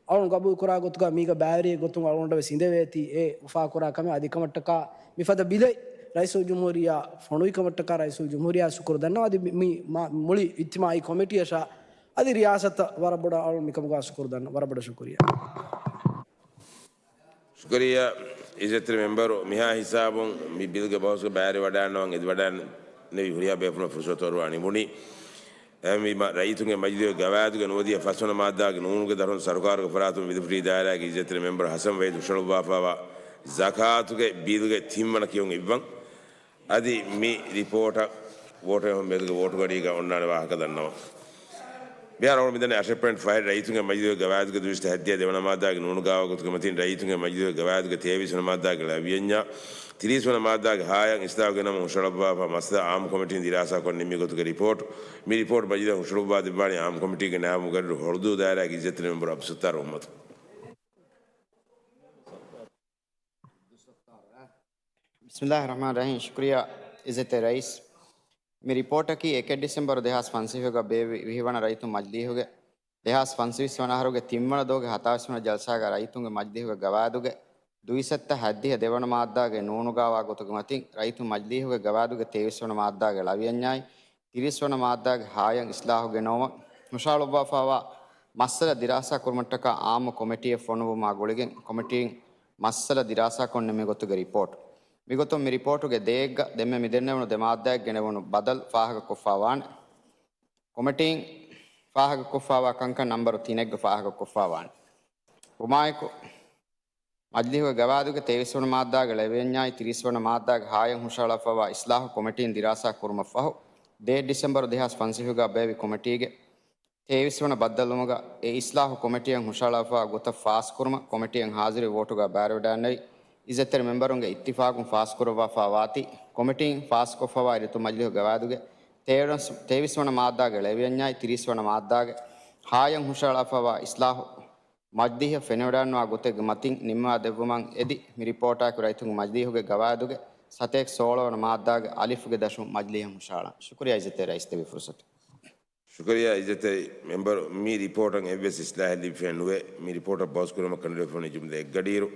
އަޅުން ގަބޫލު ކުރާ ގޮތުގަ މީގަ ބައިވެރިއެއް ގޮތުން އަޅުގަނޑަށް ވެސް އިނދެވޭތީ އެ އުފާކުރާ ކަމެއް. އަދި ކަމަށްޓަކާ މިފަދަ ބިލެއް ރައީސުލްޖުމްހޫރިއްޔާ ފޮނުވި ކަމަށްޓަކާ ރައީސުލްޖުމްހޫރިއްޔާ ޝުކުރު ދަންނަވަން. އަދި މި، މި މާ-، މުޅި އިޖްތިމާޢީ ކޮމިޓީއަށާ އަދި ރިޔާސަތަށް ވަރަށް ބޮޑަށް އަޅުން މިކަމުގަ ޝުކުރު ދަންނަ-، ވަރަށް ބޮޑަށް ޝުކުރިއްޔާ. ޝުކުރިއްޔާ އިއްޒަތްތެރި މެމްބަރު. މިހާ ހިސާބުން މި ބިލްގެ ބަހުސްގަ ބައިވެރިވަޑައިގަންނަވަން އެދިވަޑައިގެންނެވި ހުރިހާ ބޭފުޅުން ފުރުސަތު އޮރުވާ ނިމުނީ. އެ މި މަ-، ރައްޔިތުންގެ މަޖިލީހުގެ ގަވާއިދުގެ ނުވަދިހަ ފަސްވަނަ މާއްދާގެ ނޫނުގެ ދަށުން ސަރުކާރުގެ ފަރާތުން ވިލިފުށީ ދާއިރާގެ އިއްޒަތްތެރި މެމްބަރު ހަސަން ވަހީދު ހުށަހަޅުއްވާފައިވާ ޒަކާތުގެ ބިލްގެ ތިންވަނަ ކިޔުން އިއްވަން. އަދި މި ރިޕޯޓަށް ވޯޓު އެހުން މެދުގެ ވޯޓުގަޑީގަ އޮންނާނެ ވާހަކަ ދަންނަވަން. މިހާރު އަޅުގަނޑު މިދަނީ އަށެއް ޕޮއިންޓް ފަހެއް ރައްޔިތުންގެ މަޖިލީހުގެ ގަވާއިދުގެ ދުއިސައްތަ ހައްދިހަ ދެވަނަ މާއްދާގެ ނޫނު ގާވާ ގޮތުގެ މަތިން ރައްޔިތުންގެ މަޖިލީހުގެ ގަވާއިދުގެ ތޭވީސް ވަނަ މާއްދާގެ ޅަވިޔަންޏާ، ތިރީސް ވަނަ މާއްދާގެ ހާޔަން އިސްލާހު ގެނައުމަށް ހުށަހަޅައްވާފަ މައްސަލަ އާއްމު ކޮމިޓީން ދިރާސާކޮށް ނިންމި ގޮތުގެ ރިޕޯޓް. މި ރިޕޯޓް މަޖިލީހަށް ހުށަހަޅުއްވާ ދެއްވާނީ އާއްމު ކޮމިޓީގެ ނައިބު މުގައްރިރު ހޮޅުދޫ ދާއިރާގެ އިއްޒަތްތެރި މެމްބަރު އަބްދުއްސައްތާރު އަޙްމަދު. ބިސްމިއްލާހި ރަޙްމާނި ރަޙީމް. ޝުކުރިއްޔާ އިއްޒަތްތެރި ރައީސް. މި ރިޕޯޓަކީ އެކެއް ޑިސެމްބަރު ދެހާސް ފަންސަވީހުގަ ބޭއްވި ވިހި ވަނަ ރައްޔިތުން މަޖިލީހުގެ ދެހާސް ފަންސަވީސް ވަނަ އަހަރުގެ ތިން ވަނަ ދުވަހުގެ ހަތާވީސް ވަނަ ޖަލްސާގަ ރައްޔިތުންގެ މަޖިލީހުގެ ގަވާއިދުގެ ދުއިސައްތަ ހައްދިހަ ދެވަނަ މާއްދާގެ ނޫނު ގާވާ ގޮތުގެ މަތިން ރައްޔިތުން މަޖިލީހުގެ ގަވާއިދުގެ ތޭވީސް ވަނަ މާއްދާގެ ޅަވިޔަންޏާއި، ތިރީސް ވަނަ މާއްދާގެ ހާޔަން އިސްލާހު ގެނައުމަށް ހުށަހަޅުއްވާފައިވާ މައްސަލަ ދިރާސާ ކުރުމަށްޓަކާ އާއްމު ކޮމިޓީއެއް ފޮނުއްވުމާ ގުޅިގެން ކޮމިޓީން މައްސަލަ ދިރާސާކޮށް ނިންމި ގޮތުގެ ރިޕޯޓް. މިގޮތުން މި ރިޕޯޓުގެ ދޭއްގަ ދެންމެ މިދެންނެވުނު ދެ މާއްދާއެއް ގެނެވުނު ބަދަލު ފާހަގަކޮށްފައިވާނެ. ކޮމިޓީން ފާހަގަކޮށްފައިވާ ކަންކަން ނަންބަރު ތިނެއްގަ ފާހަގަކޮށްފައިވާނެ. ވުމާއެކު، މަޖިލީހުގެ ގަވާއިދުގެ ތޭވީސް ވަނަ މާއްދާގެ ޅަވިޔަންޏާއި ތިރީސް ވަނަ މާއްދާގެ ހާޔަން ހުށަހަޅާފައިވާ އިސްލާހު ކޮމިޓީން ދިރާސާ ކުރުމަށްފަހު، ދޭއް ޑިސެމްބަރު ދެހާސް ފަންސަވީހުގަ ބޭއްވި ކޮމިޓީގެ ތޭވީސް ވަނަ ބައްދަލުވުމުގަ އެ އިސްލާހު ކޮމިޓީއަށް ހުށަހަޅާފައިވާ ގޮތަށް ފާސްކުރުމަށް ކޮމިޓީއަށް ހާޒިރުވެ ވޯޓުގަ ބައިވެރިވެވަޑައިގަންނެވި އިއްޒަތްތެރި މެމްބަރުންގެ އިއްތިފާގުން ފާސްކުރައްވާފައިވާތީ، ކޮމިޓީން ފާސްކޮށްފައިވާ ރައްޔިތު މަޖިލީހު ގަވާއިދުގެ ތޭވީސް، ތޭވީސް ވަނަ މާއްދާގެ ޅަވިޔަންޏާއި ތިރީސް ވަނަ މާއްދާގެ ހާޔަން ހުށަހަޅާފައިވާ އިސްލާހު މަޖިލީހަށް ފެނިވަޑައިގަންނަވާ ގޮތެއްގެ މަތިން ނިންމާ ދެއްވުމަށް އެދި، މި ރިޕޯޓާއެކު ރައްޔިތުންގެ މަޖިލީހުގެ ގަވާއިދުގެ ސަތޭކަ ސޯޅަ ވަނަ މާއްދާގެ އަލިފުގެ ދަށުން މަޖިލީހަށް ހުށަހަޅަން. ޝުކުރިއްޔާ އިއްޒަތްތެރި ރައީސް ދެއްވި ފުރުސަތު. ޝުކުރިއްޔާ އިއްޒަތްތެރި މެމްބަރު، މި ރިޕޯޓަށް އެއްވެސް އިސްލާހެއް ލިބިފައެއް ނުވޭ. މި ރިޕޯޓަށް ބަހުސް ކުރުމަށް ކަނޑައެޅިފައިވަނީ ޖުމްލަ އެއްގަޑިއިރު،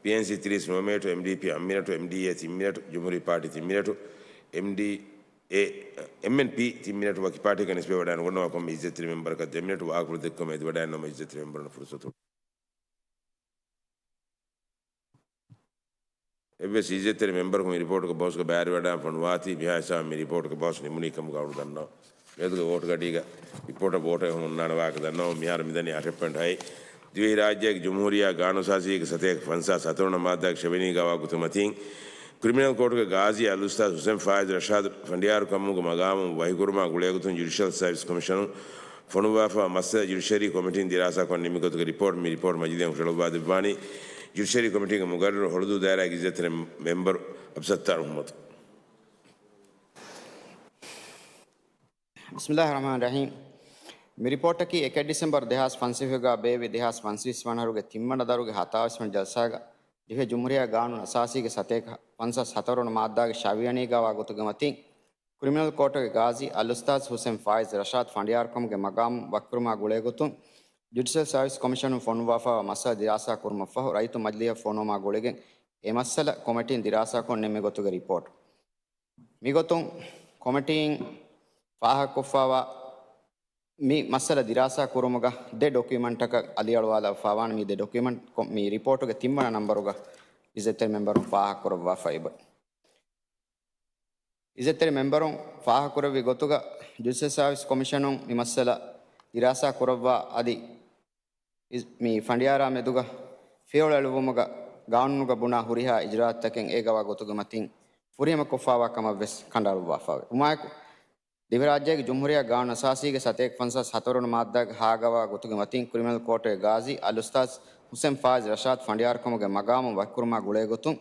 ޕީއެންސީ ތިރީސް ނުވަ މިނެޓު، އެމްޑީޕީ އަށް މިނެޓު، އެމްޑީއޭ ތިން މިނެޓު، ޖުމްހޫރީ ޕާޓީ ތިން މިނެޓު، އެމްޑީ އެ، އެމްއެންޕީ ތިން މިނެޓު ވަކި ޕާޓީއަކަށް ނިސްބަތްވެވަޑައިގަންނަވާ ކޮންމެ އިއްޒަތްތެރި މެމްބަރަކަށް ދެ މިނެޓު ވާހަކަފުޅު ދެއްކުމަށް އެދިވަޑައިގަންނަވަމުން އިއްޒަތްތެރި މެމްބަރުންނަށް ފުރުސަތު. އެއްވެސް އިއްޒަތްތެރި މެމްބަރަކު މި ރިޕޯޓުގަ ބަހުސްގަ ބައިވެރިވަޑައިގަންނަވާތީ މިހާ ހިސާބުން މި ރިޕޯޓުގަ ބަހުސް ނިމުނީ ކަމުގަ އަޅު ދަންނަވަން. މިއަދުގެ ވޯޓުގަޑީގަ ރިޕޯޓަށް ވޯޓު އެހުމުން އޮންނާނެ ވާހަކަ ދަންނަވަމުން. މިހާރު މިދަނީ އަށެއް ޕޮއިންޓް ހައެއް. ދިވެހިރާއްޖޭގެ ޖުމްހޫރިއްޔާ ގާނޫނުސާޒީގެ ސަތޭކަ ފަންސާސް ހަތަރު ވަނަ މާއްދާގެ ޝެވެނީ ގާވާ ގޮތުގެ މަތީން، ކްރިމިނަލް ކޯޓުގެ ގާޒީ އަލްއުސްތާޛު ހުސެން ފާއިޒް ރަޝާދު ފަނޑިޔާރުކަމުގެ މަގާމުން ވަހިކުރުމާ ގުޅޭގޮތުން ޖުޑިޝަލް ސާވިސް ކޮމިޝަނުން ފޮނުއްވާފައިވާ މައްސަލަ ޖުޑިޝަރީ ކޮމިޓީން ދިރާސާކޮށް ނިންމި ގޮތުގެ ރިޕޯޓް. މި ރިޕޯޓް މަޖިލީހަށް ހުށަހަޅުއްވާ ދެއްވާނީ ޖުޑިޝަރީ ކޮމިޓީގެ މުގައްރަރު ހޮޅުދޫ ދާއިރާގެ އިއްޒަތްތެރި މެމްބަރު އަބްދުއްސައްތާރު އަޙްމަދު. ބިސްމިއްލާހި ރަޙްމާނި ރަޙީމް. މި ރިޕޯޓަކީ އެކެއް ޑިސެމްބަރު ދެހާސް ފަންސަވީހުގަ ބޭއްވި ދެހާސް ފަންސަވީސް ވަނަ އަހަރުގެ ތިންވަނަ ދަރުގެ ހަތާވީސް ވަނަ ޖަލްސާގަ ދިވެހި ޖުމްހޫރިއްޔާ ގާނޫނު އަސާސީގެ ސަތޭކަ ފަންސާސް ހަތަރު ވަނަ މާއްދާގެ ޝަވިޔަނީ ގާވާ ގޮތުގެ މަތިން، ކްރިމިނަލް ކޯޓުގެ ގާޒީ އަލްއުސްތާޛު ހުސެން ފާއިޒް ރަޝާދު ފަނޑިޔާރުކަމުގެ މަގާމު ވަކިކުރުމާ ގުޅޭގޮތުން، ޖުޑިޝަލް ސާވިސް ކޮމިޝަނުން ފޮނުއްވާފައިވާ މައްސަލަ ދިރާސާ ކުރުމަށްފަހު، ރައްޔިތު މަޖިލީހަށް ފޮނުވުމާ ގުޅިގެން، އެ މައްސަލަ ކޮމިޓީން ދިރާސާކޮށް ނިންމި ގޮތުގެ ރިޕޯޓް. މިގޮތުން ކޮމިޓީން ފާހަގަކޮށްފާވާ މި މައްސަލަ ދިރާސާ ކުރުމުގަ ދެ ޑޮކިއުމަންޓަކަށް އަލިއަޅުވާލައްވާފާވާނެ. މި ދެ ޑޮކިއުމަންޓް ކޮ-، މި ރިޕޯޓުގެ ތިންވަނަ ނަންބަރުގަ އިއްޒަތްތެރި މެމްބަރުން ފާހަގަކުރައްވާފައި އިއްޒަތްތެރި މެމްބަރުން ފާހަގަކުރެއްވި ގޮތުގަ، ޖުޑިޝަލް ސާވިސް ކޮމިޝަނުން މި މައްސަލަ ދިރާސާ ކުރައްވާ އަދި އިސް-، މި ފަނޑިޔާރާ މެދުގަ ފިޔަވަޅު އެޅުއްވުމުގަ ގާނޫނުގަ ބުނާ ހުރިހާ އިޖުރާއަތުތަކެއް އޭގަވާ ގޮތުގެ މަތިން ފުރިހަމަކޮށްފާވާ ކަމަށްވެސް ކަނޑައަޅުއްވާފައެވެ. ވުމާއެކު، ދިވެހިރާއްޖޭގެ ޖުމްހޫރިއްޔާ ގާނޫނު އަސާސީގެ ސަތޭކަ ފަންސާސް ހަތަރުވަނަ މާއްދާގެ ހާގަވާ ގޮތުގެ މަތިން ކްރިމިނަލް ކޯޓުގެ ގާޒީ އަލްއުސްތާޛް ހުސެން ފާއިޒް ރަޝާދް ފަނޑިޔާރުކަމުގެ މަގާމު ވަކިކުރުމާ ގުޅޭގޮތުން،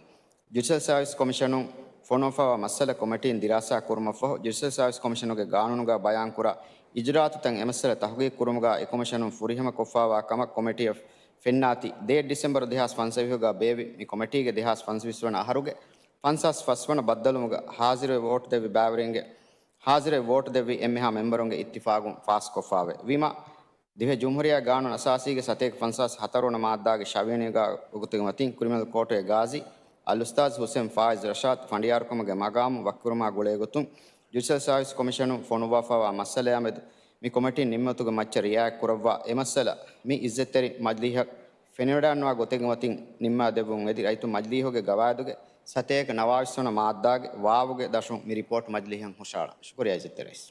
ޖުޑިޝަލް ސާވިސް ކޮމިޝަނުން ފޮނުވަފާވާ މައްސަލަ ކޮމިޓީން ދިރާސާ ކުރުމަށްފަހު، ޖުޑިޝަލް ސާވިސް ކޮމިޝަނުގެ ގާނޫނުގަ ބަޔާންކުރާ އިޖުރާއަތުތައް އެމައްސަލަ ތަހުގީގު ކުރުމުގަ އެކޮމިޝަނުން ފުރިހަމަ ކޮށްފާވާ ކަމަށް ކޮމިޓީއަށް ފެންނާތީ، ދޭއް ޑިސެމްބަރު ދެހާސް ފަންސަވީހުގަ ބޭއްވި މި ކޮމިޓީގެ ދެހާސް ފަންސަވީސް ވަނަ އަހަރުގެ ފަންސާސް ފަސް ވަނަ ބައްދަލުވުމުގަ ހާޒިރުވެ ވޯޓު ދެއްވި ބައިވެރިންގެ، ހާޒިރުވެ ވޯޓު ދެއްވި އެންމެހާ މެމްބަރުންގެ އިއްތިފާގުން ފާސްކޮށްފާވޭ. ވީމާ، ދިވެހި ޖުމްހޫރިއްޔާ ގާނޫނު އަސާސީގެ ސަތޭކަ ފަންސާސް ހަތަރުވަނަ މާއްދާގެ ޝަވިޔަނިގާ ގޮތުގެ މަތިން ކްރިމިނަލް ކޯޓުގެ ގާޒީ އަލްއުސްތާޛް ހުސެން ފާއިޒް ރަޝާދް ފަނޑިޔާރުކަމުގެ މަގާމު ވަކިކުރުމާ ގުޅޭގޮތުން، ޖުޑިޝަލް ސާވިސް ކޮމިޝަނުން ފޮނުއްވާފާވާ މައްސަލަޔާމެދު މި ކޮމިޓީން ނިންމުމަތުގެ މައްޗަށް ރިއާޔަތް ކުރައްވާ އެ މައްސަލަ މި އިއްޒަތްތެރި މަޖިލީހަށް ފެނިވަޑައިންނަވާ ގޮތެއްގެ މަތިން ނިންމާދެއްވުން އެދި ރައްޔިތު މަޖިލީހުގެ ގަވާއިދުގެ ސަތޭކަ ނަވާވީސް ވަނަ މާއްދާގެ ވާވުގެ ދަށުން މި ރިޕޯޓް މަޖިލީހަށް ހުށަހަޅާ. ޝުކުރިއްޔާ އިއްޒަތްތެރި ރައީސް.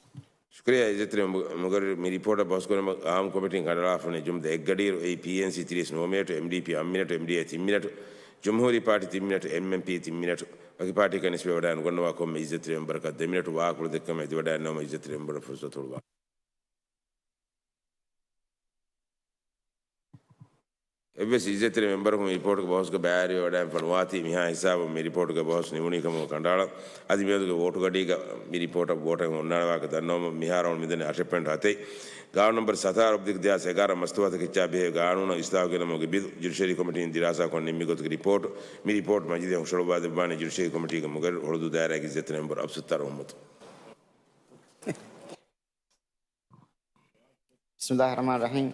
ޝުކުރިއްޔާ އިއްޒަތްތެރި މު-، މުގައްރިރު، މި ރިޕޯޓަށް ބަހުސްކުރުމަށް އާއްމު ކޮމިޓީން ކަނޑައަޅާފަ ވަނީ ޖުމްލަ އެއްގަޑިއިރު އެއީ ޕީއެންސީ ތިރީސް ނުވަ މިނެޓު، އެމްޑީޕީ އަށް މިނެޓު، އެމްޑީއޭ ތިން މިނެޓު، ޖުމްހޫރީ ޕާޓީ ތިން މިނެޓު، އެމްއެންޕީ ތިން މިނެޓު. ވަކި ޕާޓީއަކަށް ނިސްބަތްވެވަޑައި ނުގަންނަވާ ކޮންމެ އިއްޒަތްތެރި މެމްބަރަކަށް ދެ މިނެޓު ވާހަކަ ކުޅަދެއްކުމަށް އެދިވަޑައިގަންނަވަމުން އިއްޒަތްތެރި މެމްބަރަށް ފުރުސަތު ހުޅުވާ. އެއްވެސް އިއްޒަތްތެރި މެމްބަރަކު މި ރިޕޯޓުގެ ބަހުސްގަ ބައިވެރިވެވަޑައިގެންފަ ނުވާތީ، މިހާ ހިސާބުން މި ރިޕޯޓުގެ ބަހުސް ނިމުނީ ކަމުގަ ކަނޑައަޅާ. އަދި މިއަދުގެ ވޯޓުގަޑީގަ މި ރިޕޯޓަށް ވޯޓެއް އޮންނާނެ ވާހަކަ ދަންނަވަމުން، މިހާރު އަޅުގަނޑު މިދަނީ އަށެއް ޕޮއިންޓް ހަތެއް. ގާނޫނު ނަމްބަރު ސަތާރަ އޮބްލިކް ދެހާސް އެގާރަ މަސްތުވާތަކެއްޗާ ބެހޭ ގާނޫނަށް އިސްލާހު ގެނައުމުގެ ބިލް ޖުޑިޝަރީ ކޮމިޓީން ދިރާސާކޮށް ނިންމި ގޮތުގެ ރިޕޯޓު. މި ރިޕޯޓް މަޖިލީހަށް ހުށަހަޅުއްވާދެއްވާނީ ޖުޑިޝަރީ ކޮމިޓީގެ މުގައްރިރު ހޮޅުދޫ ދާއިރާގެ އިއްޒަތްތެރި މެމްބަރު އަބްސައްތާރު އަޙްމަދު. ބިސްމިއްލާހި ރަޙްމާނި ރަޙީމް.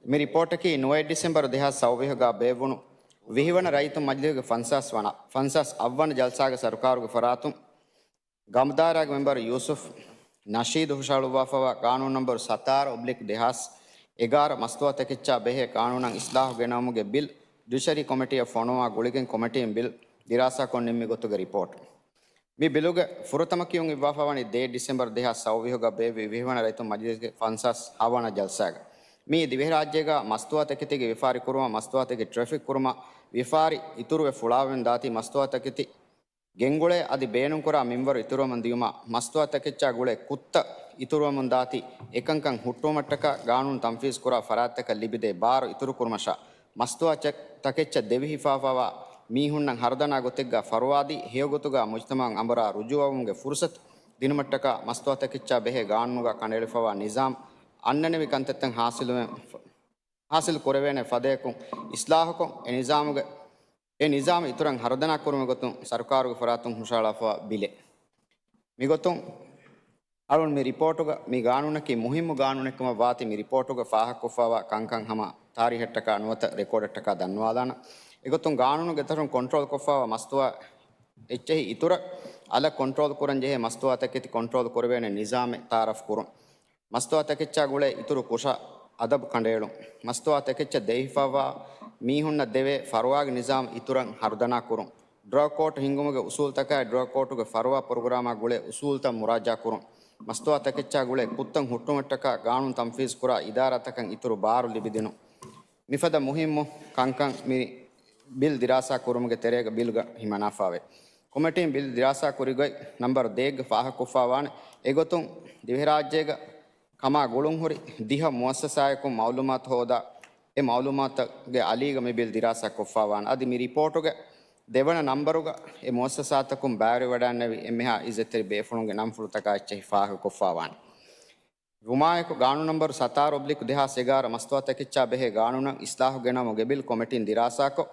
މި ރިޕޯޓަކީ ނުވައެއް ޑިސެމްބަރު ދެހާސް ސައުވީހުގަ ބޭއްވުނު ވިހިވަނަ ރައްޔިތު މަޖިލީހުގެ ފަންސާސް ވަނަ، ފަންސާސް އަށްވަނަ ޖަލްސާގެ ސަރުކާރުގެ ފަރާތުން ގަމުދާއިރާގެ މެމްބަރު ޔޫސުފް ނަޝީދު ހުށަހަޅުއްވާފައިވާ ގާނޫނު ނަމްބަރު ސަތާރަ އޮބްލިކް ދެހާސް އެގާރަ މަސްތުވާތަކެއްޗާ ބެހޭ ގާނޫނަށް އިސްލާހު ގެނައުމުގެ ބިލް ޖުޑިޝަރީ ކޮމިޓީއަށް ފޮނުވާ ގުޅިގެން ކޮމިޓީން ބިލް ދިރާސާކޮށް ނިންމި ގޮތުގެ ރިޕޯޓް. މި ބިލުގެ ފުރަތަމަ ކިޔުން އިއްވާފައިވަނީ ދޭއް ޑިސެމްބަރު ދެހާސް ސައުވީހުގަ ބޭއްވި ވިހިވަނަ ރައްޔިތު މަޖިލީހުގެ ފަންސާސް ހަވަނަ ޖަލްސާގަ. މިއީ ދިވެހިރާއްޖޭގަ މަސްތުވާތަކެތީގެ ވިޔަފާރި ކުރުމަށް، މަސްތުވާތަކެތި ޓްރެފިކް ކުރުމަށް، ވިޔަފާރި އިތުރުވެ ފުޅާވެގެން ދާތީ މަސްތުވާތަކެތި ގެންގުޅޭ އަދި ބޭނުންކުރާ މިންވަރު އިތުރުވަމުން ދިޔުމަށް، މަސްތުވާތަކެއްޗާ ގުޅޭ ކުށްތައް އިތުރުވަމުން ދާތީ އެކަންކަން ހުއްޓުވުމަށްޓަކާ ގާނޫނު ތަންފީޒުކުރާ ފަރާތްތަކަށް ލިބިދޭ ބާރު އިތުރުކުރުމަށާ، މަސްތުވާ ޗެ-، ތަކެއްޗަށް ދެވި ހިފާފައިވާ މީހުންނަށް ހަރުދަނާ ގޮތެއްގަ ފަރުވާދީ، ހެޔޮގޮތުގަ މުޖްތަމަޢަށް އަނބުރާ ރުޖޫޢަވުމުގެ ފުރުޞަތު ދިނުމަށްޓަކާ، މަސްތުވާތަކެއްޗާ ބެހޭ ގާނޫނުގަ ކަނޑައެޅިފައިވާ ނިޒާމް އަންނަނިވި ކަންތައްތައް ހާސިލުވެ-، ހާސިލު ކުރެވޭނެ ފަދަޔަކުން އިސްލާހުކޮށް، އެ ނިޒާމުގެ، އެ ނިޒާމް އިތުރަށް ހަރުދަނާ ކުރުމުގެ ގޮތުން ސަރުކާރުގެ ފަރާތުން ހުށަހަޅާފައިވާ ބިލެއް. މިގޮތުން އަޅުން މި ރިޕޯޓުގަ މި ގާނޫނަކީ މުހިއްމު ގާނޫނެއްކަމަށް ވާތީ، މި ރިޕޯޓުގަ ފާހަގަކޮށްފައިވާ ކަންކަން ހަމަ ތާރީހަށްޓަކާ ނުވަތަ ރެކޯޑަށްޓަކާ ދަންނަވާލާނަ. އެގޮތުން ގާނޫނުގެ ދަށުން ކޮންޓްރޯލް ކޮށްފައިވާ މަސްތުވާ އެއްޗެހި އިތުރަށް އަލަށް ކޮންޓްރޯލް ކުރަން ޖެހޭ މަސްތުވާތަކެތި ކޮންޓްރޯލް ކުރެވޭނެ ނިޒާމެއް ތައާރަފް ކުރުން. މަސްތުވާތަކެއްޗާ ގުޅޭ އިތުރު ކުށަށް އަދަބު ކަނޑައެޅުން. މަސްތުވާތަކެއްޗަށް ދެވިހިފައިވާ މީހުންނަށް ދެވޭ ފަރުވާގެ ނިޒާމް އިތުރަށް ހަރުދަނާ ކުރުން. ޑްރަގް ކޯޓް ހިންގުމުގެ އުސޫލުތަކާއި ޑްރަގް ކޯޓުގެ ފަރުވާ ޕްރޮގްރާމާ ގުޅޭ އުސޫލުތައް މުރާޖާކުރުން. މަސްތުވާތަކެއްޗާ ގުޅޭ ކުށްތައް ހުއްޓުމަށްޓަކާ ގާނޫނު ތަންފީޒުކުރާ އިދާރާތަކަށް އިތުރު ބާރު ލިބިދިނުން. މިފަދަ މުހިއްމު ކަންކަން މި ބިލް ދިރާސާ ކުރުމުގެ ތެރޭގަ ބިލްގަ ހިމަނާފައެވެ. ކޮމިޓީން ބިލް ދިރާސާ ކުރި ގޮތް ނަމްބަރު ދޭއްގަ ފާހަގަކޮށްފައިވާނެ. އެގޮތުން ދިވެހިރާއްޖޭގަ ކަމާ ގުޅުންހުރި ދިހަ މުއައްސަސާއަކުން މައުލޫމާތު ހޯދާ، އެ މައުލޫމާތުގެ އަލީގަ މި ބިލް ދިރާސާ ކޮށްފައިވާނެ. އަދި މި ރިޕޯޓުގެ ދެވަނަ ނަމްބަރުގަ އެ މުއައްސަސާތަކުން ބައިވެރިވެވަޑައިގެންނެވި އެންމެހާ އިއްޒަތްތެރި ބޭފުޅުންގެ ނަންފުޅުތަކާ އެއްޗެހި ފާހަގަކޮށްފައިވާނެ. ވުމާއެކު، ގާނޫނު ނަންބަރު ސަތާރަ އޮބްލިކް ދެހާސް އެގާރަ މަސްތުވާތަކެއްޗާ ބެހޭ ގާނޫނަށް އިސްލާހު ގެނައުމުގެ ބިލް ކޮމިޓީން ދިރާސާކޮށް،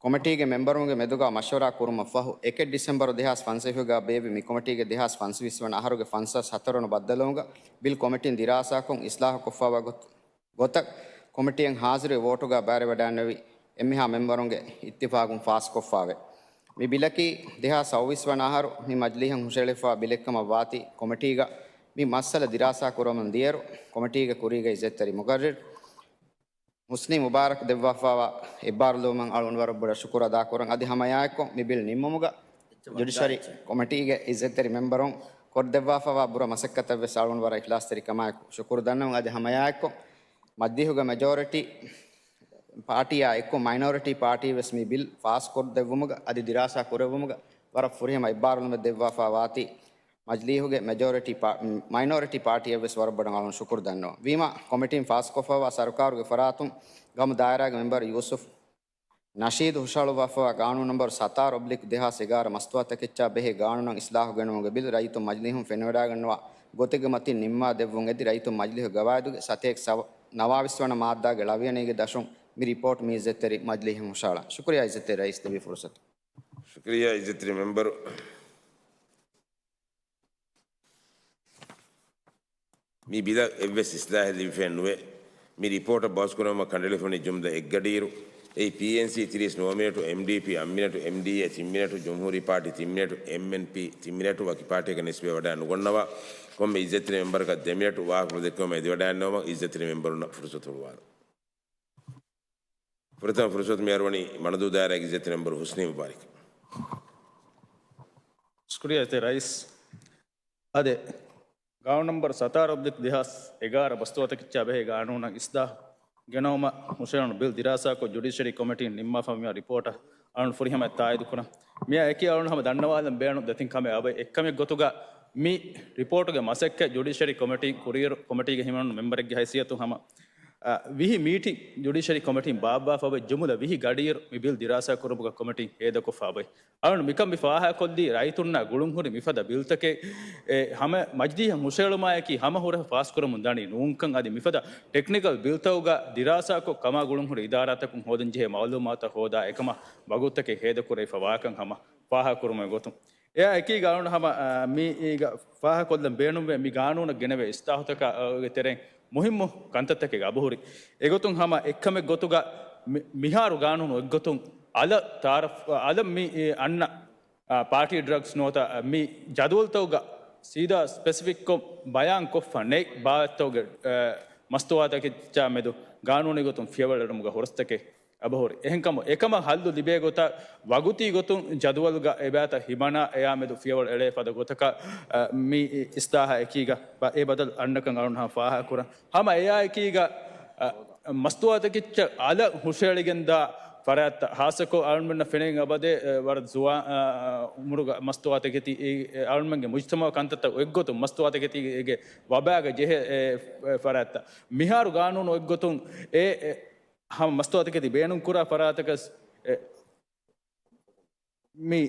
ކޮމިޓީގެ މެމްބަރުންގެ މެދުގަ މަޝްވަރާ ކުރުމަށްފަހު، އެކެއް ޑިސެމްބަރު ދެހާސް ފަންސަވީސްގަ ބޭއްވި މި ކޮމިޓީގެ ދެހާސް ފަންސަވީސް ވަނަ އަހަރުގެ ފަންސާސް ހަތަރު ވަނަ ބައްދަލުވުމުގަ ބިލް ކޮމިޓީން ދިރާސާކޮށް، އިސްލާހުކޮށްފައިވާ ގޮތް، ގޮތަށް ކޮމިޓީއަށް ހާޒިރުވެ ވޯޓުގަ ބައިވެރިވެވަޑައިގެންނެވި އެންމެހާ މެމްބަރުންގެ އިއްތިފާގުން ފާސްކޮށްފައެވެ. މި ބިލަކީ ދެހާސް ސައުވީސް ވަނަ އަހަރު މި މަޖިލީހުން ހުށައެޅިފައިވާ ބިލެއްކަމަށް ވާތީ، ކޮމިޓީގަ މި މައްސަލަ ދިރާސާ ކުރަމުން ދިޔައިރު، ކޮމިޓީގެ ކުރީގައި އިއްޒަތްތެރި މުގައްރިރު ހުސްނީ މުބާރަކް ދެއްވާފައިވާ އެއްބާރުލުވުމަށް އަޅުގަނޑު ވަރަށް ބޮޑަށް ޝުކުރު އަދާކުރަން. އަދި ހަމައެއާއެއްކޮށް މި ބިލް ނިންމުމުގަ ޖުޑިޝަރީ ކޮމިޓީގެ އިއްޒަތްތެރި މެމްބަރުން ކޮށްދެއްވާފައިވާ ބުރަ މަސައްކަތަށް ވެސް އަޅުގަނޑު ވަރަށް އިޚްލާޞްތެރިކަމާއެކު ޝުކުރު ދަންނަވަން. އަދި ހަމައެއާއެއްކޮށް މަޖިލީހުގެ މެޖޯރިޓީ ޕާޓީއާ އެއްކޮށް މައިނޯރިޓީ ޕާޓީ ވެސް މި ބިލް ފާސްކޮށްދެއްވުމުގަ އަދި ދިރާސާ ކުރެއްވުމުގަ ވަރަށް ފުރިހަމަ އެއްބާރުލުމެއް ދެއްވާފައި ވާތީ، މަޖިލީހުގެ މެޖޯރިޓީ ޕާ-، މައިނޯރިޓީ ޕާޓީއަށް ވެސް ވަރަށް ބޮޑަށް އަޅުން ޝުކުރު ދަންނަވަން. ވީމާ، ކޮމިޓީން ފާސްކޮށްފައިވާ ސަރުކާރުގެ ފަރާތުން ގައުމު ދާއިރާގެ މެމްބަރު ޔޫސުފް ނަޝީދު ހުށަހަޅުއްވާފައިވާ ގާނޫނު ނަންބަރު ސަތާރަ އޮބްލިކް ދެހާސް އެގާރަ މަސްތުވާތަކެއްޗާ ބެހޭ ގާނޫނަށް އިސްލާހު ގެނުމުގެ ބިލް ރައްޔިތުން މަޖިލީހުން ފެނިވަޑައިގަންނަވާ ގޮތެއްގެ މަތިން ނިންމާ ދެއްވުން އެދި، ރައްޔިތުން މަޖިލީހުގެ ގަވާއިދުގެ ސަތޭކަ ސަ-، ނަވާވީސް ވަނަ މާއްދާގެ ޅަވިޔަނީގެ ދަށުން މި ރިޕޯޓް މި އިއްޒަތްތެރި މަޖިލީހުން ހުށަހަޅަން. ޝުކުރިއްޔާ އިއްޒަތްތެރި ރައީސް ދެއްވި ފުރުސަތު. ޝުކުރިއްޔާ އިއްޒަތްތެރި މެމްބަރު. މި ބިލަށް އެއްވެސް އިސްލާހެއް ލިބިފައެއް ނުވޭ. މި ރިޕޯޓަށް ބަހުސްކުރުމަށް ކަނޑައެޅިފަ ވަނީ ޖުމްލަ އެއްގަޑިއިރު. އެއީ ޕީއެންސީ ތިރީސް ނުވަ މިނެޓު، އެމްޑީޕީ އަށް މިނެޓު، އެމްޑީއޭ ތިން މިނެޓު، ޖުމްހޫރީ ޕާޓީ ތިން މިނެޓު، އެމްއެންޕީ ތިން މިނެޓު، ވަކި ޕާޓީއަކަށް ނިސްބަތްވެވަޑައި ނުގަންނަވާ ކޮންމެ އިއްޒަތްތެރި މެމްބަރަކަށް ދެ މިނެޓު ވާހަކަފުޅު ދެއްކުމަށް އެދިވަޑައިގަންނަވަމުން އިއްޒަތްތެރި މެމްބަރުންނަށް ފުރުސަތު ހުޅުވާލަން. ފުރަތަމަ ފުރުސަތު މި އަރުވަނީ މަނަދޫ ދާއިރާގެ އިއްޒަތްތެރި މެމްބަރު ހުސްނީ މުބާރަކަށް. ޝުކުރިއްޔާ އިއްޒަތްތެރި ރައީސް. އާދެ، ގާނޫނު ނަންބަރު ސަތާރަ އޮބްލިކް ދެހާސް އެގާރަ ބަސްތުވާތަކެއްޗާ ބެހޭ ގާނޫނަށް އިސްލާހު ގެނައުމަށް ހުށަހެޅުނު ބިލް ދިރާސާކޮށް، ޖުޑިޝަރީ ކޮމިޓީން ނިންމާފަ މި ރިޕޯޓަށް އަޅުން ފުރިހަމަ ތާއީދު ކުރަން. މިއާ އެކީ އަޅުން ހަމަ ދަންނަވާލަން ބޭނުން ދެތިން ކަމެއް އަބައި. އެއްކަމެއް ގޮތުގަ މި ރިޕޯޓުގެ މަސައްކަތް ޖުޑިޝަރީ ކޮމިޓީން ކުރިއިރު، ކޮމިޓީގެ ހިމެނުނު މެމްބަރެއްގެ ހައިސިއްޔަތުން ހަމަ، އަ، ވިހި މީޓިން ޖުޑިޝަރީ ކޮމިޓީން ބާއްވާފަ އޮތް ޖުމުލަ ވިހި ގަޑިއިރު މި ބިލް ދިރާސާ ކުރުމުގަ ކޮމިޓީން ހޭދަކޮށްފަ އޮތް. އަޅުން މިކަން މި ފާހަގަކޮށްލީ ރައްޔިތުންނާ ގުޅުންހުރި މިފަދަ ބިލްތަކެއް، އެ، ހަމަ މަޖިލީހަށް ހުށަހެޅުމާއެކީ ހަމަ ހުރެފަ ފާސްކުރަމުން ދަނީ ނޫންކަން. އަދި މިފަދަ ޓެކްނިކަލް ބިލްތަކުގަ ދިރާސާކޮށް ކަމާ ގުޅުންހުރި އިދާރާތަކުން ހޯދަންޖެހޭ މައުލޫމާތުތައް ހޯދާ އެކަމަށް ވަގުތުތަކެއް ހޭދަކުރެވިފަ ވާކަން ހަމަ ފާހަގަކުރުމުގެ ގޮތުން. އެއާ އެކީ ގާނޫނު ހަމަ، އާ، މީގަ ފާހަގަކޮށްލަން ބޭނުންވޭ މި ގާނޫނަށް ގެނެވޭ އިސްލާހުތަކާ، އާ، ގެ ތެރެއިން މުހިއްމު ކަންތައްތަކެއް އަބަހުރި. އެގޮތުން ހަމަ އެއްކަމެއް ގޮތުގަ މި-، މިހާރު ގާނޫނު އޮތްގޮތުން އަލަށް ތާރަފް-، އަލަށް މި އަންނަ، އާ، ޕާޓީ ޑްރަގްސް ނުވަތަ މި ޖަދުވަލުތަކުގަ ސީދާ ސްޕެސިފިކްކޮށް ބަޔާން ކޮށްފަ ނެތް ބާވަތްތަކުގެ، އާ، މަސްތުވާތަކެއްޗާ މެދު ގާނޫނީ ގޮތުން ފިޔަވަޅު އެޅުމުގަ ހުރަސްތަކެއް އަބަހުރި. އެހެންކަމުން އެކަމަށް ހައްލު ލިބޭ ގޮތަށް ވަގުތީ ގޮތުން ޖަދުވަލުގަ އެބައިތަ ހިމަނާ އެއާ މެދު ފިޔަވަޅު އެޅޭ ފަދަ ގޮތަކަށް، އަ، މި އިސްލާހާ އެކީގަ ބަ-، އެ ބަދަލު އަންނަކަން އަޅުން ހަމަ ފާހަގަކުރަން. ހަމަ އެއާ އެކީގަ، އަ، މަސްތުވާތަކެއްޗަށް އަލަށް ހުށައެޅިގެންދާ ފަރާތްތައް، ހާއްސަކޮށް އަޅުމެންނަށް ފެނިގެން އަބަދޭ، އެ، ވަރަށް ޒުވާ-، އަ، އުމުރުގަ މަސްތުވާތަކެތި، އެ، އެ، އަޅުމެންގެ މުޖްތަމަޢު ކަންތައްތައް އޮތްގޮތުން މަސްތުވާތަކެތީގެ ވަބާގަ ޖެހޭ، އެ، އެ، ފަރާތްތައް. މިހާރު ގާނޫނު އޮތްގޮތުން އެ، އެ، ހަމަ މަސްތުވާތަކެތި ބޭނުންކުރާ ފަރާތަކަސް، އެ، މި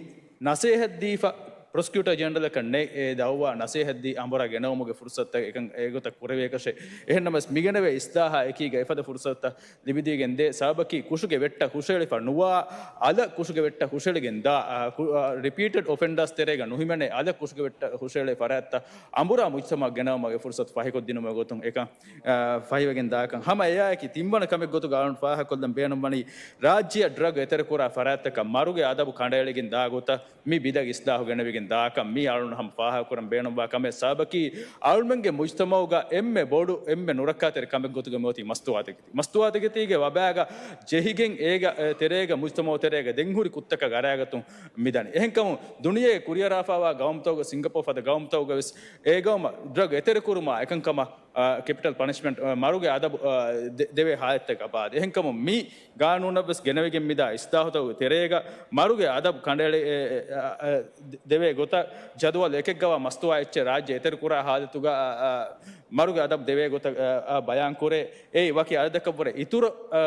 ނަސޭހަތްދީފަ ޕްރޮސިކިއުޓަރ ޖެނެރަލަކަށް ނެތް އެ ދައުވާ ނަސޭހަތްދީ އަނބުރާ ގެނައުމުގެ ފުރުސަތުތައް އެކަން އެގޮތަށް ކުރެވޭކަށެއް. އެހެންނަމަވެސް، މިގެނެވޭ އިސްލާހާ އެކީގަ އެފަދަ ފުރުސަތުތައް ލިބިދީގެންދޭ. ސަބަބަކީ ކުށުގެ ވެއްޓަށް ހުށައެޅިފަ ނުވާ، އަލަށް ކުށުގެ ވެއްޓަށް ހުށައެޅިގެންދާ، އާ، ކު-، އާ، ރިޕީޓެޑް އޮފެންޑާސް ތެރޭގަ ނުހިމެނޭ، އަލަށް ކުށުގެ ވެއްޓަށް ހުށައެޅޭ ފަރާތްތައް އަނބުރާ މުޖްތަމަޢަށް ގެނައުމަށް އެ ފުރުސަތު ފަހިކޮށްދިނުމުގެ ގޮތުން އެކަން، އާ، ފަހިވެގެން ދާކަން. ހަމަ އެއާއެކީ ތިންވަނަ ކަމެއް ގޮތުގަ އަޅުން ފާހަގަކޮށްލަން ބޭނުންވަނީ، ރާއްޖެއަށް ޑްރަގް އެތެރެކުރާ ފަރާތްތަކަށް މަރުގެ އަދަބު ކަނޑައެޅިގެން ދާ ގޮތަށް މި ބިލަށް އިސްލާހު ގެނެވިގެން ދާކަން މީ އަޅުން ހަމަ ފާހަގަކުރަން ބޭނުންވާ ކަމެއް. ސަބަބަކީ އަޅުމެންގެ މުޖްތަމަޢުގަ އެންމެ ބޮޑު، އެންމެ ނުރައްކާތެރި ކަމެއް ގޮތުގަ މިއޮތީ މަސްތުވާތަކެތި. މަސްތުވާތަކެތީގެ ވަބާގަ ޖެހިގެން އޭގަ، އެ، ތެރޭގަ މުޖްތަމަޢު ތެރޭގަ ދެންހުރި ކުށްތަކަށް ގަރާގަތުން މިދަނީ. އެހެންކަމުން ދުނިޔޭގެ ކުރިއަރާފައިވާ ގައުމުތަކުގަ ސިންގަޕޯ ފަދަ ގައުމުތަކުގަ ވެސް އެ ގައުމަށް ޑްރަގް އެތެރެކުރުމާ އެކަންކަމަށް، އާ، ކެޕިޓަލް ޕަނިޝްމަންޓް، އާ، މަރުގެ އަދަބު، އާ، ދެ-، ދެވޭ ހާލަތްތަކަށް އަބާދެ. އެހެންކަމުން މި ގާނޫނަށް ވެސް ގެނެވިގެން މިދާ އިސްލާހުތަކުގެ ތެރޭގަ މަރުގެ އަދަބު ކަނޑައެޅި، އެ، އެ، އަ، އަ، ދެވޭ ގޮތަށް ޖަދުވަލް އެކެއްގަވާ މަސްތުވާ އެއްޗެއް ރާއްޖެ އެތެރެކުރާ ހާލަތުގަ، އަ، އަ، މަރުގެ އަދަބު ދެވޭ ގޮތަށް، އަ، އަ، ބަޔާންކުރޭ. އެއީ ވަކި އަދަދަކަށްވުރެ އިތުރު، އަ،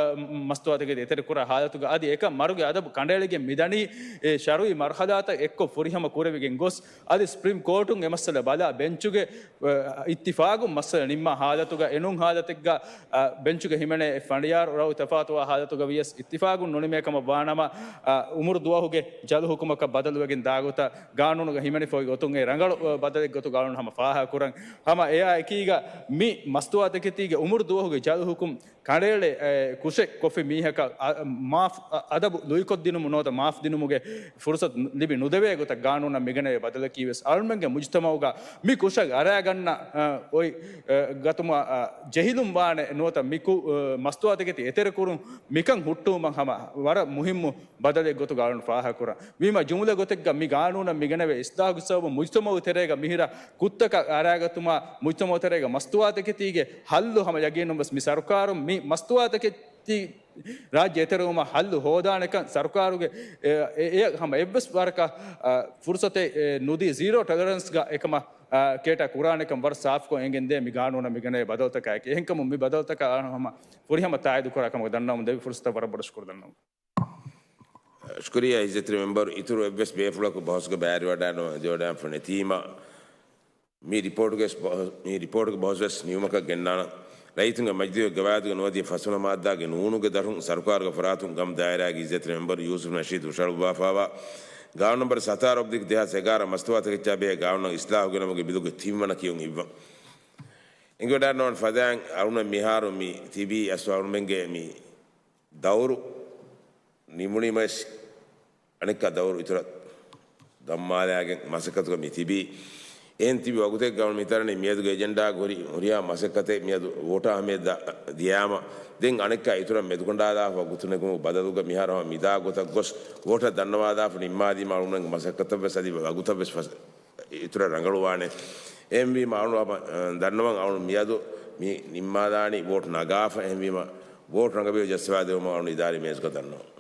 މަސްތުވާތަކެތި އެތެރެކުރާ ހާލަތުގަ އަދި އެކަން މަރުގެ އަދަބު ކަނޑައެޅިގެން މިދަނީ، އެ، ޝަރުއީ މަރުހަލާތައް އެއްކޮށް ފުރިހަމަ ކުރެވިގެން ގޮސް، އަދި ސްޕްރީމް ކޯޓުން އެ މައްސަލަ ބަލާ ބެންޗުގެ، އަ، އިއްތިފާގުން މައްސަލަ އިމާ ހާލަތުގަ އެނޫން ހާލަތެއްގަ، އަ، ބެންޗުގަ ހިމެނޭ ފަނޑިޔާރު ރައު ތަފާތުވާ ހާލަތުގަ ވިޔަސް އިއްތިފާގުން ނުނިމޭ ކަމަށް ވާނަމަ، އަ، އުމުރު ދުވަހުގެ ޖަލު ހުކުމަކަށް ބަދަލުވެގެން ދާގޮތަށް ގާނޫނުގަ ހިމެނިފައި ގޮތުން އެ ރަނގަޅު، އަ، ބަދަލެއް ގޮތުގަ ގާނޫނު ހަމަ ފާހަގަކުރަން. ހަމަ އެއާ އެކީގަ މި މަސްތުވާތަކެތީގެ އުމުރު ދުވަހުގެ ޖަލު ހުކުމް ކަނޑައެޅޭ، އެ، ކުށެއް ކޮށްފި މީހަކަށް، އަ، މާފް، އަ، އަދަބު ލުއިކޮށްދިނުމު ނުވަތަ މާފް ދިނުމުގެ ފުރުސަތު ލިބި ނުދެވޭ ގޮތަށް ގާނޫނަށް މިގަނެވޭ ބަދަލަކީ ވެސް އަޅުމެންގެ މުޖުތަމައުގަ މި ކުށަށް އަރާގަންނަ، އަ، އޮތް، އަ، ގަތުމަށް، އަ، ޖެހިލުން ވާނެ ނުވަތަ މި ކު-، އަ، މަސްތުވާތަކެތި އެތެރެކުރުން މިކަން ހުއްޓުވުމަށް ހަމަ ވަރަށް މުހިއްމު ބަދަލެއް ގޮތުގަ އަޅުން ފާހަގަކުރަން. ވީމަ ޖުމުލަ ގޮތެއްގަ މި ގާނޫނަށް މިގަނެވޭ އިސްލާހުގެ ސަބަބުން މުޖުތަމައު ތެރޭގަ މިހިރަ ކުށްތަކަށް އަރާގަތުމާ މުޖުތަމައު ތެރޭގަ މަސްތުވާތަކެތީގެ ހައްލު ހަމަ ޔަގީނުން ވެސް މި ސަރުކާރުން މި މަސްތުވާތަކެތީ ރާއްޖެ އެތެރެވުމަށް ހައްލު ހޯދާނެކަން ސަރުކާރުގެ އެ، އެ، އެ ހަމަ އެއްވެސް ވަރަކަށް، އަ، ފުރުސަތެއް، އެ، ނުދީ ޒީރޯ ޓޮލަރެންސްގަ އެކަމަށް، އަ، ކޭޓާ ކުރާނެކަން ވަރަށް ސާފުކޮށް އެނގެންދޭ މި ގާނޫނަށް މިގަނެވޭ ބަދަލުތަކާއެކީ. އެހެންކަމުން މި ބަދަލުތަކަށް ހަމަ ފުރިހަމަ ތާއީދު ކުރާ ކަމަށް ދަންނަވަމުން ދެއްވި ފުރުސަތަށް ވަރަށް ބޮޑަށް ޝުކުރު ދަންނަވަން. ޝުކުރިއްޔާ އިއްޒަތްތެރި މެމްބަރު، އިތުރު އެއްވެސް ބޭފުޅަކު ބަހުސްގަ ބައިވެރިވަޑައިނު-، ވެދިވަޑައިން ފެނޭ ތީމަ، މި ރިޕޯޓުގެ ބަހު-، މި ރިޕޯޓުގެ ބަހުސްވެސް ނިމުމަކަށް ގެންނާނަން. ރައްޔިތުންގެ މަޖިލީހުގެ ގަވާއިދުގެ ނުވަދިހަ ފަސްވަނަ މާއްދާގެ ނޫނުގެ ދަށުން ސަރުކާރުގެ ފަރާތުން ގަމް ދާއިރާގެ އިއްޒަތްތެރި މެމްބަރު ޔޫސުފް ނަޝީދު ހުށަހަޅުއްވާފާވާ ގާނޫނު ނަންބަރު ސަތާރަ އޮބްލިކް ދެހާސް އެގާރަ މަސްތުވާތަކެއްޗާ ބެހޭ ގާނޫނަށް އިސްލާހު ގެނައުމުގެ ބިލުގެ ތިންވަނަ ކިޔުން އިއްވަން. އެނގިވަޑައިގަންނަވާނެ ފަދައިން އަޅުނަށް މިހާރު މި ތިބީ އަސް އަޅުމެންގެ މި ދައުރު ނިމުނީމަވެސް އަނެއްކާ ދައުރު އިތުރަށް ދަންމާލައިގެން މަސައްކަތުގަ މި ތިބީ. އެހެން ތިބި ވަގުތެއްގަ މި ތަރަނީ މިއަދުގެ އެޖެންޑާގަ ހުރި ހުރިހާ މަސައްކަތެއް މިއަދު ވޯޓާ އަހައްމިއްޔަތު ދަ-، ދިޔާމަ ދެން އަނެއްކާ އިތުރަށް މެދުކަނޑާލާފަ ވަގުތު ނެގުމުގެ ބަދަލުގަ މިހާރު ހަމަ މިދާ ގޮތަށް ގޮސް ވޯޓަށް ދަންނަވާލާފަ ނިންމާލީމަ އަޅުމެންގެ މަސައްކަތަށް ވެސް އަދި ވަގުތަށް ވެސް ފަސް-، އިތުރަށް ރަނގަޅުވާނެ. އެހެންވީމަ އަޅު އަބަ-، ދަންނަވަން އަޅު މިއަދު މި ނިންމާލާނީ ވޯޓް ނަގާފަ. އެހެންވީމަ ވޯޓް ރަނގަބީ ޖައްސަވާދެވުމަށް އަޅު އިދާރީ މޭޒުގަ ދަންނަވަން.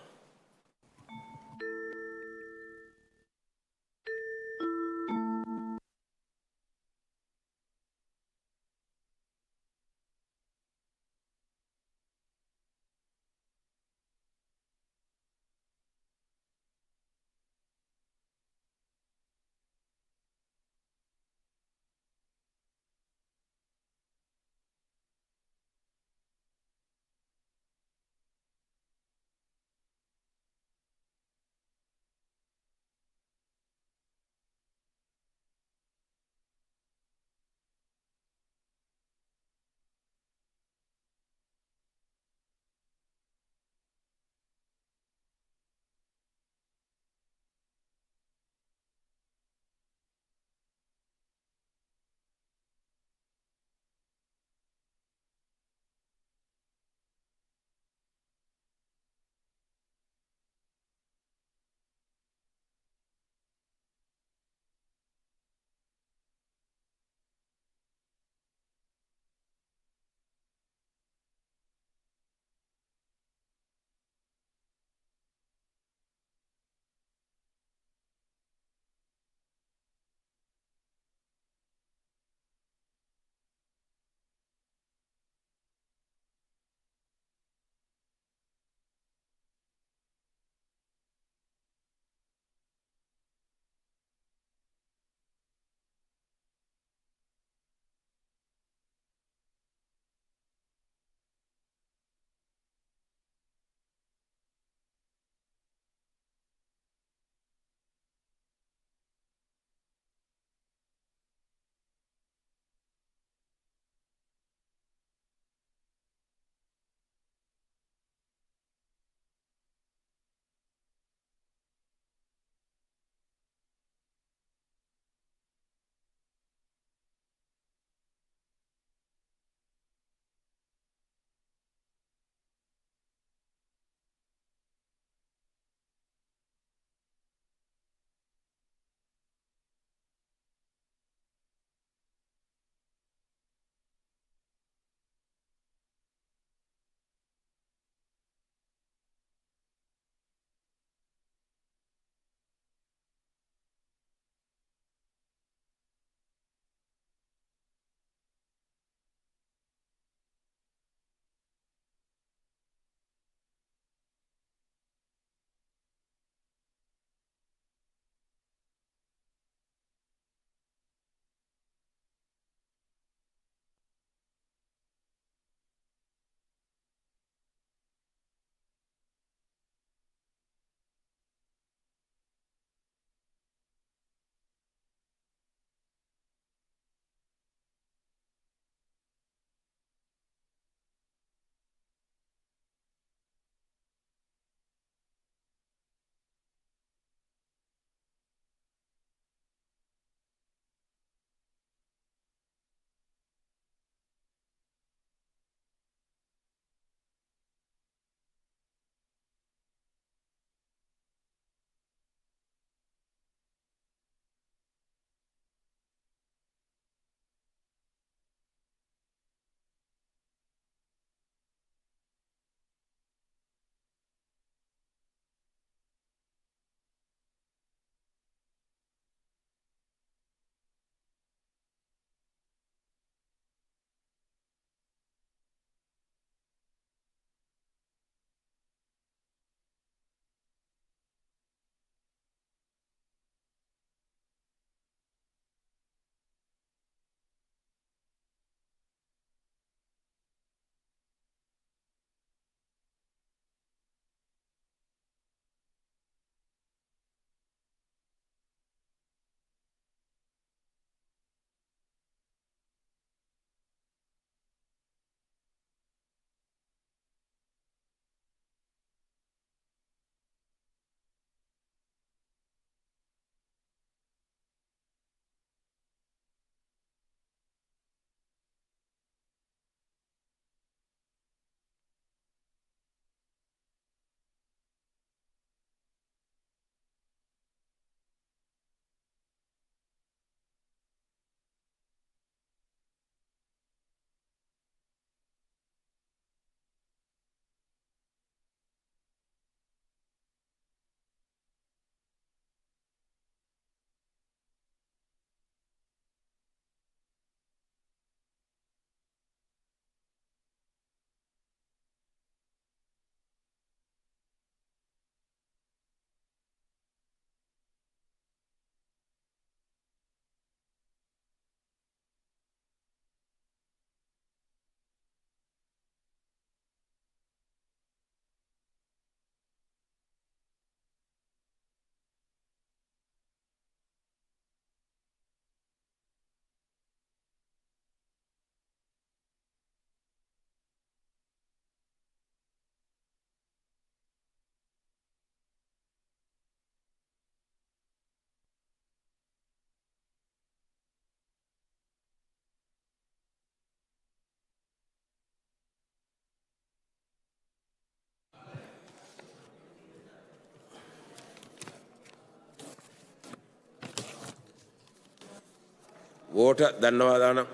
ވޯޓަށް ދަންނަވާލާނަން.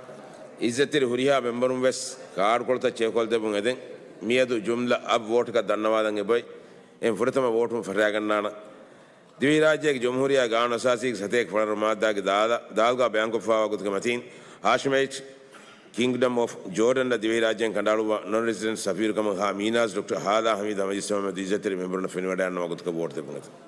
އިއްޒަތްތެރި ހުރިހާ މެމްބަރުން ވެސް ކާޑުކޮޅުތައް ޗެކްކޮށްދެއްވުން އެދެން. މިއަދު ޖުމްލަ އަށް ވޯޓަކަށް ދަންނަވާލަން އެބައޮތް. އެހެން ފުރަތަމަ ވޯޓުން ފަށާގަންނާނަން. ދިވެހިރާއްޖޭގެ ޖުމްހޫރިއްޔާ ގާނޫނު އަސާސީގެ ސަތޭކަ ފަނަރަ މާއްދާގެ ދާލަ-، ދާލުގާ ބަޔާންކޮށްފައިވާ ގޮތުގެ މަތީން، ހާޝިމައިޓް ކިންގްޑަމް އޮފް ޖޯޑަންއަށް ދިވެހިރާއްޖޭން ކަނޑައަޅުއްވާ ނޮން ރެޒިޑެންޓް ސަފީރުކަމަށް ހާ މީނާޒް ޑޮކްޓަރ ހާލާ ހަމީދު ހަމަޖެއްސެވުމަށް އިއްޒަތްތެރި މެމްބަރުންނަށް ފެނިވަޑައިގަންނަވާ ގޮތަކަށް ވޯޓު ދެއްވުން އެދެން.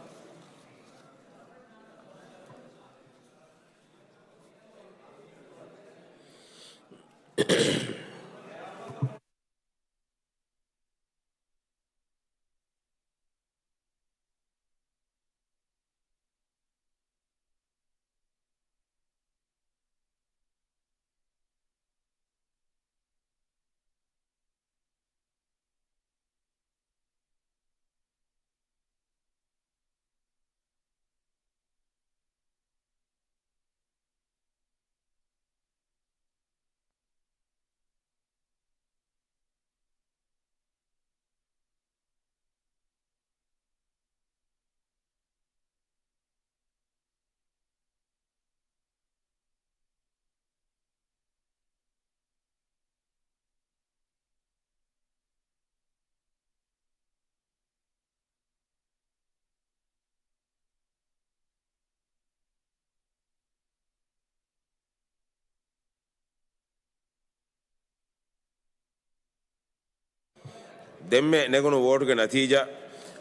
ދެންމެ ނެގުނު ވޯޓުގެ ނަތީޖާ،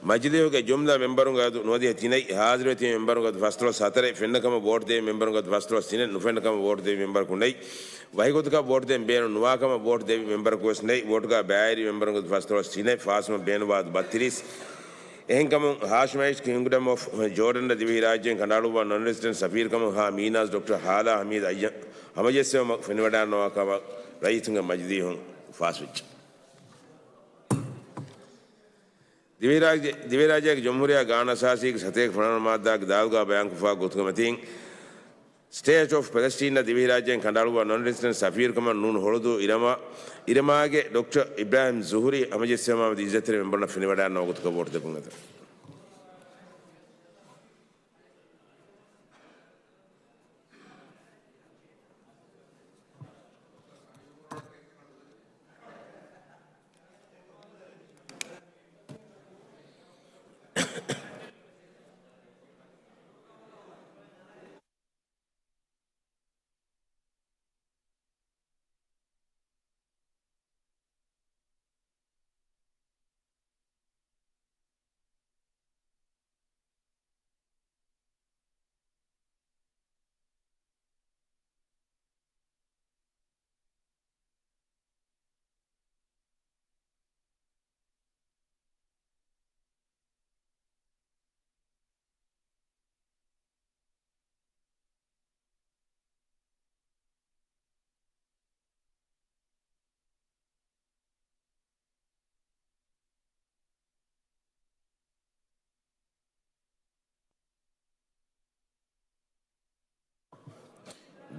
މަޖިލީހުގެ ޖުމްލަ މެމްބަރުންގެ އަދު ނުވަދިހަ ތިނެއް، ހާޒިރުވެ ތިބި މެމްބަރުންގެ އަދު ފަސްދޮޅަސް ހަތަރެއް، ފެންނަ ކަމަށް ވޯޓު ދެވި މެމްބަރުންގެ އަދު ފަސްދޮޅަސް ތިނެއް، ނުފެންނަ ކަމަށް ވޯޓު ދެވި މެމްބަރަކު ނެތް. ވަކި ގޮތަކަށް ވޯޓު ދޭ މެމްބަރަކު ވެސް ނެތް. ވޯޓުގާ ބައިވެރި މެމްބަރުންގެ އަދު ފަސްދޮޅަސް ތިނެއް، ފާސްވުމަށް ބޭނުންވާ އަދު ބައްތިރީސް. އެހެންކަމުން، ހާޝިމައިޓް ކިންގްޑަމް އޮފް ޖޯޑަންއަށް ދިވެހިރާއްޖޭން ކަނޑައަޅުއްވާ ނޮން ރެޒިޑެންޓް ސަފީރުކަމަށް ހާ މީނާޒް ޑޮކްޓަރ ހާލާ ހަމީދު އައްޔަ ހަމަޖެއްސެވުމަށް ފެނިވަޑައިގަންނަވާ ކަމަށް ރައްޔިތުންގެ މަޖިލީހުން ފާސްވެއްޖެ. ދިވެހިރާއްޖެ-، ދިވެހިރާއްޖޭގެ ޖުމްހޫރިއްޔާ ގާނޫނު އަސާސީގެ ސަތޭކަ ފަނަރަ މާއްދާގެ ދާލުގާ ބަޔާންކޮށްފައިވާ ގޮތުގެ މަތީން، ސްޓޭޓް އޮފް ޕެލެސްޓީންއަށް ދިވެހިރާއްޖޭން ކަނޑައަޅުއްވާ ނޮން ރެޒިޑެންޓް ސަފީރުކަމަށް ނޫން ހޮޅުދޫ އިރަމާ، އިރަމާގެ ޑޮކްޓަރ އިބްރާހިމް ޒުހުރީ ހަމަޖެއްސެވުމާމެދު އިއްޒަތްތެރި މެމްބަރުންނަށް ފެނިވަޑައިގަންނަވާ ގޮތަކަށް ވޯޓު ދެއްވުން އެދެން.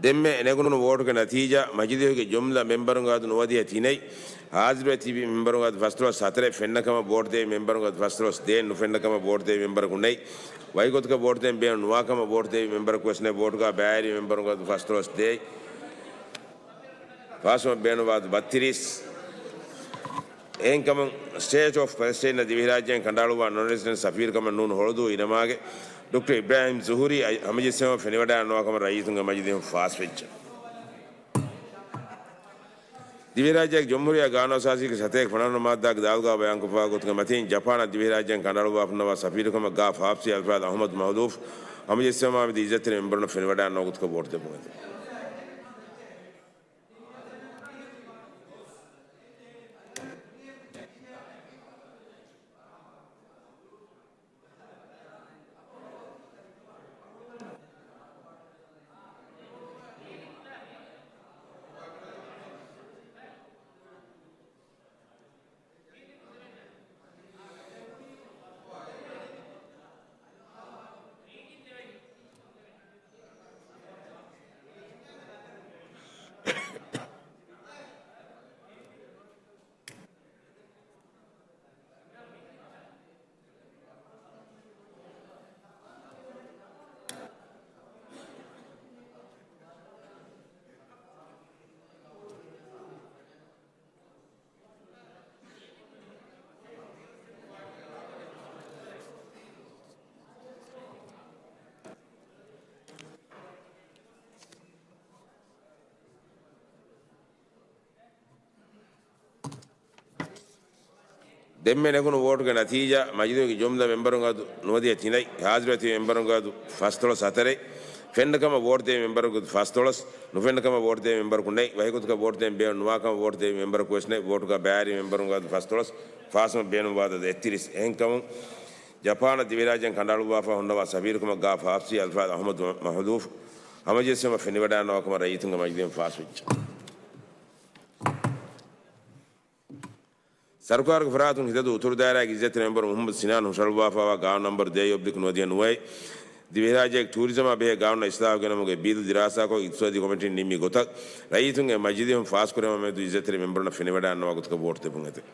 ދެންމެ ނެގުނު ވޯޓުގެ ނަތީޖާ، މަޖިލީހުގެ ޖުމްލަ މެމްބަރުންގެ އަދު ނުވަދިހަ ތިނެއް، ހާޒިރުވެ ތިބި މެމްބަރުންގެ އަދު ފަސްދޮޅަސް ހަތަރެއް، ފެންނަ ކަމަށް ވޯޓު ދެވި މެމްބަރުންގެ އަދު ފަސްދޮޅަސް ދޭއް، ނުފެންނަ ކަމަށް ވޯޓު ދެވި މެމްބަރަކު ނެތް. ވަކި ގޮތަކަށް ވޯޓު ދޭން ބޭނުން ނުވާ ކަމަށް ވޯޓު ދެވި މެމްބަރަކު ވެސް ނެތް. ވޯޓުގާ ބައިވެރި މެމްބަރުންގެ އަދު ފަސްދޮޅަސް ދޭއް، ފާސްވުމަށް ބޭނުންވާ އަދު ބައްތިރީސް. އެހެންކަމުން، ސްޓޭޓް އޮފް ޕެލެސްޓައިންއަށް ދިވެހިރާއްޖޭން ކަނޑައަޅުއްވާ ނޮން ރެޒިޑެންޓް ސަފީރުކަމަށް ނޫން ހޮޅުދޫ އިރަމާގެ ޑޮކްޓަރ އިބްރާހިމް ޒުހުރީ އައި-، ހަމަޖެއްސެވުމަށް ފެނިވަޑައިގަންނަވާ ކަމަށް ރައްޔިތުންގެ މަޖިލީހުން ފާސްވެއްޖެ. ދިވެހިރާއްޖޭގެ ޖުމްހޫރިއްޔާ ގާނޫނު އަސާސީގެ ސަތޭކަ ފަނަރަ މާއްދާގެ ދާލުގާ ބަޔާންކޮށްފައިވާ ގޮތުގެ މަތީން، ޖަޕާނަށް ދިވެހިރާއްޖޭން ކަނޑައަޅުއްވާފައިވާ ސަފީރުކަމަށް ގާ ފާޕްސީ އަލްފާޟް އަޙްމަދު މަހުލޫފް ހަމަޖެއްސެވުމާމެދު އިއްޒަތްތެރި މެމްބަރުންނަށް ފެނިވަޑައިގަންނަވާ ގޮތަކަށް ވޯޓު ދެއްވުން އެދެން. ދެންމެ ނެގުނު ވޯޓުގެ ނަތީޖާ، މަޖިލީހުގެ ޖުމްލަ މެންބަރުންގެ އަދަދު ނުވަދިހަ ތިނެއް، ހާޒިރުވެތި މެންބަރުންގެ އަދަދު ފަސްދޮޅަސް ހަތަރެއް، ފެންނަކަމަށް ވޯޓް ދެވި މެންބަރުންގެ އަދަދު ފަސްދޮޅަސް، ނުފެންނަކަމަށް ވޯޓް ދެވި މެންބަރަކު ނެތް، ވަހިގޮތަކަށް ވޯޓް ދެވި ނުވާކަމަށް ވޯޓް ދެވި މެންބަރަކު ވެސް ނެތް، ވޯޓުގަ ބައިވެރި މެންބަރުންގެ އަދަދު ފަސްދޮޅަސް، ފާސްވުމަށް ބޭނުންވާ އަދަދު އެއްތިރީސް. އެހެންކަމުން، ޖަޕާނަށް ދިވެހިރާއްޖޭން ކަނޑައަޅުއްވާފަ ހުންނަވާ ސަފީރުކަމަށް ގާފަ ހަފްސީ އަލްފާޒް އަޙްމަދު މަހުލޫފް ހަމަޖެއްސުމަށް ފެނިވަޑައިގަންނަވާކަމަށް ރައްޔިތުންގެ މަޖިލީހުން ފާސްވެއްޖެ. ސަރުކާރުގެ ފަރާތުން ހިތަދޫ އުތުރު ދާއިރާގެ އިއްޒަތްތެރި މެންބަރު މުޙައްމަދު ސިނާން ހުށަހަޅުއްވާފައިވާ ގާނޫނު ނަންބަރު ދޭއް އޮބްލިކް ނުވަދިހަ ނުވައެއް، ދިވެހިރާއްޖޭގެ ޓޫރިޒަމާ ބެހޭ ގާނޫނަށް އިސްލާހު ގެނައުމުގެ ބިލު ދިރާސާކޮށް، އިޤްތިޞާދީ ކޮމިޓީން ނިންމި ގޮތަށް، ރައްޔިތުންގެ މަޖިލީހުން ފާސްކުރެވުމާ މެދު އިއްޒަތްތެރި މެންބަރުންނަށް ފެނިވަޑައިގަންނަވާ ގޮތަކަށް ވޯޓް ދެއްވުން އެދެން.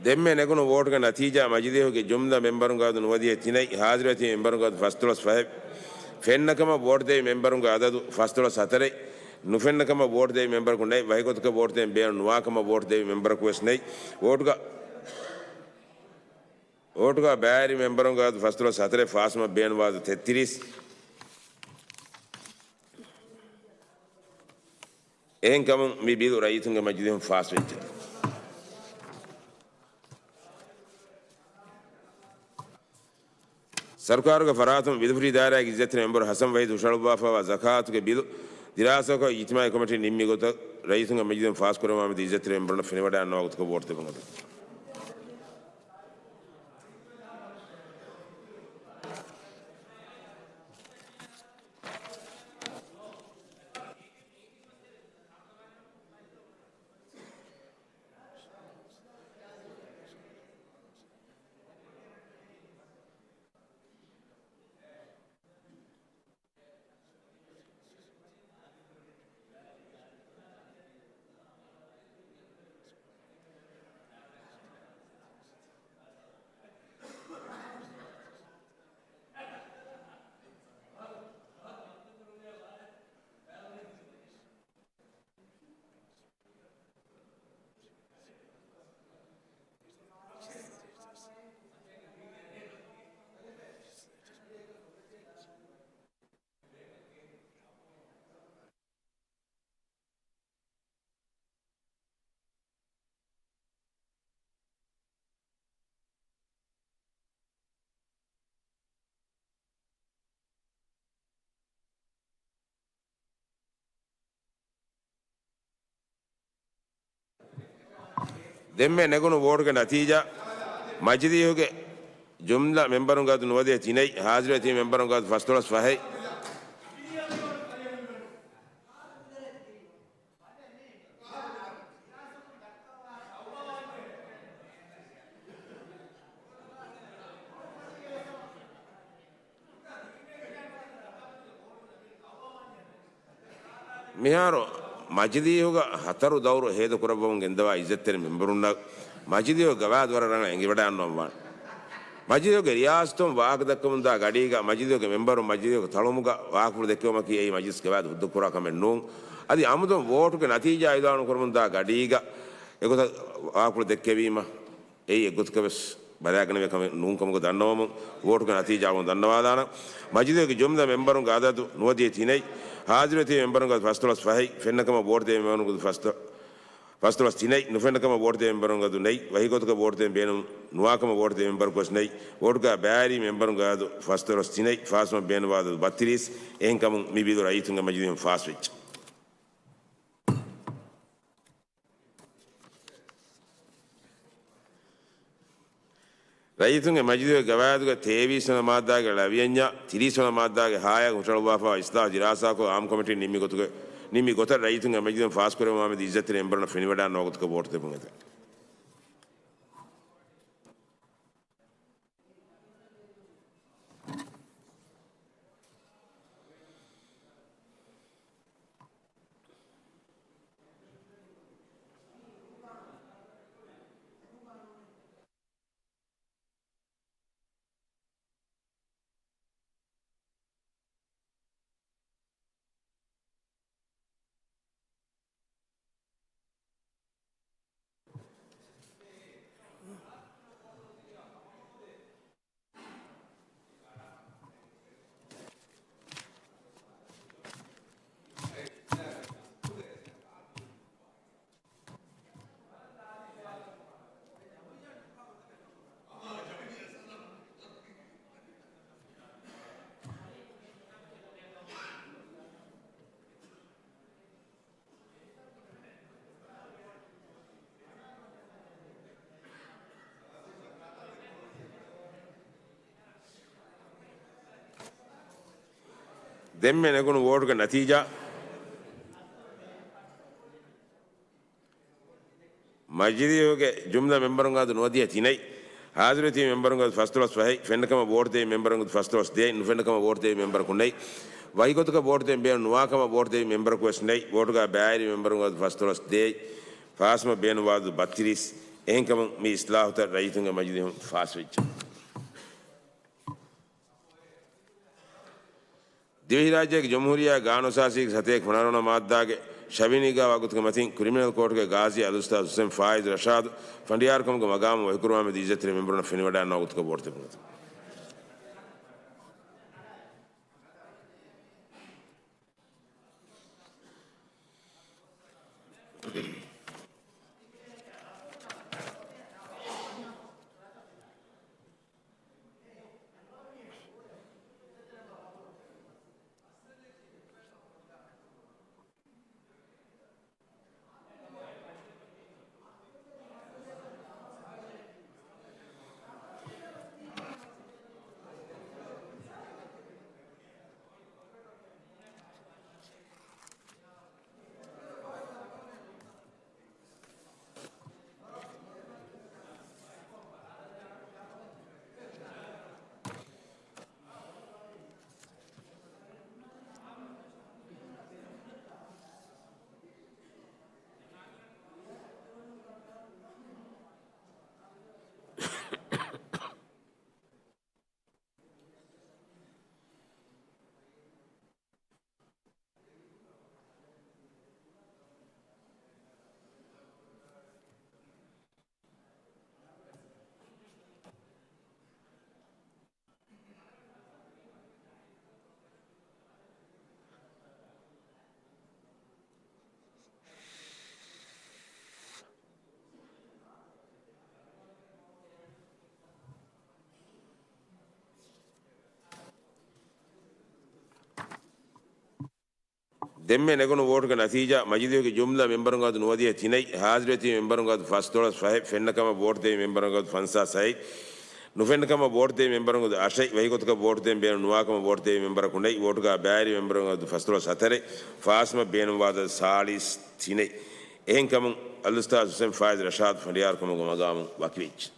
ދެންމެ ނެގުނު ވޯޓުގެ ނަތީޖާ، މަޖިލީހުގެ ޖުމްލަ މެންބަރުންގެ އަދަދު ނުވަދިހަ ތިނެއް، ހާޒިރުވެތި މެންބަރުންގެ އަދަދު ފަސްދޮޅަސް ފަހެއް، ފެންނަކަމަށް ވޯޓް ދެވި މެންބަރުންގެ އަދަދު ފަސްދޮޅަސް ހަތަރެއް، ނުފެންނަކަމަށް ވޯޓް ދެވި މެންބަރަކު ނެތް، ވަހިގޮތަކަށް ވޯޓް ދެވި މެންބަރަކު ވެސް ނެތް، ވޯޓުގަ، ވޯޓުގަ ބައިވެރި މެންބަރުންގެ އަދަދު ފަސްދޮޅަސް ހަތަރެއް، ފާސްވުމަށް ބޭނުންވާ އަދަދު ތެއްތިރީސް. އެހެންކަމުން މި ބިލު ރައްޔިތުންގެ މަޖިލީހުން ފާސްވެއްޖެ. ސަރުކާރުގެ ފަރާތުން ވިލުފުރި ދާއިރާގެ އިއްޒަތްތެރި މެންބަރު ހަސަން ވަހީދު ހުށަހަޅުއްވާފައިވާ ޒަކާތުގެ ބިލު ދިރާސާކޮށް، އިޖްތިމާޢީ ކޮމިޓީން ނިންމި ގޮތަށް ރައްޔިތުންގެ މަޖިލީހުން ފާސްކުރެވުމާ މެދު އިއްޒަތްތެރި މެންބަރުންނަށް ފެނިވަޑައިގަންނަވާ ގޮތަކަށް ވޯޓް ދެއްވުން އެދެން. ދެންމެ ނެގުނު ވޯޓުގެ ނަތީޖާ، މަޖިލީހުގެ ޖުމްލަ މެންބަރުންގެ އަދަދު ނުވަދިހަ ތިނެއް، ހާޒިރުވެތި މެންބަރުންގެ އަދަދު ފަސްދޮޅަސް ފަހެއް. މިހާރު މަޖިލީހުގަ ހަތަރު ދައުރު ހޭދަކުރައްވަމުން ގެންދަވާ އިއްޒަތްތެރި މެންބަރުންނަށް މަޖިލީހުގެ ގަވާއިދު ވަރަށް ރަނގަޅަށް އެނގިވަޑައިގަންނަވަން ވާނެ. މަޖިލީހުގެ ރިޔާސަތުން ވާހަކަދައްކަމުންދާ ގަޑީގަ މަޖިލީހުގެ މެންބަރުން މަޖިލީހުގެ ތަޅުމުގަ ވާހަކަފުޅު ދެއްކެވުމަކީ އެއީ މަޖިލިސް ގަވާއިދު ހުއްދަކުރާ ކަމެއް ނޫން. އަދި އަމުދުން ވޯޓުގެ ނަތީޖާ އިލާނު ކުރަމުންދާ ގަޑީގަ އެގޮތަށް ވާހަކަފުޅު ދެއްކެވީމަ، އެއީ އެއްގޮތަކަށް ވެސް ބަލާގަނެވޭ ކަމެއް ނޫން ކަމަކު ދަންނަވަމުން، ވޯޓުގެ ނަތީޖާ އަޅުގަނޑު ދަންނަވާލާނަން. މަޖިލީހުގެ ޖުމްލަ މެންބަރުންގެ އަދަދު ނުވަދިހަ ތިނެއް، ހާޒިރުވެތި މެންބަރުންގެ ފަސްދޮޅަސް ފަހެއް، ފެންނަކަމަށް ވޯޓް ދެވި މެންބަރުންގެ ފަސްދޮ-، ފަސްދޮޅަސް ތިނެއް، ނުފެންނަކަމަށް ވޯޓު ދޭ މެމްބަރުންގެ އަދަދު ނެތް، ވަކިގޮތަކަށް ވޯޓު ދޭން ބޭނުން ނުވާކަމަށް ވޯޓު ދޭ މެމްބަރަކު ވެސް ނެތް، ވޯޓުގަ ބައިވެރި މެމްބަރުންގެ އަދަދު ފަސްދޮޅަސް ތިނެއް، ފާސްވާން ބޭނުންވާ އަދަދު ބައްތިރީސް، އެހެންކަމުން މި ބިލު ރައްޔިތުންގެ މަޖިލީހުން ފާސްވެއްޖެ. ރައްޔިތުންގެ މަޖިލީހުގެ ގަވާއިދުގެ ތޭވީސް ވަނަ މާއްދާގެ ޅަވިޔަންޏާ ތިރީސް ވަނަ މާއްދާގެ ހާއާ ހުށަހަޅުއްވާފައިވާ އިސްލާހު ދިރާސާކޮށް އާއްމު ކޮމިޓީން ނިންމި ގޮތުގެ، ނިންމި ގޮތަށް ރައްޔިތުންގެ މަޖިލީހުން ފާސްކުރެއްވުމާމެދު އިއްޒަތްތެރި މެމްބަރުންނަށް ފެނިވަޑާން ނުވަގުތަކަށް ވޯޓު ދެއްވުން އެދެން. ދެންމެ ނެގުނު ވޯޓުގެ ނަތީޖާ. މަޖިލީހުގެ ޖުމްލަ މެމްބަރުންގެ އަދަދު ނުވަދިހަ ތިނެއް، ހާޒިރުވެތިބި މެމްބަރުންގެ އަދަދު ފަސްދޮޅަސް ފަހެއް، ފެންނަކަމަށް ވޯޓު ދެވި މެމްބަރުންގެ އަދަދު ފަސްދޮޅަސް ދޭއް، ނުފެންނަކަމަށް ވޯޓު ދެވި މެމްބަރަކު ނެތް، ވަކިގޮތަކަށް ވޯޓު ދޭން ބޭނުން ނުވާކަމަށް ވޯޓު ދެވި މެމްބަރަކު ވެސް ނެތް، ވޯޓުގަ ބައިވެރި މެމްބަރުންގެ އަދަދު ފަސްދޮޅަސް ދޭއް، ފާސްވުމަށް ބޭނުންވާ އަދަދު ބައްތިރީސް، އެހެންކަމުން މި އިސްލާހުތައް ރައްޔިތުންގެ މަޖިލީހުން ފާސްވެއްޖެ. ދިވެހިރާއްޖޭގެ ޖުމްހޫރިއްޔާ ގާނޫނުއަސާސީގެ ސަތޭކަ ފަނަރަ ވަނަ މާއްދާގެ ޝަވިނީގާ ވަގުތުގެ މަތިން ކްރިމިނަލް ކޯޓުގެ ގާޒީ އަލްއުސްތާޛު ޙުސެން ފާއިޒު ރަޝާދު ފަނޑިޔާރުކަމުގެ މަގާމު ވަކިކުރުވާމެދު އިއްޒަތްތެރި މެމްބަރުންނަށް ފެނިވަޑާން ނުވަގުތަކަށް ވޯޓު ދެއްވުން އެދެން. ދެންމެ ނެގުނު ވޯޓުގެ ނަތީޖާ، މަޖިލީހުގެ ޖުމްލަ މެމްބަރުންގެ އަދަދު ނުވަދިހަ ތިނެއް، ހާޒިރުވެތިބި މެމްބަރުންގެ އަދަދު ފަސްދޮޅަސް ފަހެއް، ފެންނަ ކަމަށް ވޯޓު ދެވި މެމްބަރުންގެ އަދަދު ފަންސާސް ހައެއް، ނުފެންނަ ކަމަށް ވޯޓު ދެވި މެމްބަރުންގެ އަދަދު އަށެއް، ވަކިގޮތަކަށް ވޯޓު ދެވި މެމްބަރަކު ނެތް، ވޯޓުގަ ބައިވެރި މެމްބަރުންގެ އަދަދު ފަސްދޮޅަސް ހަތަރެއް، ފާސްވުމަށް ބޭނުންވާ އަދަދު ސާޅީސް ތިނެއް. އެހެންކަމުން، އަލްއުސްތާޛު ޙުސެން ފާއިޒު ރަޝާދު ފަނޑިޔާރުކަމުގެ މަގާމުން ވަކިވެއްޖެ.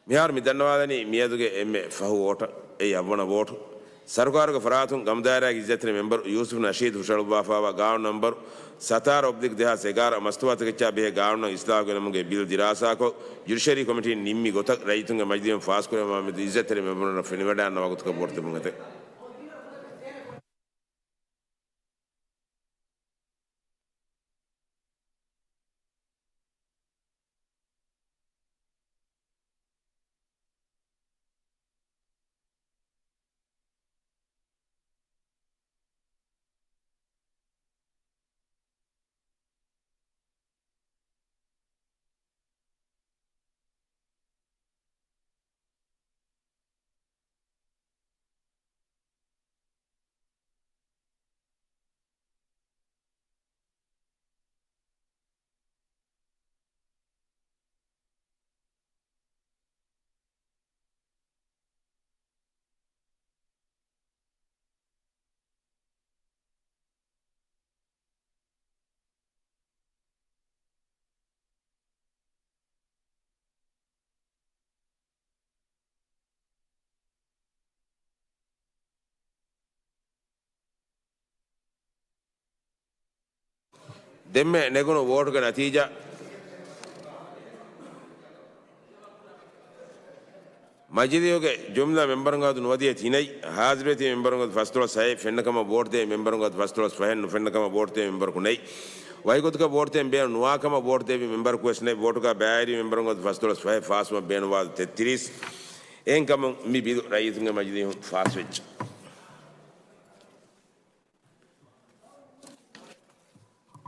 މިހާރު މި ދަންނަވާލަނީ މިއަދުގެ އެންމެ ފަހު ވޯޓަށް. އެއީ އަށްވަނަ ވޯޓު. ސަރުކާރުގެ ފަރާތުން ގަމުދާއިރާގެ އިއްޒަތްތެރި މެމްބަރު ޔޫސުފް ނަޝީދު ހުށަހަޅުއްވާފައިވާ ގާނޫނު ނަންބަރު ސަތާރަ އޮބްލިކް ދެހާސް އެގާރަ މަސްތުވާތަކެއްޗާ ބެހޭ ގާނޫނަށް އިސްލާހު ގެނަމުމުގެ ބިލް ދިރާސާކޮށް، ޖުޑިޝަރީ ކޮމިޓީން ނިންމި ގޮތަށް ރައްޔިތުންގެ މަޖިލީހުން ފާސްކުރެއްވުމާމެދު އިއްޒަތްތެރި މެމްބަރުންނަށް ފެނިވަޑާން ނަވާ ގޮތަކަށް ވޯޓު ދެއްވުން އެދެން. ދެންމެ ނެގުނު ވޯޓުގެ ނަތީޖާ. މަޖިލީހުގެ ޖުމްލަ މެމްބަރުންގެ އަދު ނުވަދިހަ ތިނެއް، ހާޒިރުވެތި މެމްބަރުންގެ އަދު ފަސްދޮޅަސް ހައެއް، ފެންނަ ކަމަށް ވޯޓް ދޭ މެމްބަރުންގެ އަދު ފަސްދޮޅަސް ފަހެއް، ނުފެންނަ ކަމަށް ވޯޓް ދޭ މެމްބަރަކު ނެތް. ވަކިގޮތަކަށް ވޯޓް ދޭން ބޭނުން ނުވާ ކަމަށް ވޯޓް ދެވި މެމްބަރަކު ވެސް ނެތް. ވޯޓުގަ ބައިވެރި މެމްބަރުންގެ އަދު ފަސްދޮޅަސް ފަހެއް، ފާސްވުމަށް ބޭނުންވާ އަދު ތެއްތިރީސް. އެހެންކަމުން މި ބިލު ރައްޔިތުންގެ މަޖިލީހުން ފާސްވެއްޖެ.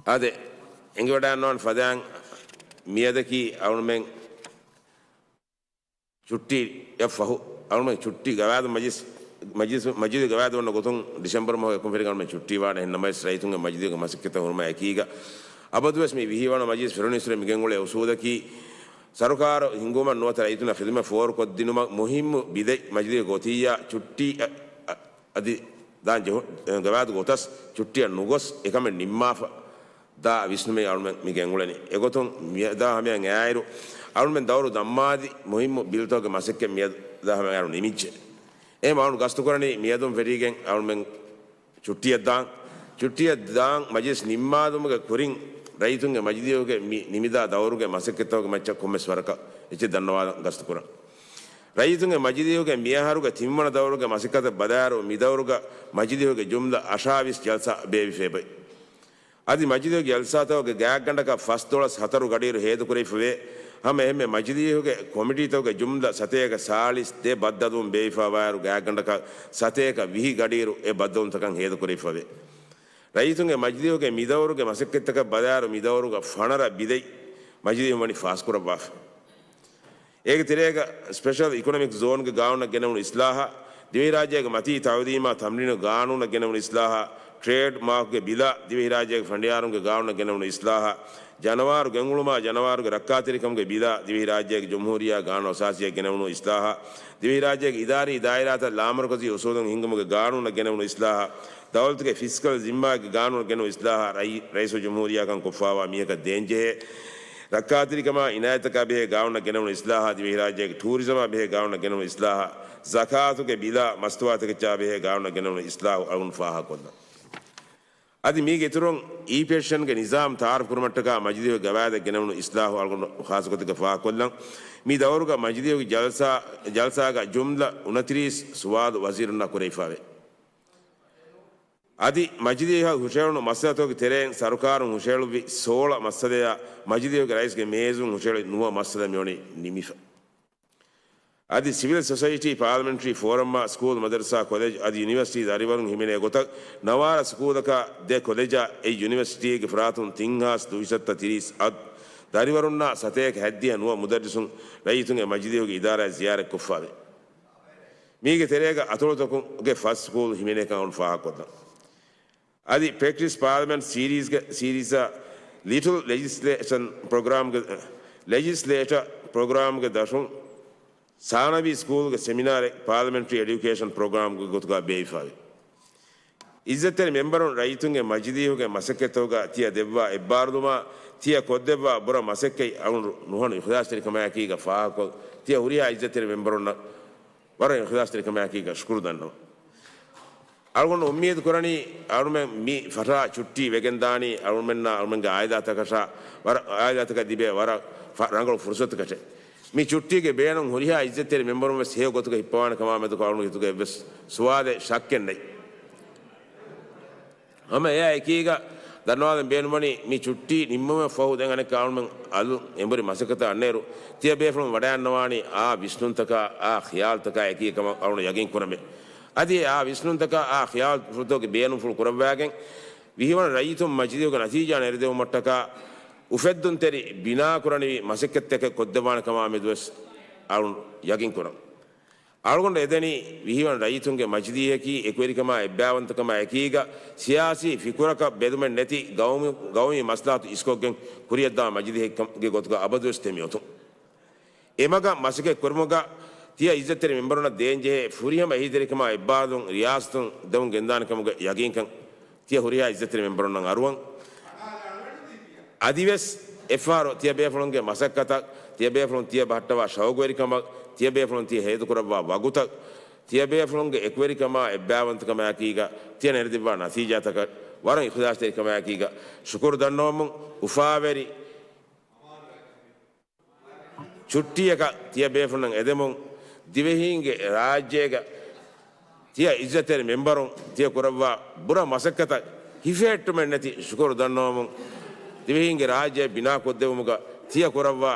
އާދެ، އެނގިވަޑައިގަންނަވާނެ ފަދައިން މިއަދަކީ އަޅުމެން ޗުއްޓީއަށް ފަހު، އަޅުމެން ޗުއްޓީ ގަވާއިދު މަޖިލިސް، މަޖިލިސް، މަޖިލީހު ގަވާއިދު އޮންނަ ގޮތުން ޑިސެމްބަރު މަހުގެ އެކުންފެށިގެން އަޅުމެން ޗުއްޓީ ވާނެ. އެހެން ނަމަވެސް ރައްޔިތުންގެ މަޖިލީހުގެ މަސައްކަތްތައް ހުރުމާ އެކީގަ އަބަދުވެސް މި ވިހިވަނަ މަޖިލިސް ފެށުނީއްސުރެ މިގެންގުޅޭ އުސޫލަކީ، ސަރުކާރު ހިންގުމަށް ނުވަތަ ރައްޔިތުންނަށް ޚިދުމަތް ފޯރުކޮށްދިނުމަށް މުހިއްމު ބިލެއް މަޖިލީހުގަ އޮތިއްޔާ ޗުއްޓީ އަ، އަ، އަދި ދާން ޖެހު، ގަވާއިދު ގޮތަސް ޗުއްޓީއަށް ނުގޮސް އެކަމެއް ނިންމާފަ ދާ ވިސްނުމެއް އަޅުމެން މި ގެންގުޅެނީ. އެގޮތުން މިއަދާ ހަމަޔަށް އައިރު އަޅުމެން ދައުރު ދަންމާދި މުހިއްމު ބިލްތަކުގެ މަސައްކަތް މިއަދާ ހަމަޔަށް އައިރު ނިމިއްޖެ. އެހެން އަޅުން ގަސްތުކުރަނީ މިއަދުން ފެށީގެން އަޅުމެން ޗުއްޓީއަށް ދާން، ޗުއްޓީއަށް ދާން މަޖިލިސް ނިންމާލުމުގެ ކުރިން ރައްޔިތުންގެ މަޖިލީހުގެ މި ނިމިދާ ދައުރުގެ މަސައްކަތްތަކުގެ މައްޗަށް ކޮންމެސް ވަރަކަށް އެއްޗެއް ދަންނަވާލަން ގަސްތުކުރަން. ރައްޔިތުންގެ މަޖިލީހުގެ މިއަހަރުގެ ތިންވަނަ ދައުރުގެ މަސައްކަތަށް ބަލާއިރު މި ދައުރުގަ މަޖިލީހުގެ ޖުމްލަ އަށާވީސް ޖަލްސާ ބޭއްވިފައި. އަދި މަޖިލީހުގެ ޖަލްސާތަކުގެ ގާތްގަނޑަކަށް ފަސްދޮޅަސް ހަތަރު ގަޑިއިރު ހޭދަކުރެވިފަވޭ. ހަމައެހެންމެ މަޖިލީހުގެ ކޮމިޓީތަކުގެ ޖުމްލަ ސަތޭކަ ސާޅީސް ދެ ބައްދަލުވުން ބޭއްވިފައިވާއިރު ގާތްގަނޑަކަށް ސަތޭކަ ވިހި ގަޑިއިރު އެ ބައްދަލުވުންތަކަށް ހޭދަކުރެވިފަވޭ. ރައްޔިތުންގެ މަޖިލީހުގެ މިދައުރުގެ މަސައްކަތްތަކަށް ބަލާއިރު މިދައުރުގަ ފަނަރަ ބިލެއް މަޖިލީހުން ވަނީ ފާސްކުރައްވާފަ. އޭގެ ތެރޭގަ ސްޕެޝަލް އިކޮނޮމިކް ޒޯންގެ ގާނޫނަށް ގެނެވުނު އިސްލާހާ، ދިވެހިރާއްޖޭގެ މަތީ ތައުލީމާ ތަމްރީނުގެ ގާނޫނަށް ގެނެވުނު އިސްލާހާ، ޓްރޭޑް މާކްގެ ބިލާ، ދިވެހިރާއްޖޭގެ ފަނޑިޔާރުންގެ ގާނޫނަށް ގެނެވުނު އިސްލާހާ، ޖަނަވާރު ގެންގުޅުމާ ޖަނަވާރުގެ ރައްކާތެރިކަމުގެ ބިލާ، ދިވެހިރާއްޖޭގެ ޖުމްހޫރިއްޔާ ގާނޫނު އަސާސީއަށް ގެނެވުނު އިސްލާހާ، ދިވެހިރާއްޖޭގެ އިދާރީ ދާއިރާތައް ލާމަރުކަޒީ އުސޫލުން ހިންގުމުގެ ގާނޫނަށް ގެނެވުނު އިސްލާހާ، ދައުލަތުގެ ފިސްކަލް ޒިންމާގެ ގާނޫނަށް ގެނެވުނު އިސްލާހާ، ރައީ-، ރައީސުލްޖުމްހޫރިއްޔާކަން ކޮށްފައިވާ މީހަކަށް ދޭންޖެހޭ ރައްކާތެރިކަމާ އިނާޔަތަކާ ބެހޭ ގާނޫނަށް ގެނެވުނު އިސްލާހާ، ދިވެހިރާއްޖޭގެ ޓޫރިޒަމާ ބެހޭ ގާނޫނަށް ގެނެވުނު އިސްލާހާ، ޒަކާތުގެ ބިލާ، މަސްތުވާތަކެއްޗާ ބެހޭ ގާނޫނަށް ގެނެވުނު އިސްލާހު އަޅުން ފާހަގަކޮށްލަން. އަދި މީގެ އިތުރުން އީ ޕެންޝަންގެ ނިޒާމް ތައާރަފް ކުރުމަށްޓަކާ މަޖިލީހުގެ ގަވާއިދަށް ގެނެވުނު އިސްލާހު އަޅުގަނޑު ޚާއްސަގޮތެއްގަ ފާހަގަކޮށްލަން. މި ދައުރުގަ މަޖިލީހުގެ ޖަލްސާ، ޖަލްސާގަ ޖުމްލަ އުނަތިރީސް ސުވާލު ވަޒީރުންނާ ކުރެވިފަވޭ. އަދި މަޖިލީހަށް ހުށަހެޅުނު މައްސަލަތަކުގެ ތެރެއިން ސަރުކާރުން ހުށަހެޅުއްވި ސޯޅަ މައްސަލަޔާ މަޖިލީހުގެ ރައީސްގެ މޭޒުން ހުށަހެޅި ނުވަ މައްސަލަ މިވަނީ ނިމިފަ. އަދި ސިވިލް ސޮސައިޓީ، ޕާލަމެންޓްރީ ފޯރަމްއާ ސްކޫލް، މަދަރުސާ، ކޮލެޖް އަދި ޔުނިވަރސިޓީ ދަރިވަރުން ހިމެނޭ ގޮތަށް ނަވާރަ ސްކޫލަކާ ދެ ކޮލެޖާ އެއް ޔުނިވަރސިޓީގެ ފަރާތުން ތިން ހާސް ދުއިސައްތަ ތިރީސް އަދު ދަރިވަރުންނާ ސަތޭކަ ހަތްދިހަ ނުވަ މުދައްރިސުން ރައްޔިތުންގެ މަޖިލީހުގެ އިދާރާއަށް ޒިޔާރަތްކޮށްފައެވެ. މީގެ ތެރޭގަ އަތޮޅުތަކުގެ ފަސް ސްކޫލް ހިމެނޭކަން އަޅުން ފާހަގަކޮށްލަން. އަދި ޕްރެކްޓިސް ޕާލަމެންޓް ސީރީޒްގެ، ސީރީޒާ ލިޓްލް ލެޖިސްލޭޝަން ޕްރޮގްރާމްގެ، ލެޖިސްލޭޓަ ޕްރޮގްރާމްގެ ދަށުން ސާނަވީ ސްކޫލްގެ ސެމިނާރެއް ޕާލަމެންޓްރީ އެޑިއުކޭޝަން ޕްރޮގްރާމްގެ ގޮތުގަ ބޭއްވިފައެވެ. އިއްޒަތްތެރި މެމްބަރުން ރައްޔިތުންގެ މަޖިލީހުގެ މަސައްކަތްތަކުގަ ތިޔަ ދެއްވާ އެއްބާރުލުމާ، ތިޔަ ކޮށްދެއްވާ ބުރަ މަސައްކަތް އަޅުން ނުހަނު އިޚްލާޞްތެރިކަމާއެކީގަ ފާހަގަކޮށް، ތިޔަ ހުރިހާ އިއްޒަތްތެރި މެމްބަރުންނަށް ވަރަށް އިޚްލާޞްތެރިކަމާއެކީގަ ޝުކުރު ދަންނަވަން. އަޅުގަނޑު އުއްމީދު ކުރަނީ، އަޅުމެން މި ފަށާ ޗުއްޓީ ވެގެން ދާނީ، އަޅުމެންނާ އަޅުމެންގެ އާއިލާތަކަށާ ވަރަށް، އާއިލާތަކަށް ލިބޭ ވަރަށް ފަ-، ރަނގަޅު ފުރުސަތުކަށެއް. މި ޗުއްޓީގެ ބޭނުން ހުރިހާ އިއްޒަތްތެރި މެމްބަރުން ވެސް ހެޔޮ ގޮތުގަ ހިއްޕަވާނެ ކަމާ މެދުގަ އަޅުގަނޑު ހިތުގަ އެއްވެސް ސުވާލެއް ޝައްކެއް ނެތް. ހަމަ އެއާ އެކީގަ ދަންނަވާލަން ބޭނުންވަނީ، މި ޗުއްޓީ ނިންމުމަށް ފަހު ދެން އަނެއްކާ އަޅުމެން އަލު އެނބުރި މަސައްކަތަށް އަންނައިރު، ތިޔަބޭފުޅުން ވަޑައިގަންނަވާނީ އާ ވިސްނުންތަކާ، އާ ޚިޔާލުތަކާ އެކީ ކަމަށް އަޅުގަނޑު ޔަގީން ކުރަމޭ. އަދި އެ އާ ވިސްނުންތަކާ، އާ ޚިޔާލުތަކުގެ ބޭނުންފުޅު ކުރައްވާގެން، ވިހިވަނަ ރައްޔިތުން މަޖިލީހުގެ ނަތީޖާ ނެރެދެވުމަށްޓަކާ، އުފެއްދުންތެރި ބިނާކުރަނިވި މަސައްކަތްތަކެއް ކޮށްދެއްވާނެ ކަމާ މެދުވެސް އަޅުން ޔަގީން ކުރަން. އަޅުގަނޑު އެދެނީ ވިހިވަނަ ރައްޔިތުންގެ މަޖިލީހަކީ އެކުވެރިކަމާ އެއްބައިވަންތަކަމާ އެކީގަ ސިޔާސީ ފިކުރަކަށް ބެލުމެއް ނެތި ގައުމީ، ގައުމީ މަސްލަހަތު އިސްކޮށްގެން ކުރިއަށްދާ މަޖިލީހެއްކަމުގެ ގޮތުގަ އަބަދުވެސް ދެމިއޮތުން. އެމަގަށް މަސައްކަތް ކުރުމުގަ ތިޔަ އިއްޒަތްތެރި މެމްބަރުންނަށް ދޭންޖެހޭ ފުރިހަމަ އެހީތެރިކަމާ އެއްބާރުލުން ރިޔާސަތުން ދެމުން ގެންދާނެ ކަމުގެ ޔަގީންކަން ތިޔަ ހުރިހާ އިއްޒަތްތެރި މެމްބަރުންނަށް އަރުވަން. އަދިވެސް އެއްފަހަރު ތިޔަ ބޭފުޅުންގެ މަސައްކަތަށް، ތިޔަ ބޭފުޅުން ތިޔަ ބަހައްޓަވާ ޝައުގުވެރިކަމަށް، ތިޔަ ބޭފުޅުން ތިޔަ ހޭދަކުރައްވާ ވަގުތަށް، ތިޔަ ބޭފުޅުންގެ އެކުވެރިކަމާ އެއްބައިވަންތަކަމާއެކީގަ ތިޔަ ނެރެދެއްވާ ނަތީޖާތަކަށް ވަރަށް އިޚްލާޞްތެރިކަމާއެކީގަ ޝުކުރު ދަންނަވަމުން، އުފާވެރި ޗުއްޓީއަކަށް ތިޔަ ބޭފުޅުން އެދެމުން، ދިވެހީންގެ ރާއްޖޭގަ ތިޔަ އިއްޒަތްތެރި މެމްބަރުން ތިޔަ ކުރައްވާ ބުރަ މަސައްކަތަށް ހިފެހެއްޓުމެއް ނެތި ޝުކުރު ދަންނަވަމުން، ދިވެހީންގެ ރާއްޖެ ބިނާކޮށްދެވުމުގަ ތިޔަ ކުރައްވާ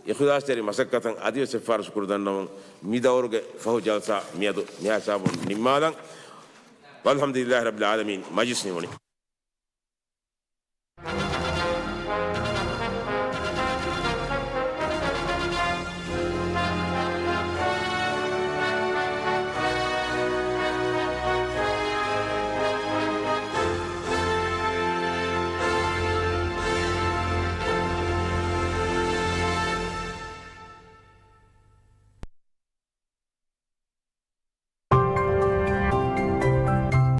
އިޚްލާޞްތެރި މަސައްކަތަށް އަދިވެސް އެއްފަހަރު ޝުކުރު ދަންނަވަމުން، މި ދައުރުގެ ފަހު ޖަލްސާ މިއަދު މިހާ ހިސާބުން ނިންމާލަން. ވަލްޙަމްދުލިއްލާހި ރައްބިލް ޢާލަމީން. މަޖިލިސް ނިމުނީ.